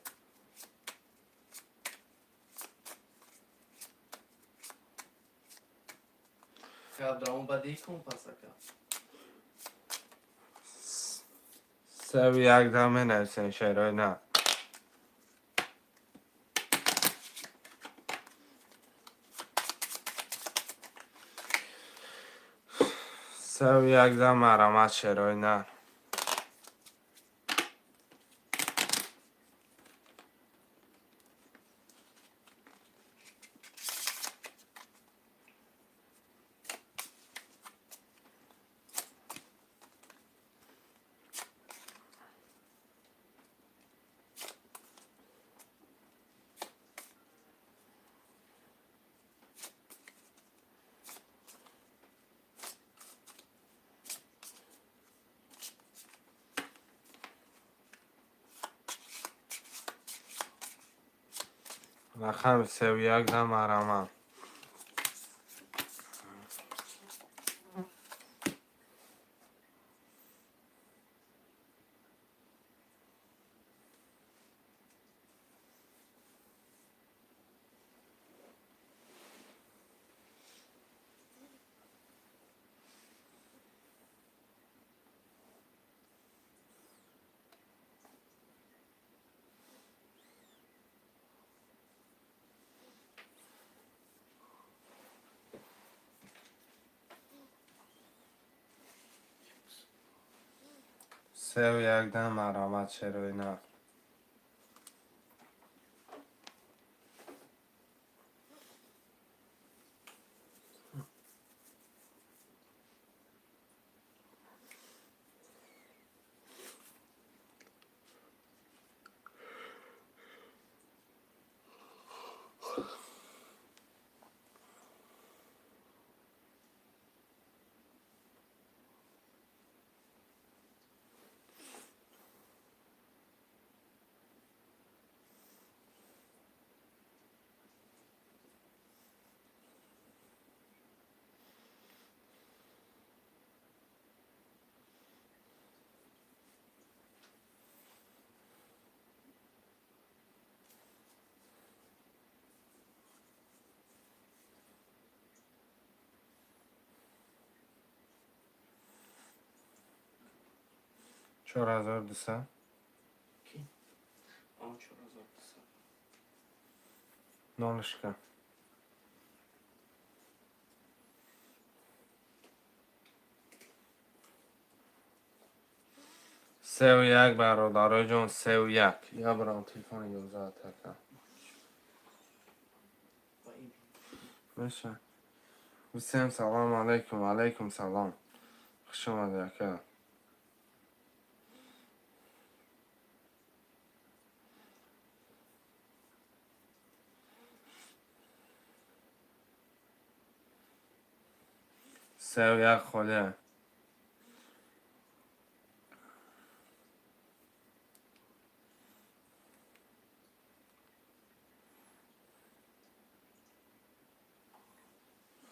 Акай Абдураҳмон, баъди кун пас, ака. Севу як да менависем, шерои на. Севу як да марамад, шерои на. Рақами 31 да марҳамат. 31 да марҳамат, шерои нар. 4200. Ки? 4200. Нолишка. 31, бародарои ҷон, 31. Я барам телефони 11 така. Ва ин. Меша. Всем салом алейкум, алейкум салом. Хуш омадед, ака. 31 холия.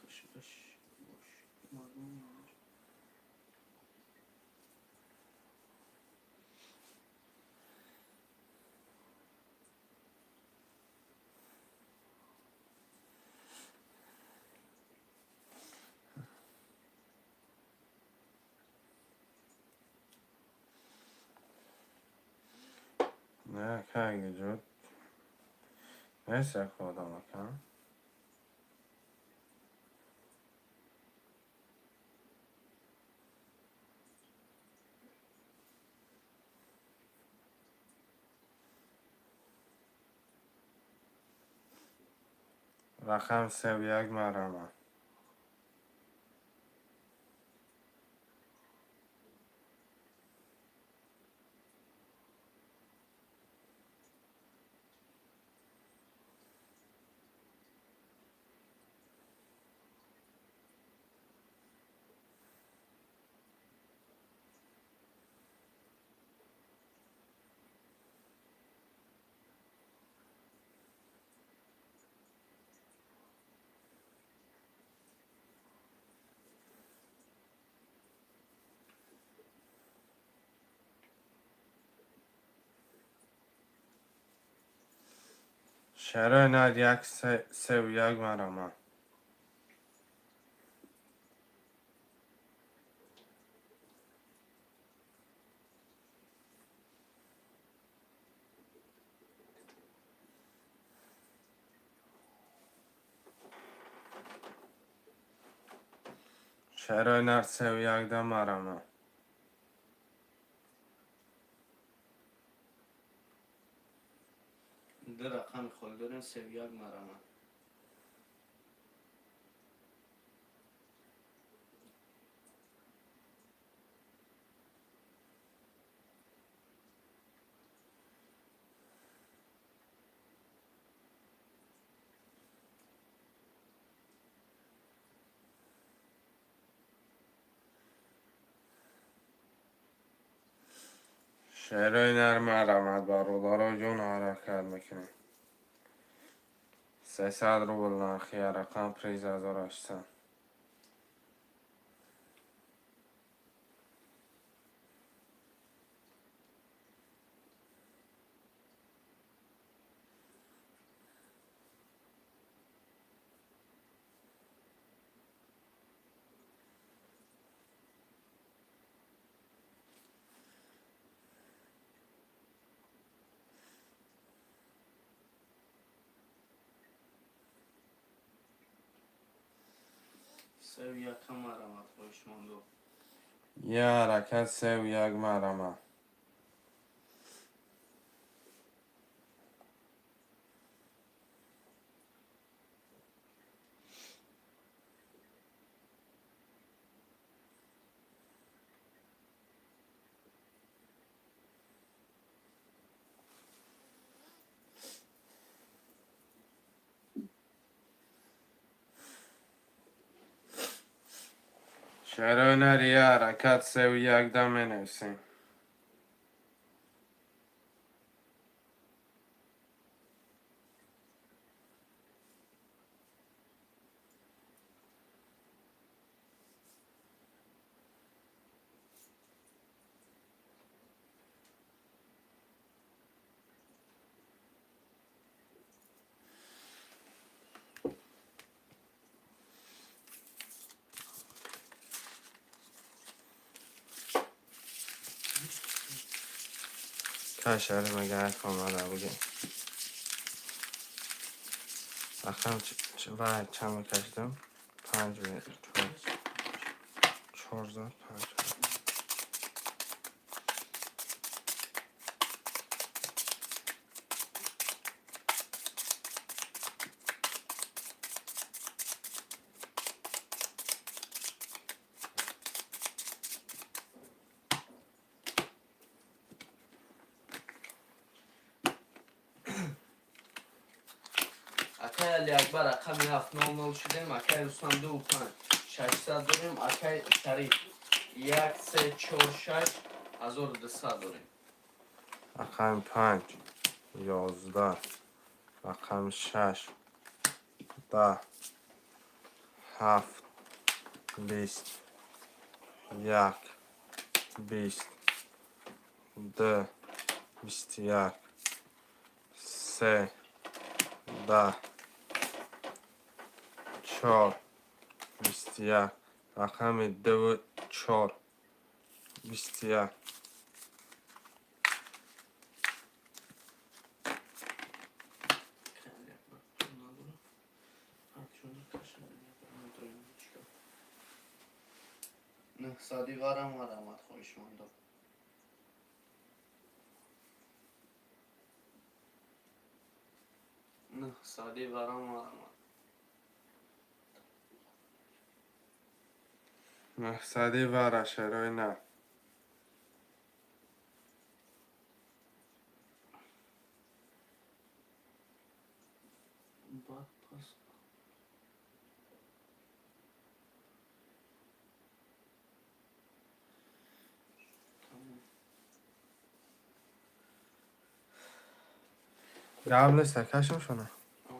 Хуш бош. Мардум. Не, ака, ҷуд. Нест як одам, ака. Рақами 31, марҳамат. Шерои нар як 31, марҳамат. Шерои нар 31 да марҳамат. Ду рақами холӣ дорем, 31, марҳамат. Шерои нар, марҳамат, бародаро ҷон, ҳаракат мекунем. 300 рубл нархи рақам, приз 1800. Сеу яка марамат, хоҳишмандо. Я ҳаракат, севу як, марама. Шерои нар, я ҳаракат, севу як да менависем. Кашари мага як омада бугем. Рақам вай чанд мекашидам? Панҷ, чор, чор зад, панҷ. Акай Алиакбар, рақами ҳафт, нол нол шудем. Акай Рустам, ду панҷ, 600 дорем. Акай Шариф, як, се, чор, шаш, 1200 дорем. Рақами панҷ, 11, рақами шаш, 10, ҳафт, 20, як, 20, ду, 21, се, 10, чор, 21, рақами дуву чор, 21. Акай Алиакбар надора. Нӯҳсади варам марамат, хоҳишмандо. Нӯҳсади варам марамат. Нӯҳсади вара, шерои нар. Баъд пас. Тамом. Гап неста, кашм шона. А.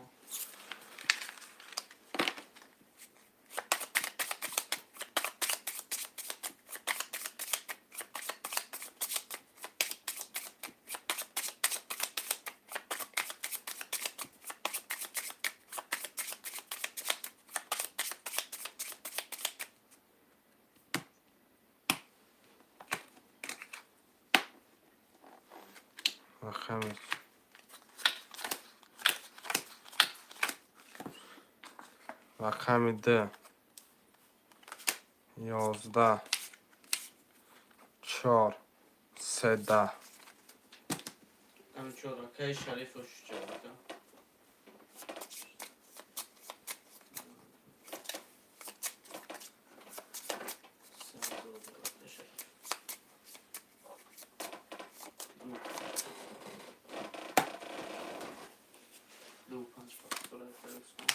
Рақами ду, 11, чор, се, 10. Ами чор, акай Шарифо шуҷа. Ду панҷ фактора, акай Рустам.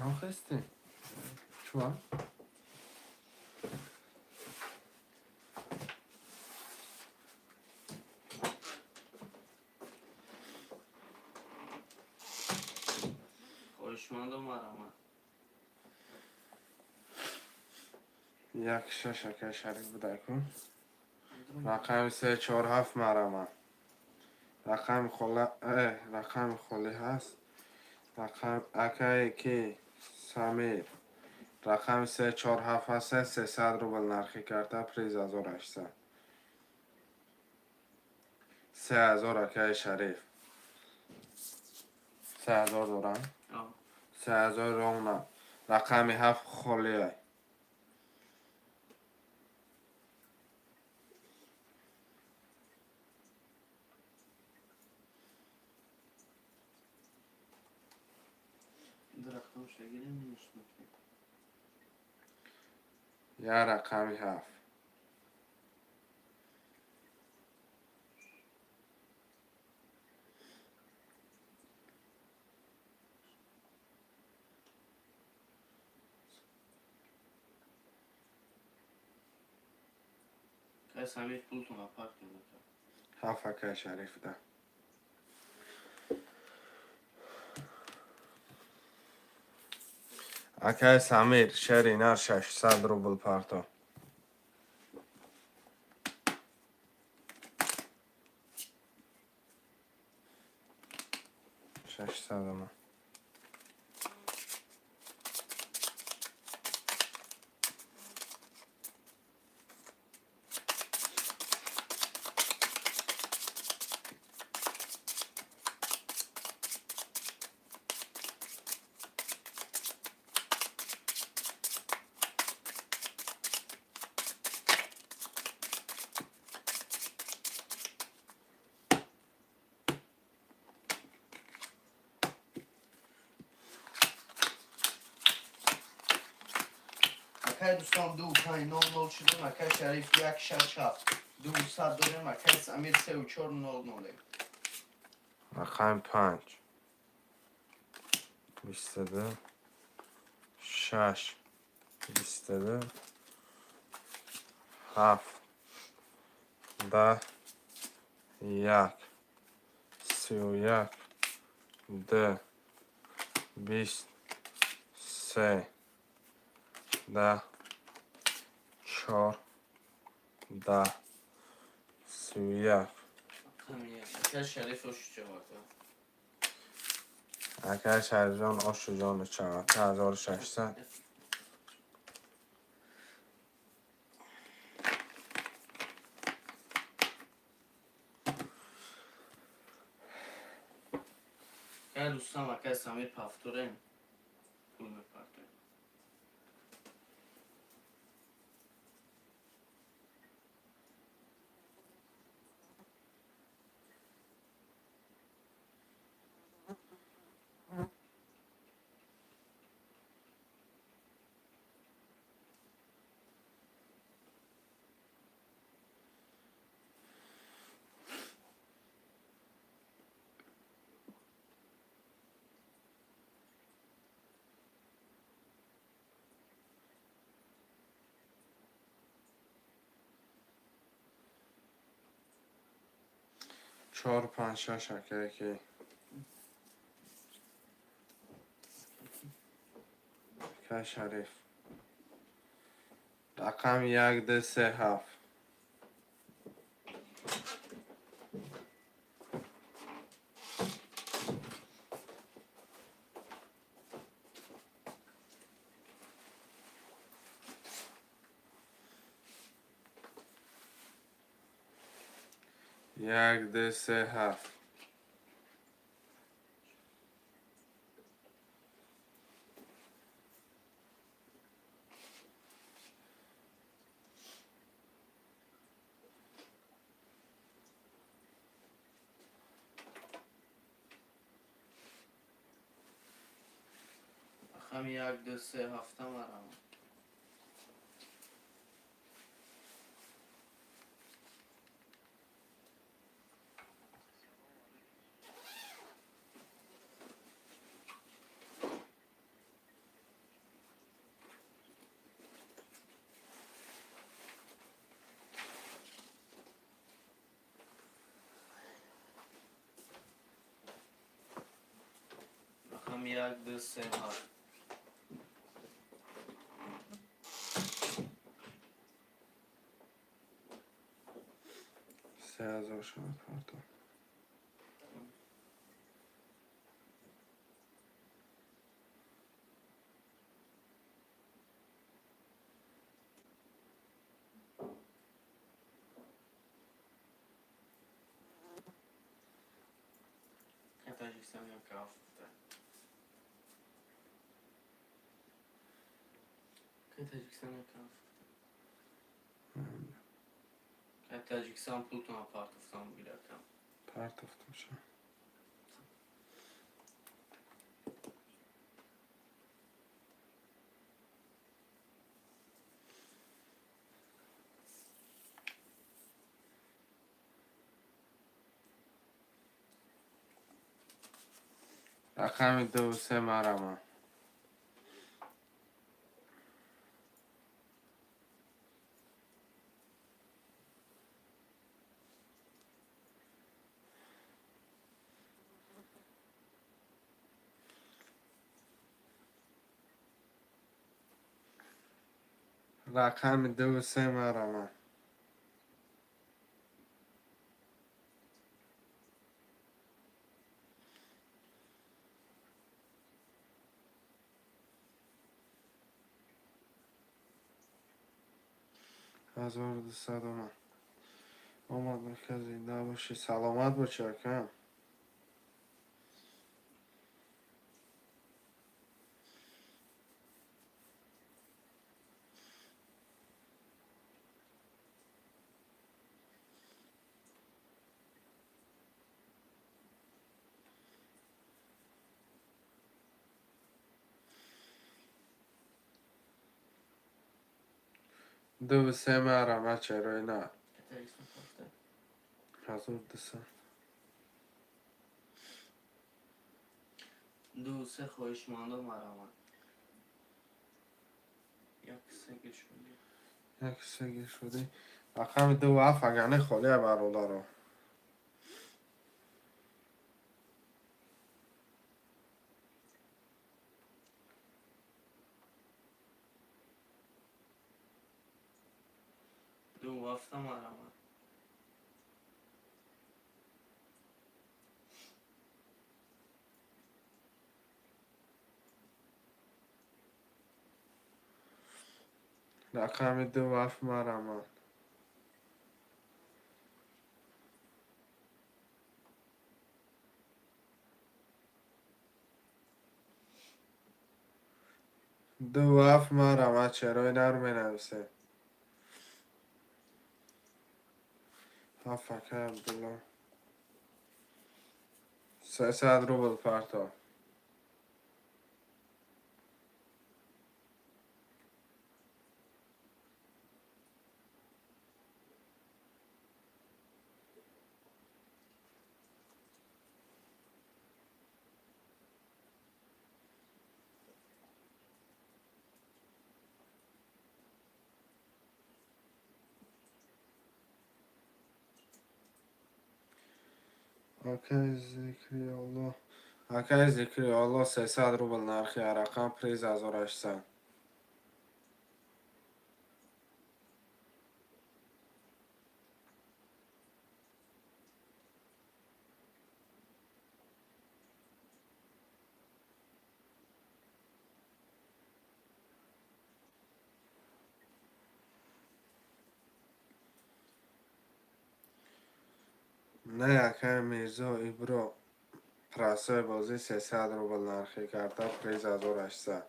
Ҳам хестӣ чува. Хоҳишмандо, марҳамат. Як шаш, акай Шариф, будай кун. Рақами се, чор, ҳафт, марҳамат. Рақами хола, рақами холӣ ҳаст. Рақам акае ки Самир. Рақами се, чор, ҳафт ҳаст, 300 рубл нархи карта, приз 1800. 3000, акаи Шариф. 3000 дорам. 3000 ровно. Рақами ҳафт холиай. Ду рақамша гирем, минус мекунем. Я рақами ҳафт. Акай Самир, пултон апартем, ака. Ҳафт, акаи Шариф да. Акаи Самир, шери нар 600 рубл парто. 600 ама. Акай Рустам, 2 5 0 0 шудем. Акай Шариф, 1 6 7, 2 100 дорем. Акай Самир, 3 4 0 0. Рақами панҷ. 22. Шаш. 22. Ҳафт. 10. Як. 31. Ду. 20. Се. 10. Чор. 10. 31. Акай Шариф, ошу чавака. Акай Шарифҷон, ошу ҷону чавака, 1600. Акай Рустам, акай Самир, повторем, пул мепартоем. Чор, панҷ, шаш, акае ки акай Шариф. Рақами як, ду, се, ҳафт. Як, ду, се, ҳафт. Рақами як, ду, се, ҳафта, марҳамат. Рақами Рақами як, ду, се, ҳафт. 3000 шавад парто. Таҷикистон як ҳафт. Таҷикистон як ҳафт. Таҷикистон пултона партофтам бигиракам. Партофтам ша. Рақами ду, се, марама. Рақами ду, се, марама. 1200 омад. Омад, ака, зинда бошӣ, саломат бошӣ, ака. Ду, се, марама, чарои на. Таҷикистон партофта. 1200. Ду, се, хоҳишмандо марамад. Як, се гир шудӣ. Як, се гир шудӣ. Рақами ду, ҳафт, агар не, холия, бародаро. Ду, ҳафта марамад. Рақами ду, ҳафт, марамад. Ду, ҳафт, марамад, чарои нар менависем. Ҳафт, ака Абдулло. 300 рубл парто. Акай Зикриолло. Акай Зикриолло, 300 рубл нархи рақам, приз 1800. Не, акай Мирзо Ибро, прасои бозӣ 300 рубл нархи карта, приз 1800.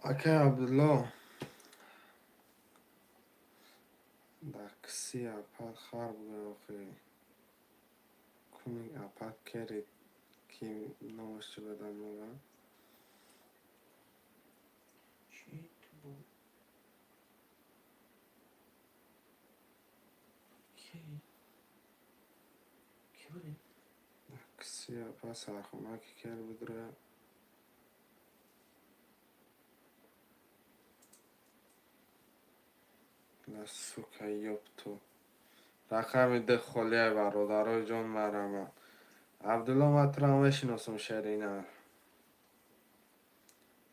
Акай Абдулло. Дакси апад хар бугӯ охи. Куни апад кери ки номаш чӣ бадам мога? Чӣ ту бо? Ки? Будем? Кисия па сархона ки кер бидра. Ла сука, ёб ту. Рақами ду холияй, бародарои ҷон, марҳамат. Абдулло, ман туро мешиносам, шерина.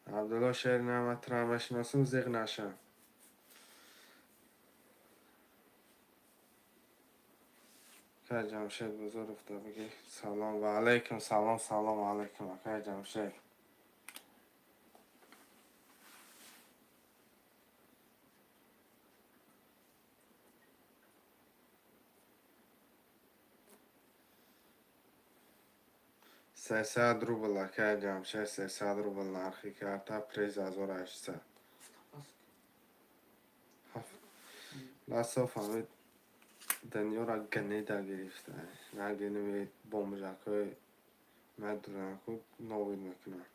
Абдулло, шерина, ман туро мешиносам, зиқ наша. Акай Ҷамшед Бузуров да бигӣ салом. Ва алайкум салом, салом алайкум, акай Ҷамшед. 300 рубл, акай Ҷамшед, 300 рубл нархи карта, приз 1800. Ҳафта паст. Ласо фаҳмид, дунёро гнида гирифта. Нагиними бомжакҳои медураку нобуд мекунанд.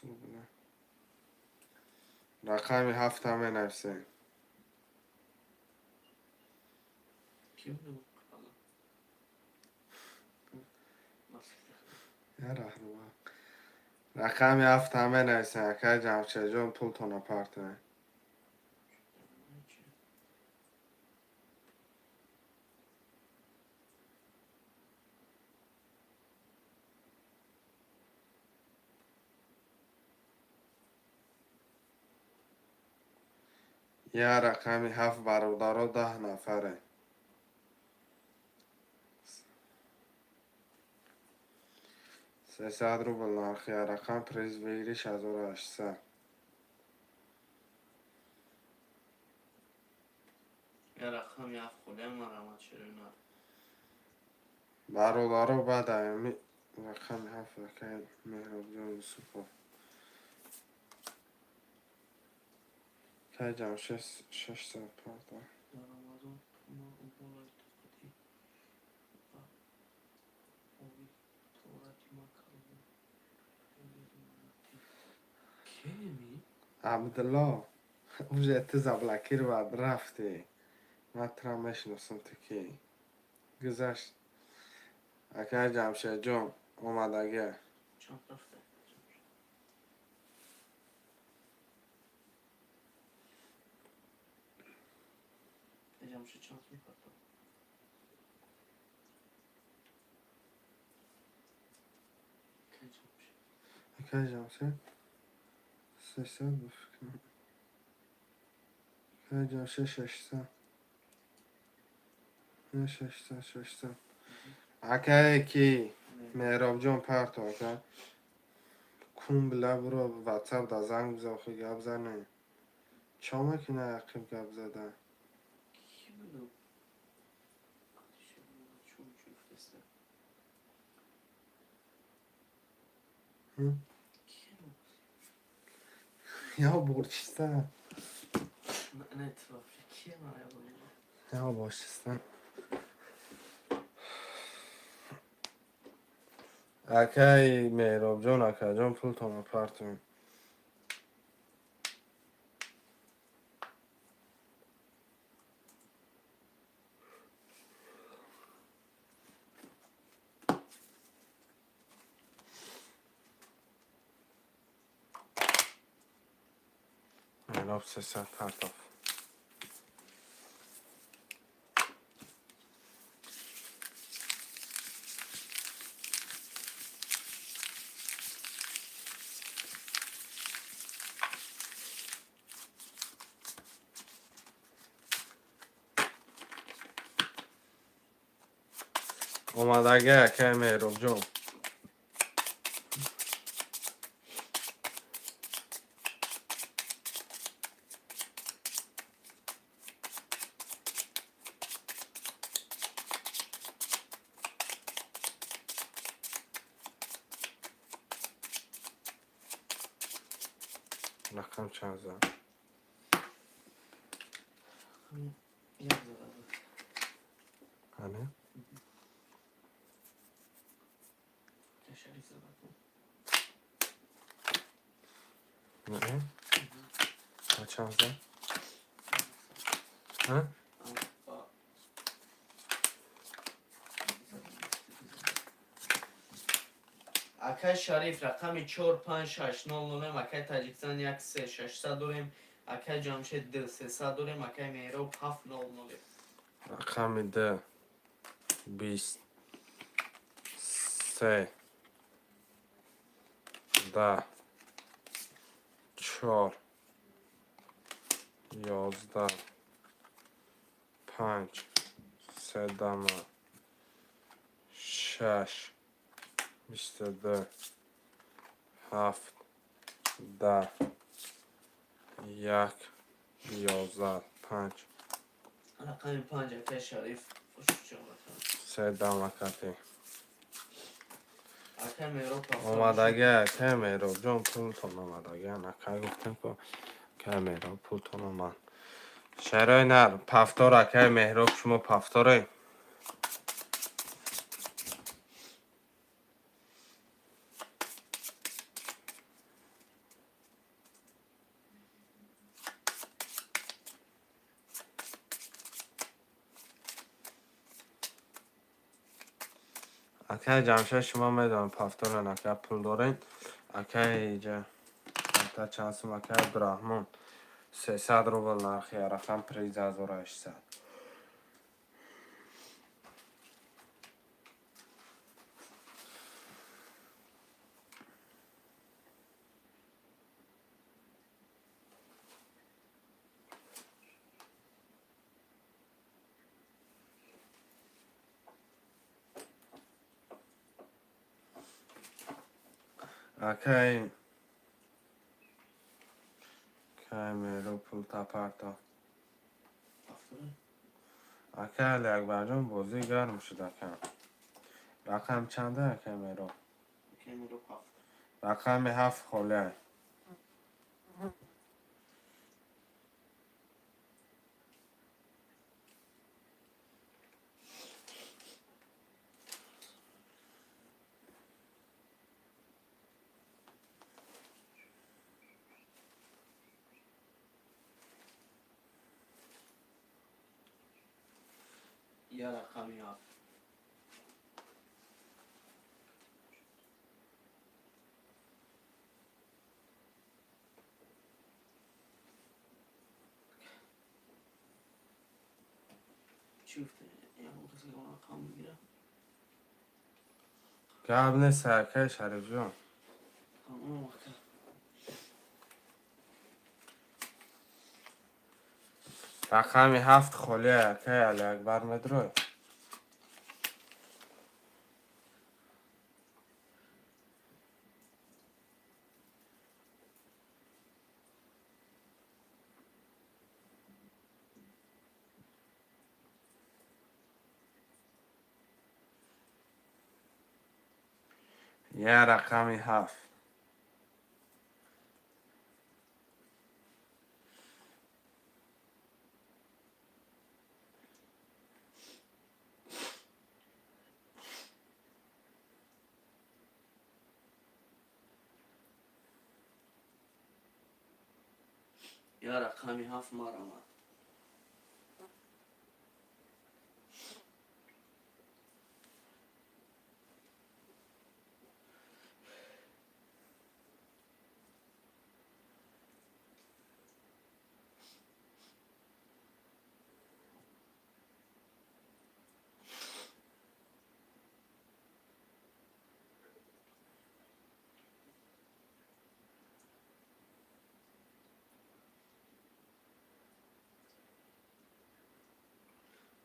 Рубла. Рақами ҳафта менависем. Ки будем? Алло. Я раҳнума. Рақами ҳафта менависем, акай Ҷамшедҷон, пултона партоем. Чи? Я рақами ҳафт, бародаро, 10 нафаре. 300 рубл нархи я рақам, приз выигрыш 1800. Я рақами ҳафт холия, марҳамат, шерина. Бародаро, баъд ами рақами ҳафт, акай Меҳробҷон Юсупов. Акай Ҷамшед, 600 парта. Дар Рамазон ма болои тоқати ва оби тоҳорати ма калон. Кеми? Абдулло, уже ту заблокировать рафтӣ. Ман туро мешиносам, ту кӣ? Гузашт. Акай Ҷамшедҷон, омадагия. Чанд рафта? Ҷамшед чанд сум партов? Акай Ҷамшед. Акай Ҷамшед, 300 ба фикрам. Акай Ҷамшед, 600. Не, 600, 600. Акае ки Меҳробҷон, парто, ака. Кун била, буро ватсап да занг биза, охи гап занем. Чо мекунӣ ақиб гап зада? Ки будам? Чун чун фтеста. Ҳм? Ки? Я борчиста. Не, ту вообще ки ман я будам? Я борчиста. Акай Меҳробҷон, акаҷон, пултонро партоем. Меҳроб 300 партоф. Омадагӣ, акай Меҳробҷон. Рақам чанд зад? Як зада буд. Ане? Шариф зада буд. Не? А чанд зад? А? Акай Шариф рақами 4 5 6 0 0, акай Таҷикистон 1 3 600 дорем, акай Ҷамшед 2 300 дорем, акай Меҳроб 7 0 0. Рақами д бист се даҳ чор 11 панҷ седама шаш 22 ҳафт 10 як 11 панҷ. Рақами 5, акай Шариф. Хушҷон рақам. Седама кати. Акай Меҳроб ҳафт. Омадага, акай Меҳробҷон, пултон омадага. Акай, гуфтем ку, акай Меҳроб, пултон омад. Шарои нар пафтор, акай Меҳроб, шумо пафторе. Акай Ҷамшед, шумо медонед, пафторен, акай, пул дорен. Акай, иҷа та чанд сум, акай Абдураҳмон? 300 рубл нархи рақам, приз 1800. Акай Меҳроб, пул тапарто. Акай Алиакбарҷон, бозӣ гарм шуд, ака. Рақам чанда, акай Меҳроб? Акай Меҳроб ҳафт. Рақами ҳафт холиай. Я рақами ҳафт. Чӣ гуфте? Ягон кас ягон рақам мегирад? Гап нест, акай Шарифҷон. Тамом, ака. Рақами ҳафт холиай, акай Алиакбар, медрой. Я рақами ҳафт. Я рақами ҳафт, марамад.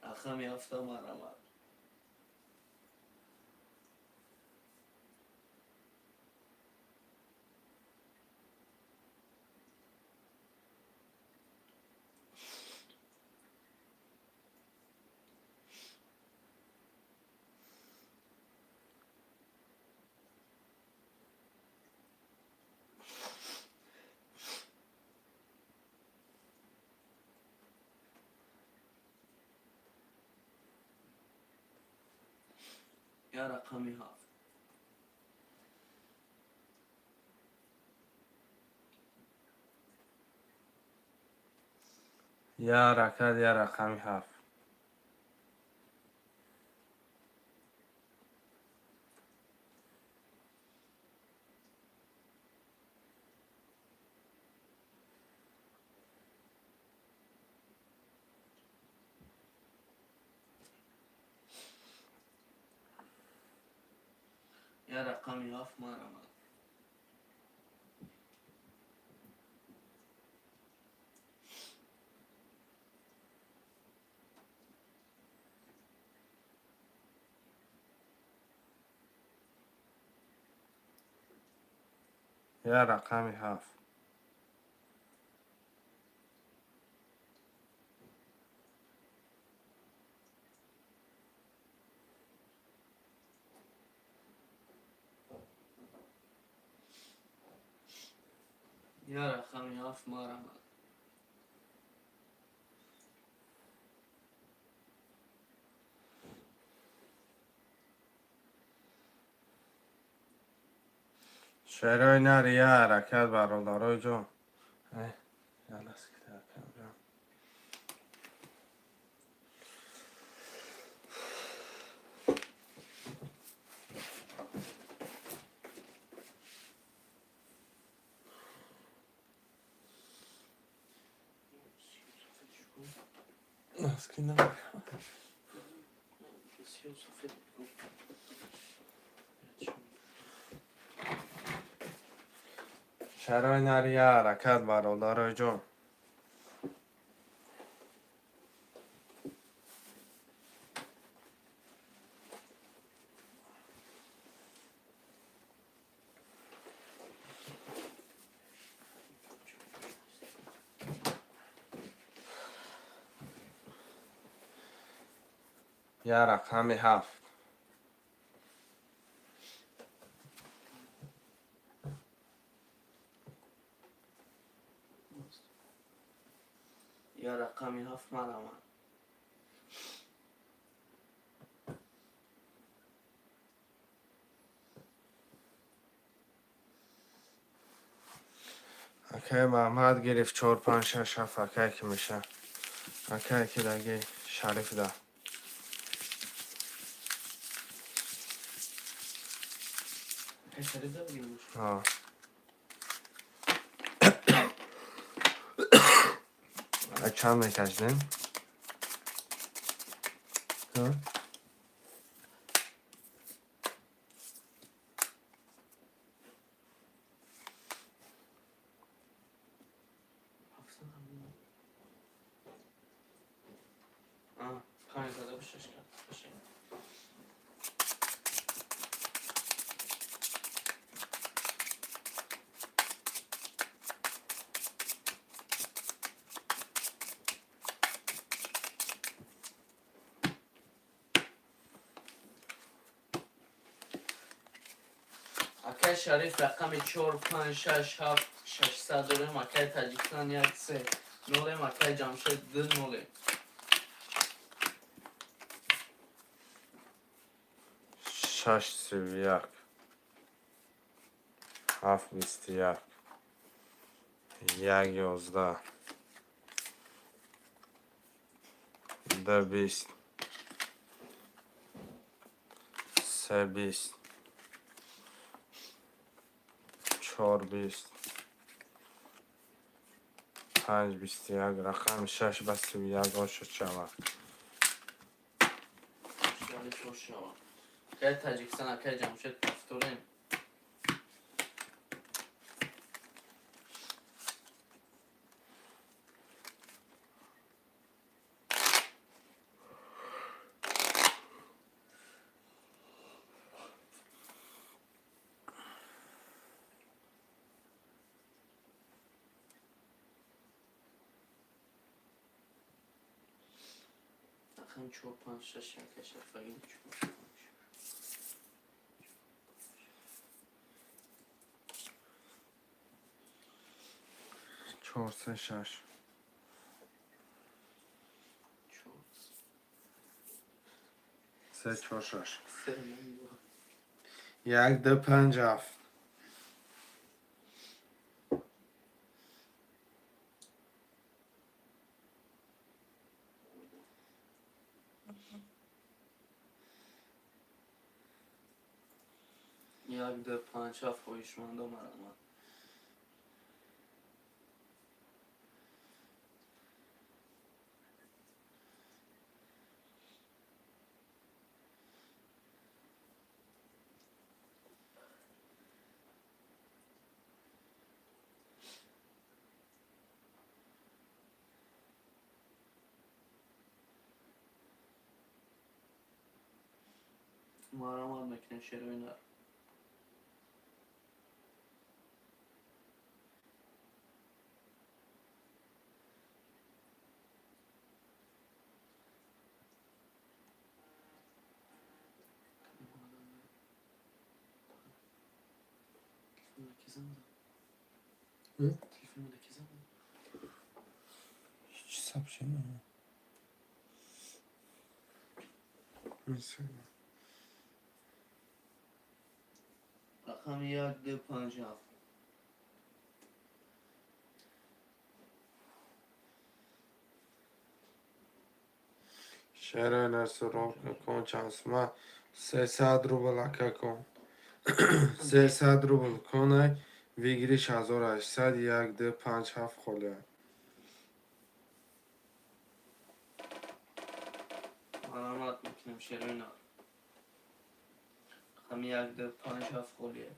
Рақами ҳафта, марамад. Я рақами ҳафт. Я ҳаракат, я рақами ҳафт. Я рақами ҳафт, марҳамат. Я рақами ҳафт. Я рақами ҳафт, марҳамат. Шерои нари, я ҳаракат, бародарои ҷон. Ай, ялас кита, акамҷон. Носки на. Сиёҳ сафед мекунам. Шерои нари, я ҳаракат, бародарои ҷон. Я рақами ҳафт. Я рақами ҳафт, марҳамат. Акай Маҳмад гирифт чор, панҷ, шаш, ҳафт. Акай ки меша? Акай ки даги Шариф да. Акай Шариф да бигирем. Ҳа. А чанд мекашидем? Ҳа? Ҳафтсад. А, панҷ зада ба шаш кард. Бошад. Акай Шариф, рақами чор, панҷ, шаш, ҳафт, 600 дорем. Акай Таҷикистон, як, се, нолем. Акай Ҷамшед, ду, нолем. Шаш, 31, ҳафт, 21, як, 11, ду, 20, се, 20, чор, 20, панҷ, 21. Рақами шаш ба 31 ошуд шавад. Шариф шавад. Акай Таҷикистон, акай Ҷамшед, повторем. Рақами чор, панҷ, шаш, акай Шарифагин, чор, панҷ. Чор, се, шаш. Чор. Се, чор, шаш. Се, нол. Як, ду, панҷ, ҳафт. 1, 2, 5, 7 хоҳишмандо, марҳамат. Марҳамат мекунем, шерои нар. Ҳеҷ сообщение. Рақами 1, 2, 5, 7. Шерои нар, суроб кун, чанд сума? 300 рубл, ака, кун. 300 рубл кунай, выигрыш 1800, 1, 2, 5, 7 холия. Марҳамат мекунем, шерои нар. Рақами 1, 2, 5, 7 холия.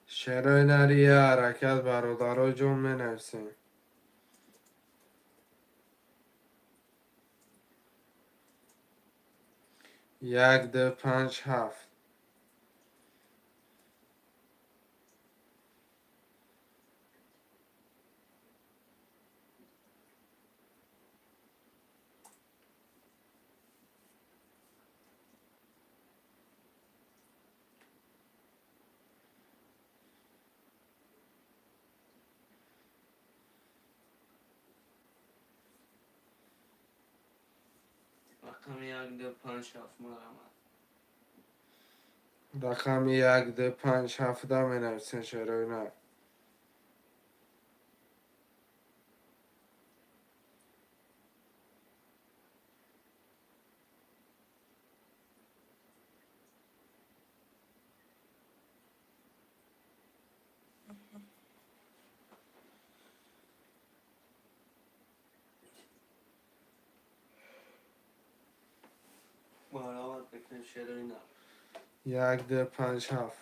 Шерои нари, я ҳаракат, бародаро ҷон, менависем. 1, 2, 5, 7. Рақами 1, 2, 5, 7, марҳамат. Рақами 1, 2, 5, 7 менависем, шерои нар. Марҳамат мекунем, шерои нар. 1, 2, 5, 7.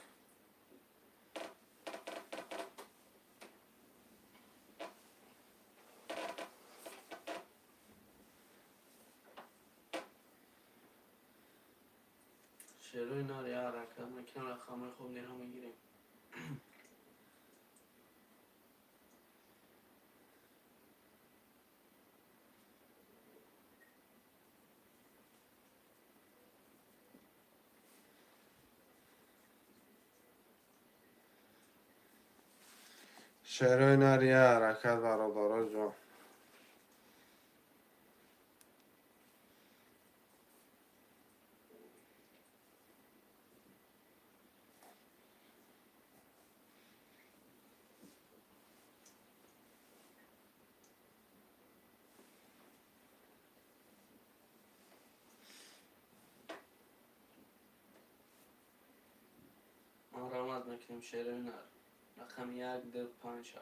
Шерои нар, я ҳаракат мекунем, рақамҳои хуб нера мегирем. Шерои нар, я ҳаракат, бародаро ҷон. Марҳамат мекунем, шерои нар. Рақами 1, 2, 5, 7.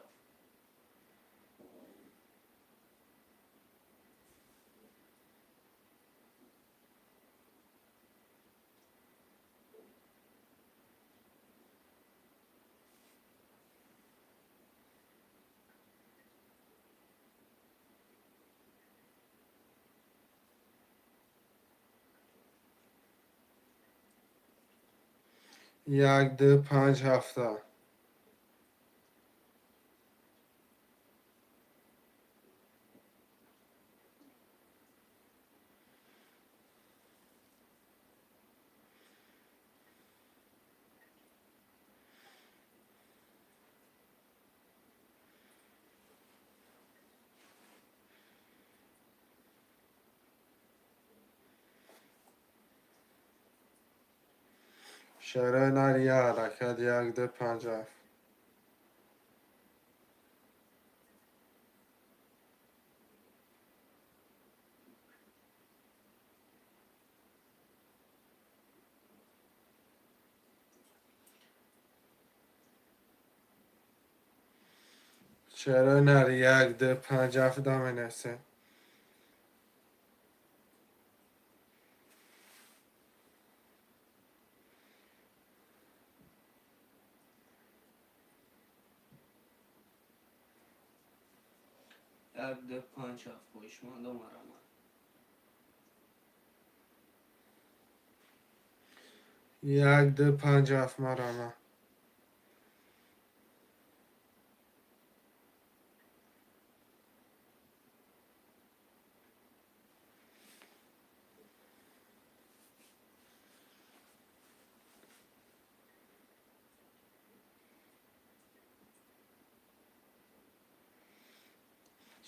1, 2, 5, 7. Шерои нар як ҳаракат, як, ду, панҷ, ҳафт. Шерои нар як, ду, панҷ, ҳафт да менависем. Як, ду, панҷ, ҳафт, хоҳишмандо, марҳамат. Як, ду, панҷ, ҳафт, марҳамат.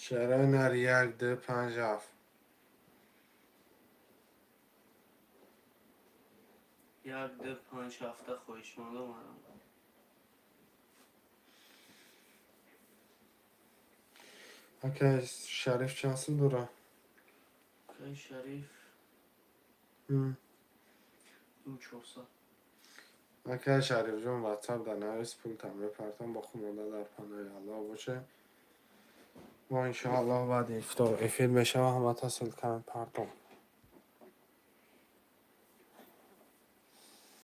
Шерои нар як, ду, панҷ, ҳафт. Як, ду, панҷ, ҳафта, хоҳишмандо, марҳамат. Акай Шариф чанд сум дорад? Акай Шариф 2400. Акай Шарифҷон, ватсап дар навис, пултам мепартам. Бо хунонда дар паноҳи Аллоҳ боше. Мо иншоаллоҳ баъди ифтор эфир мешава, ҳамата ссылка мепартом.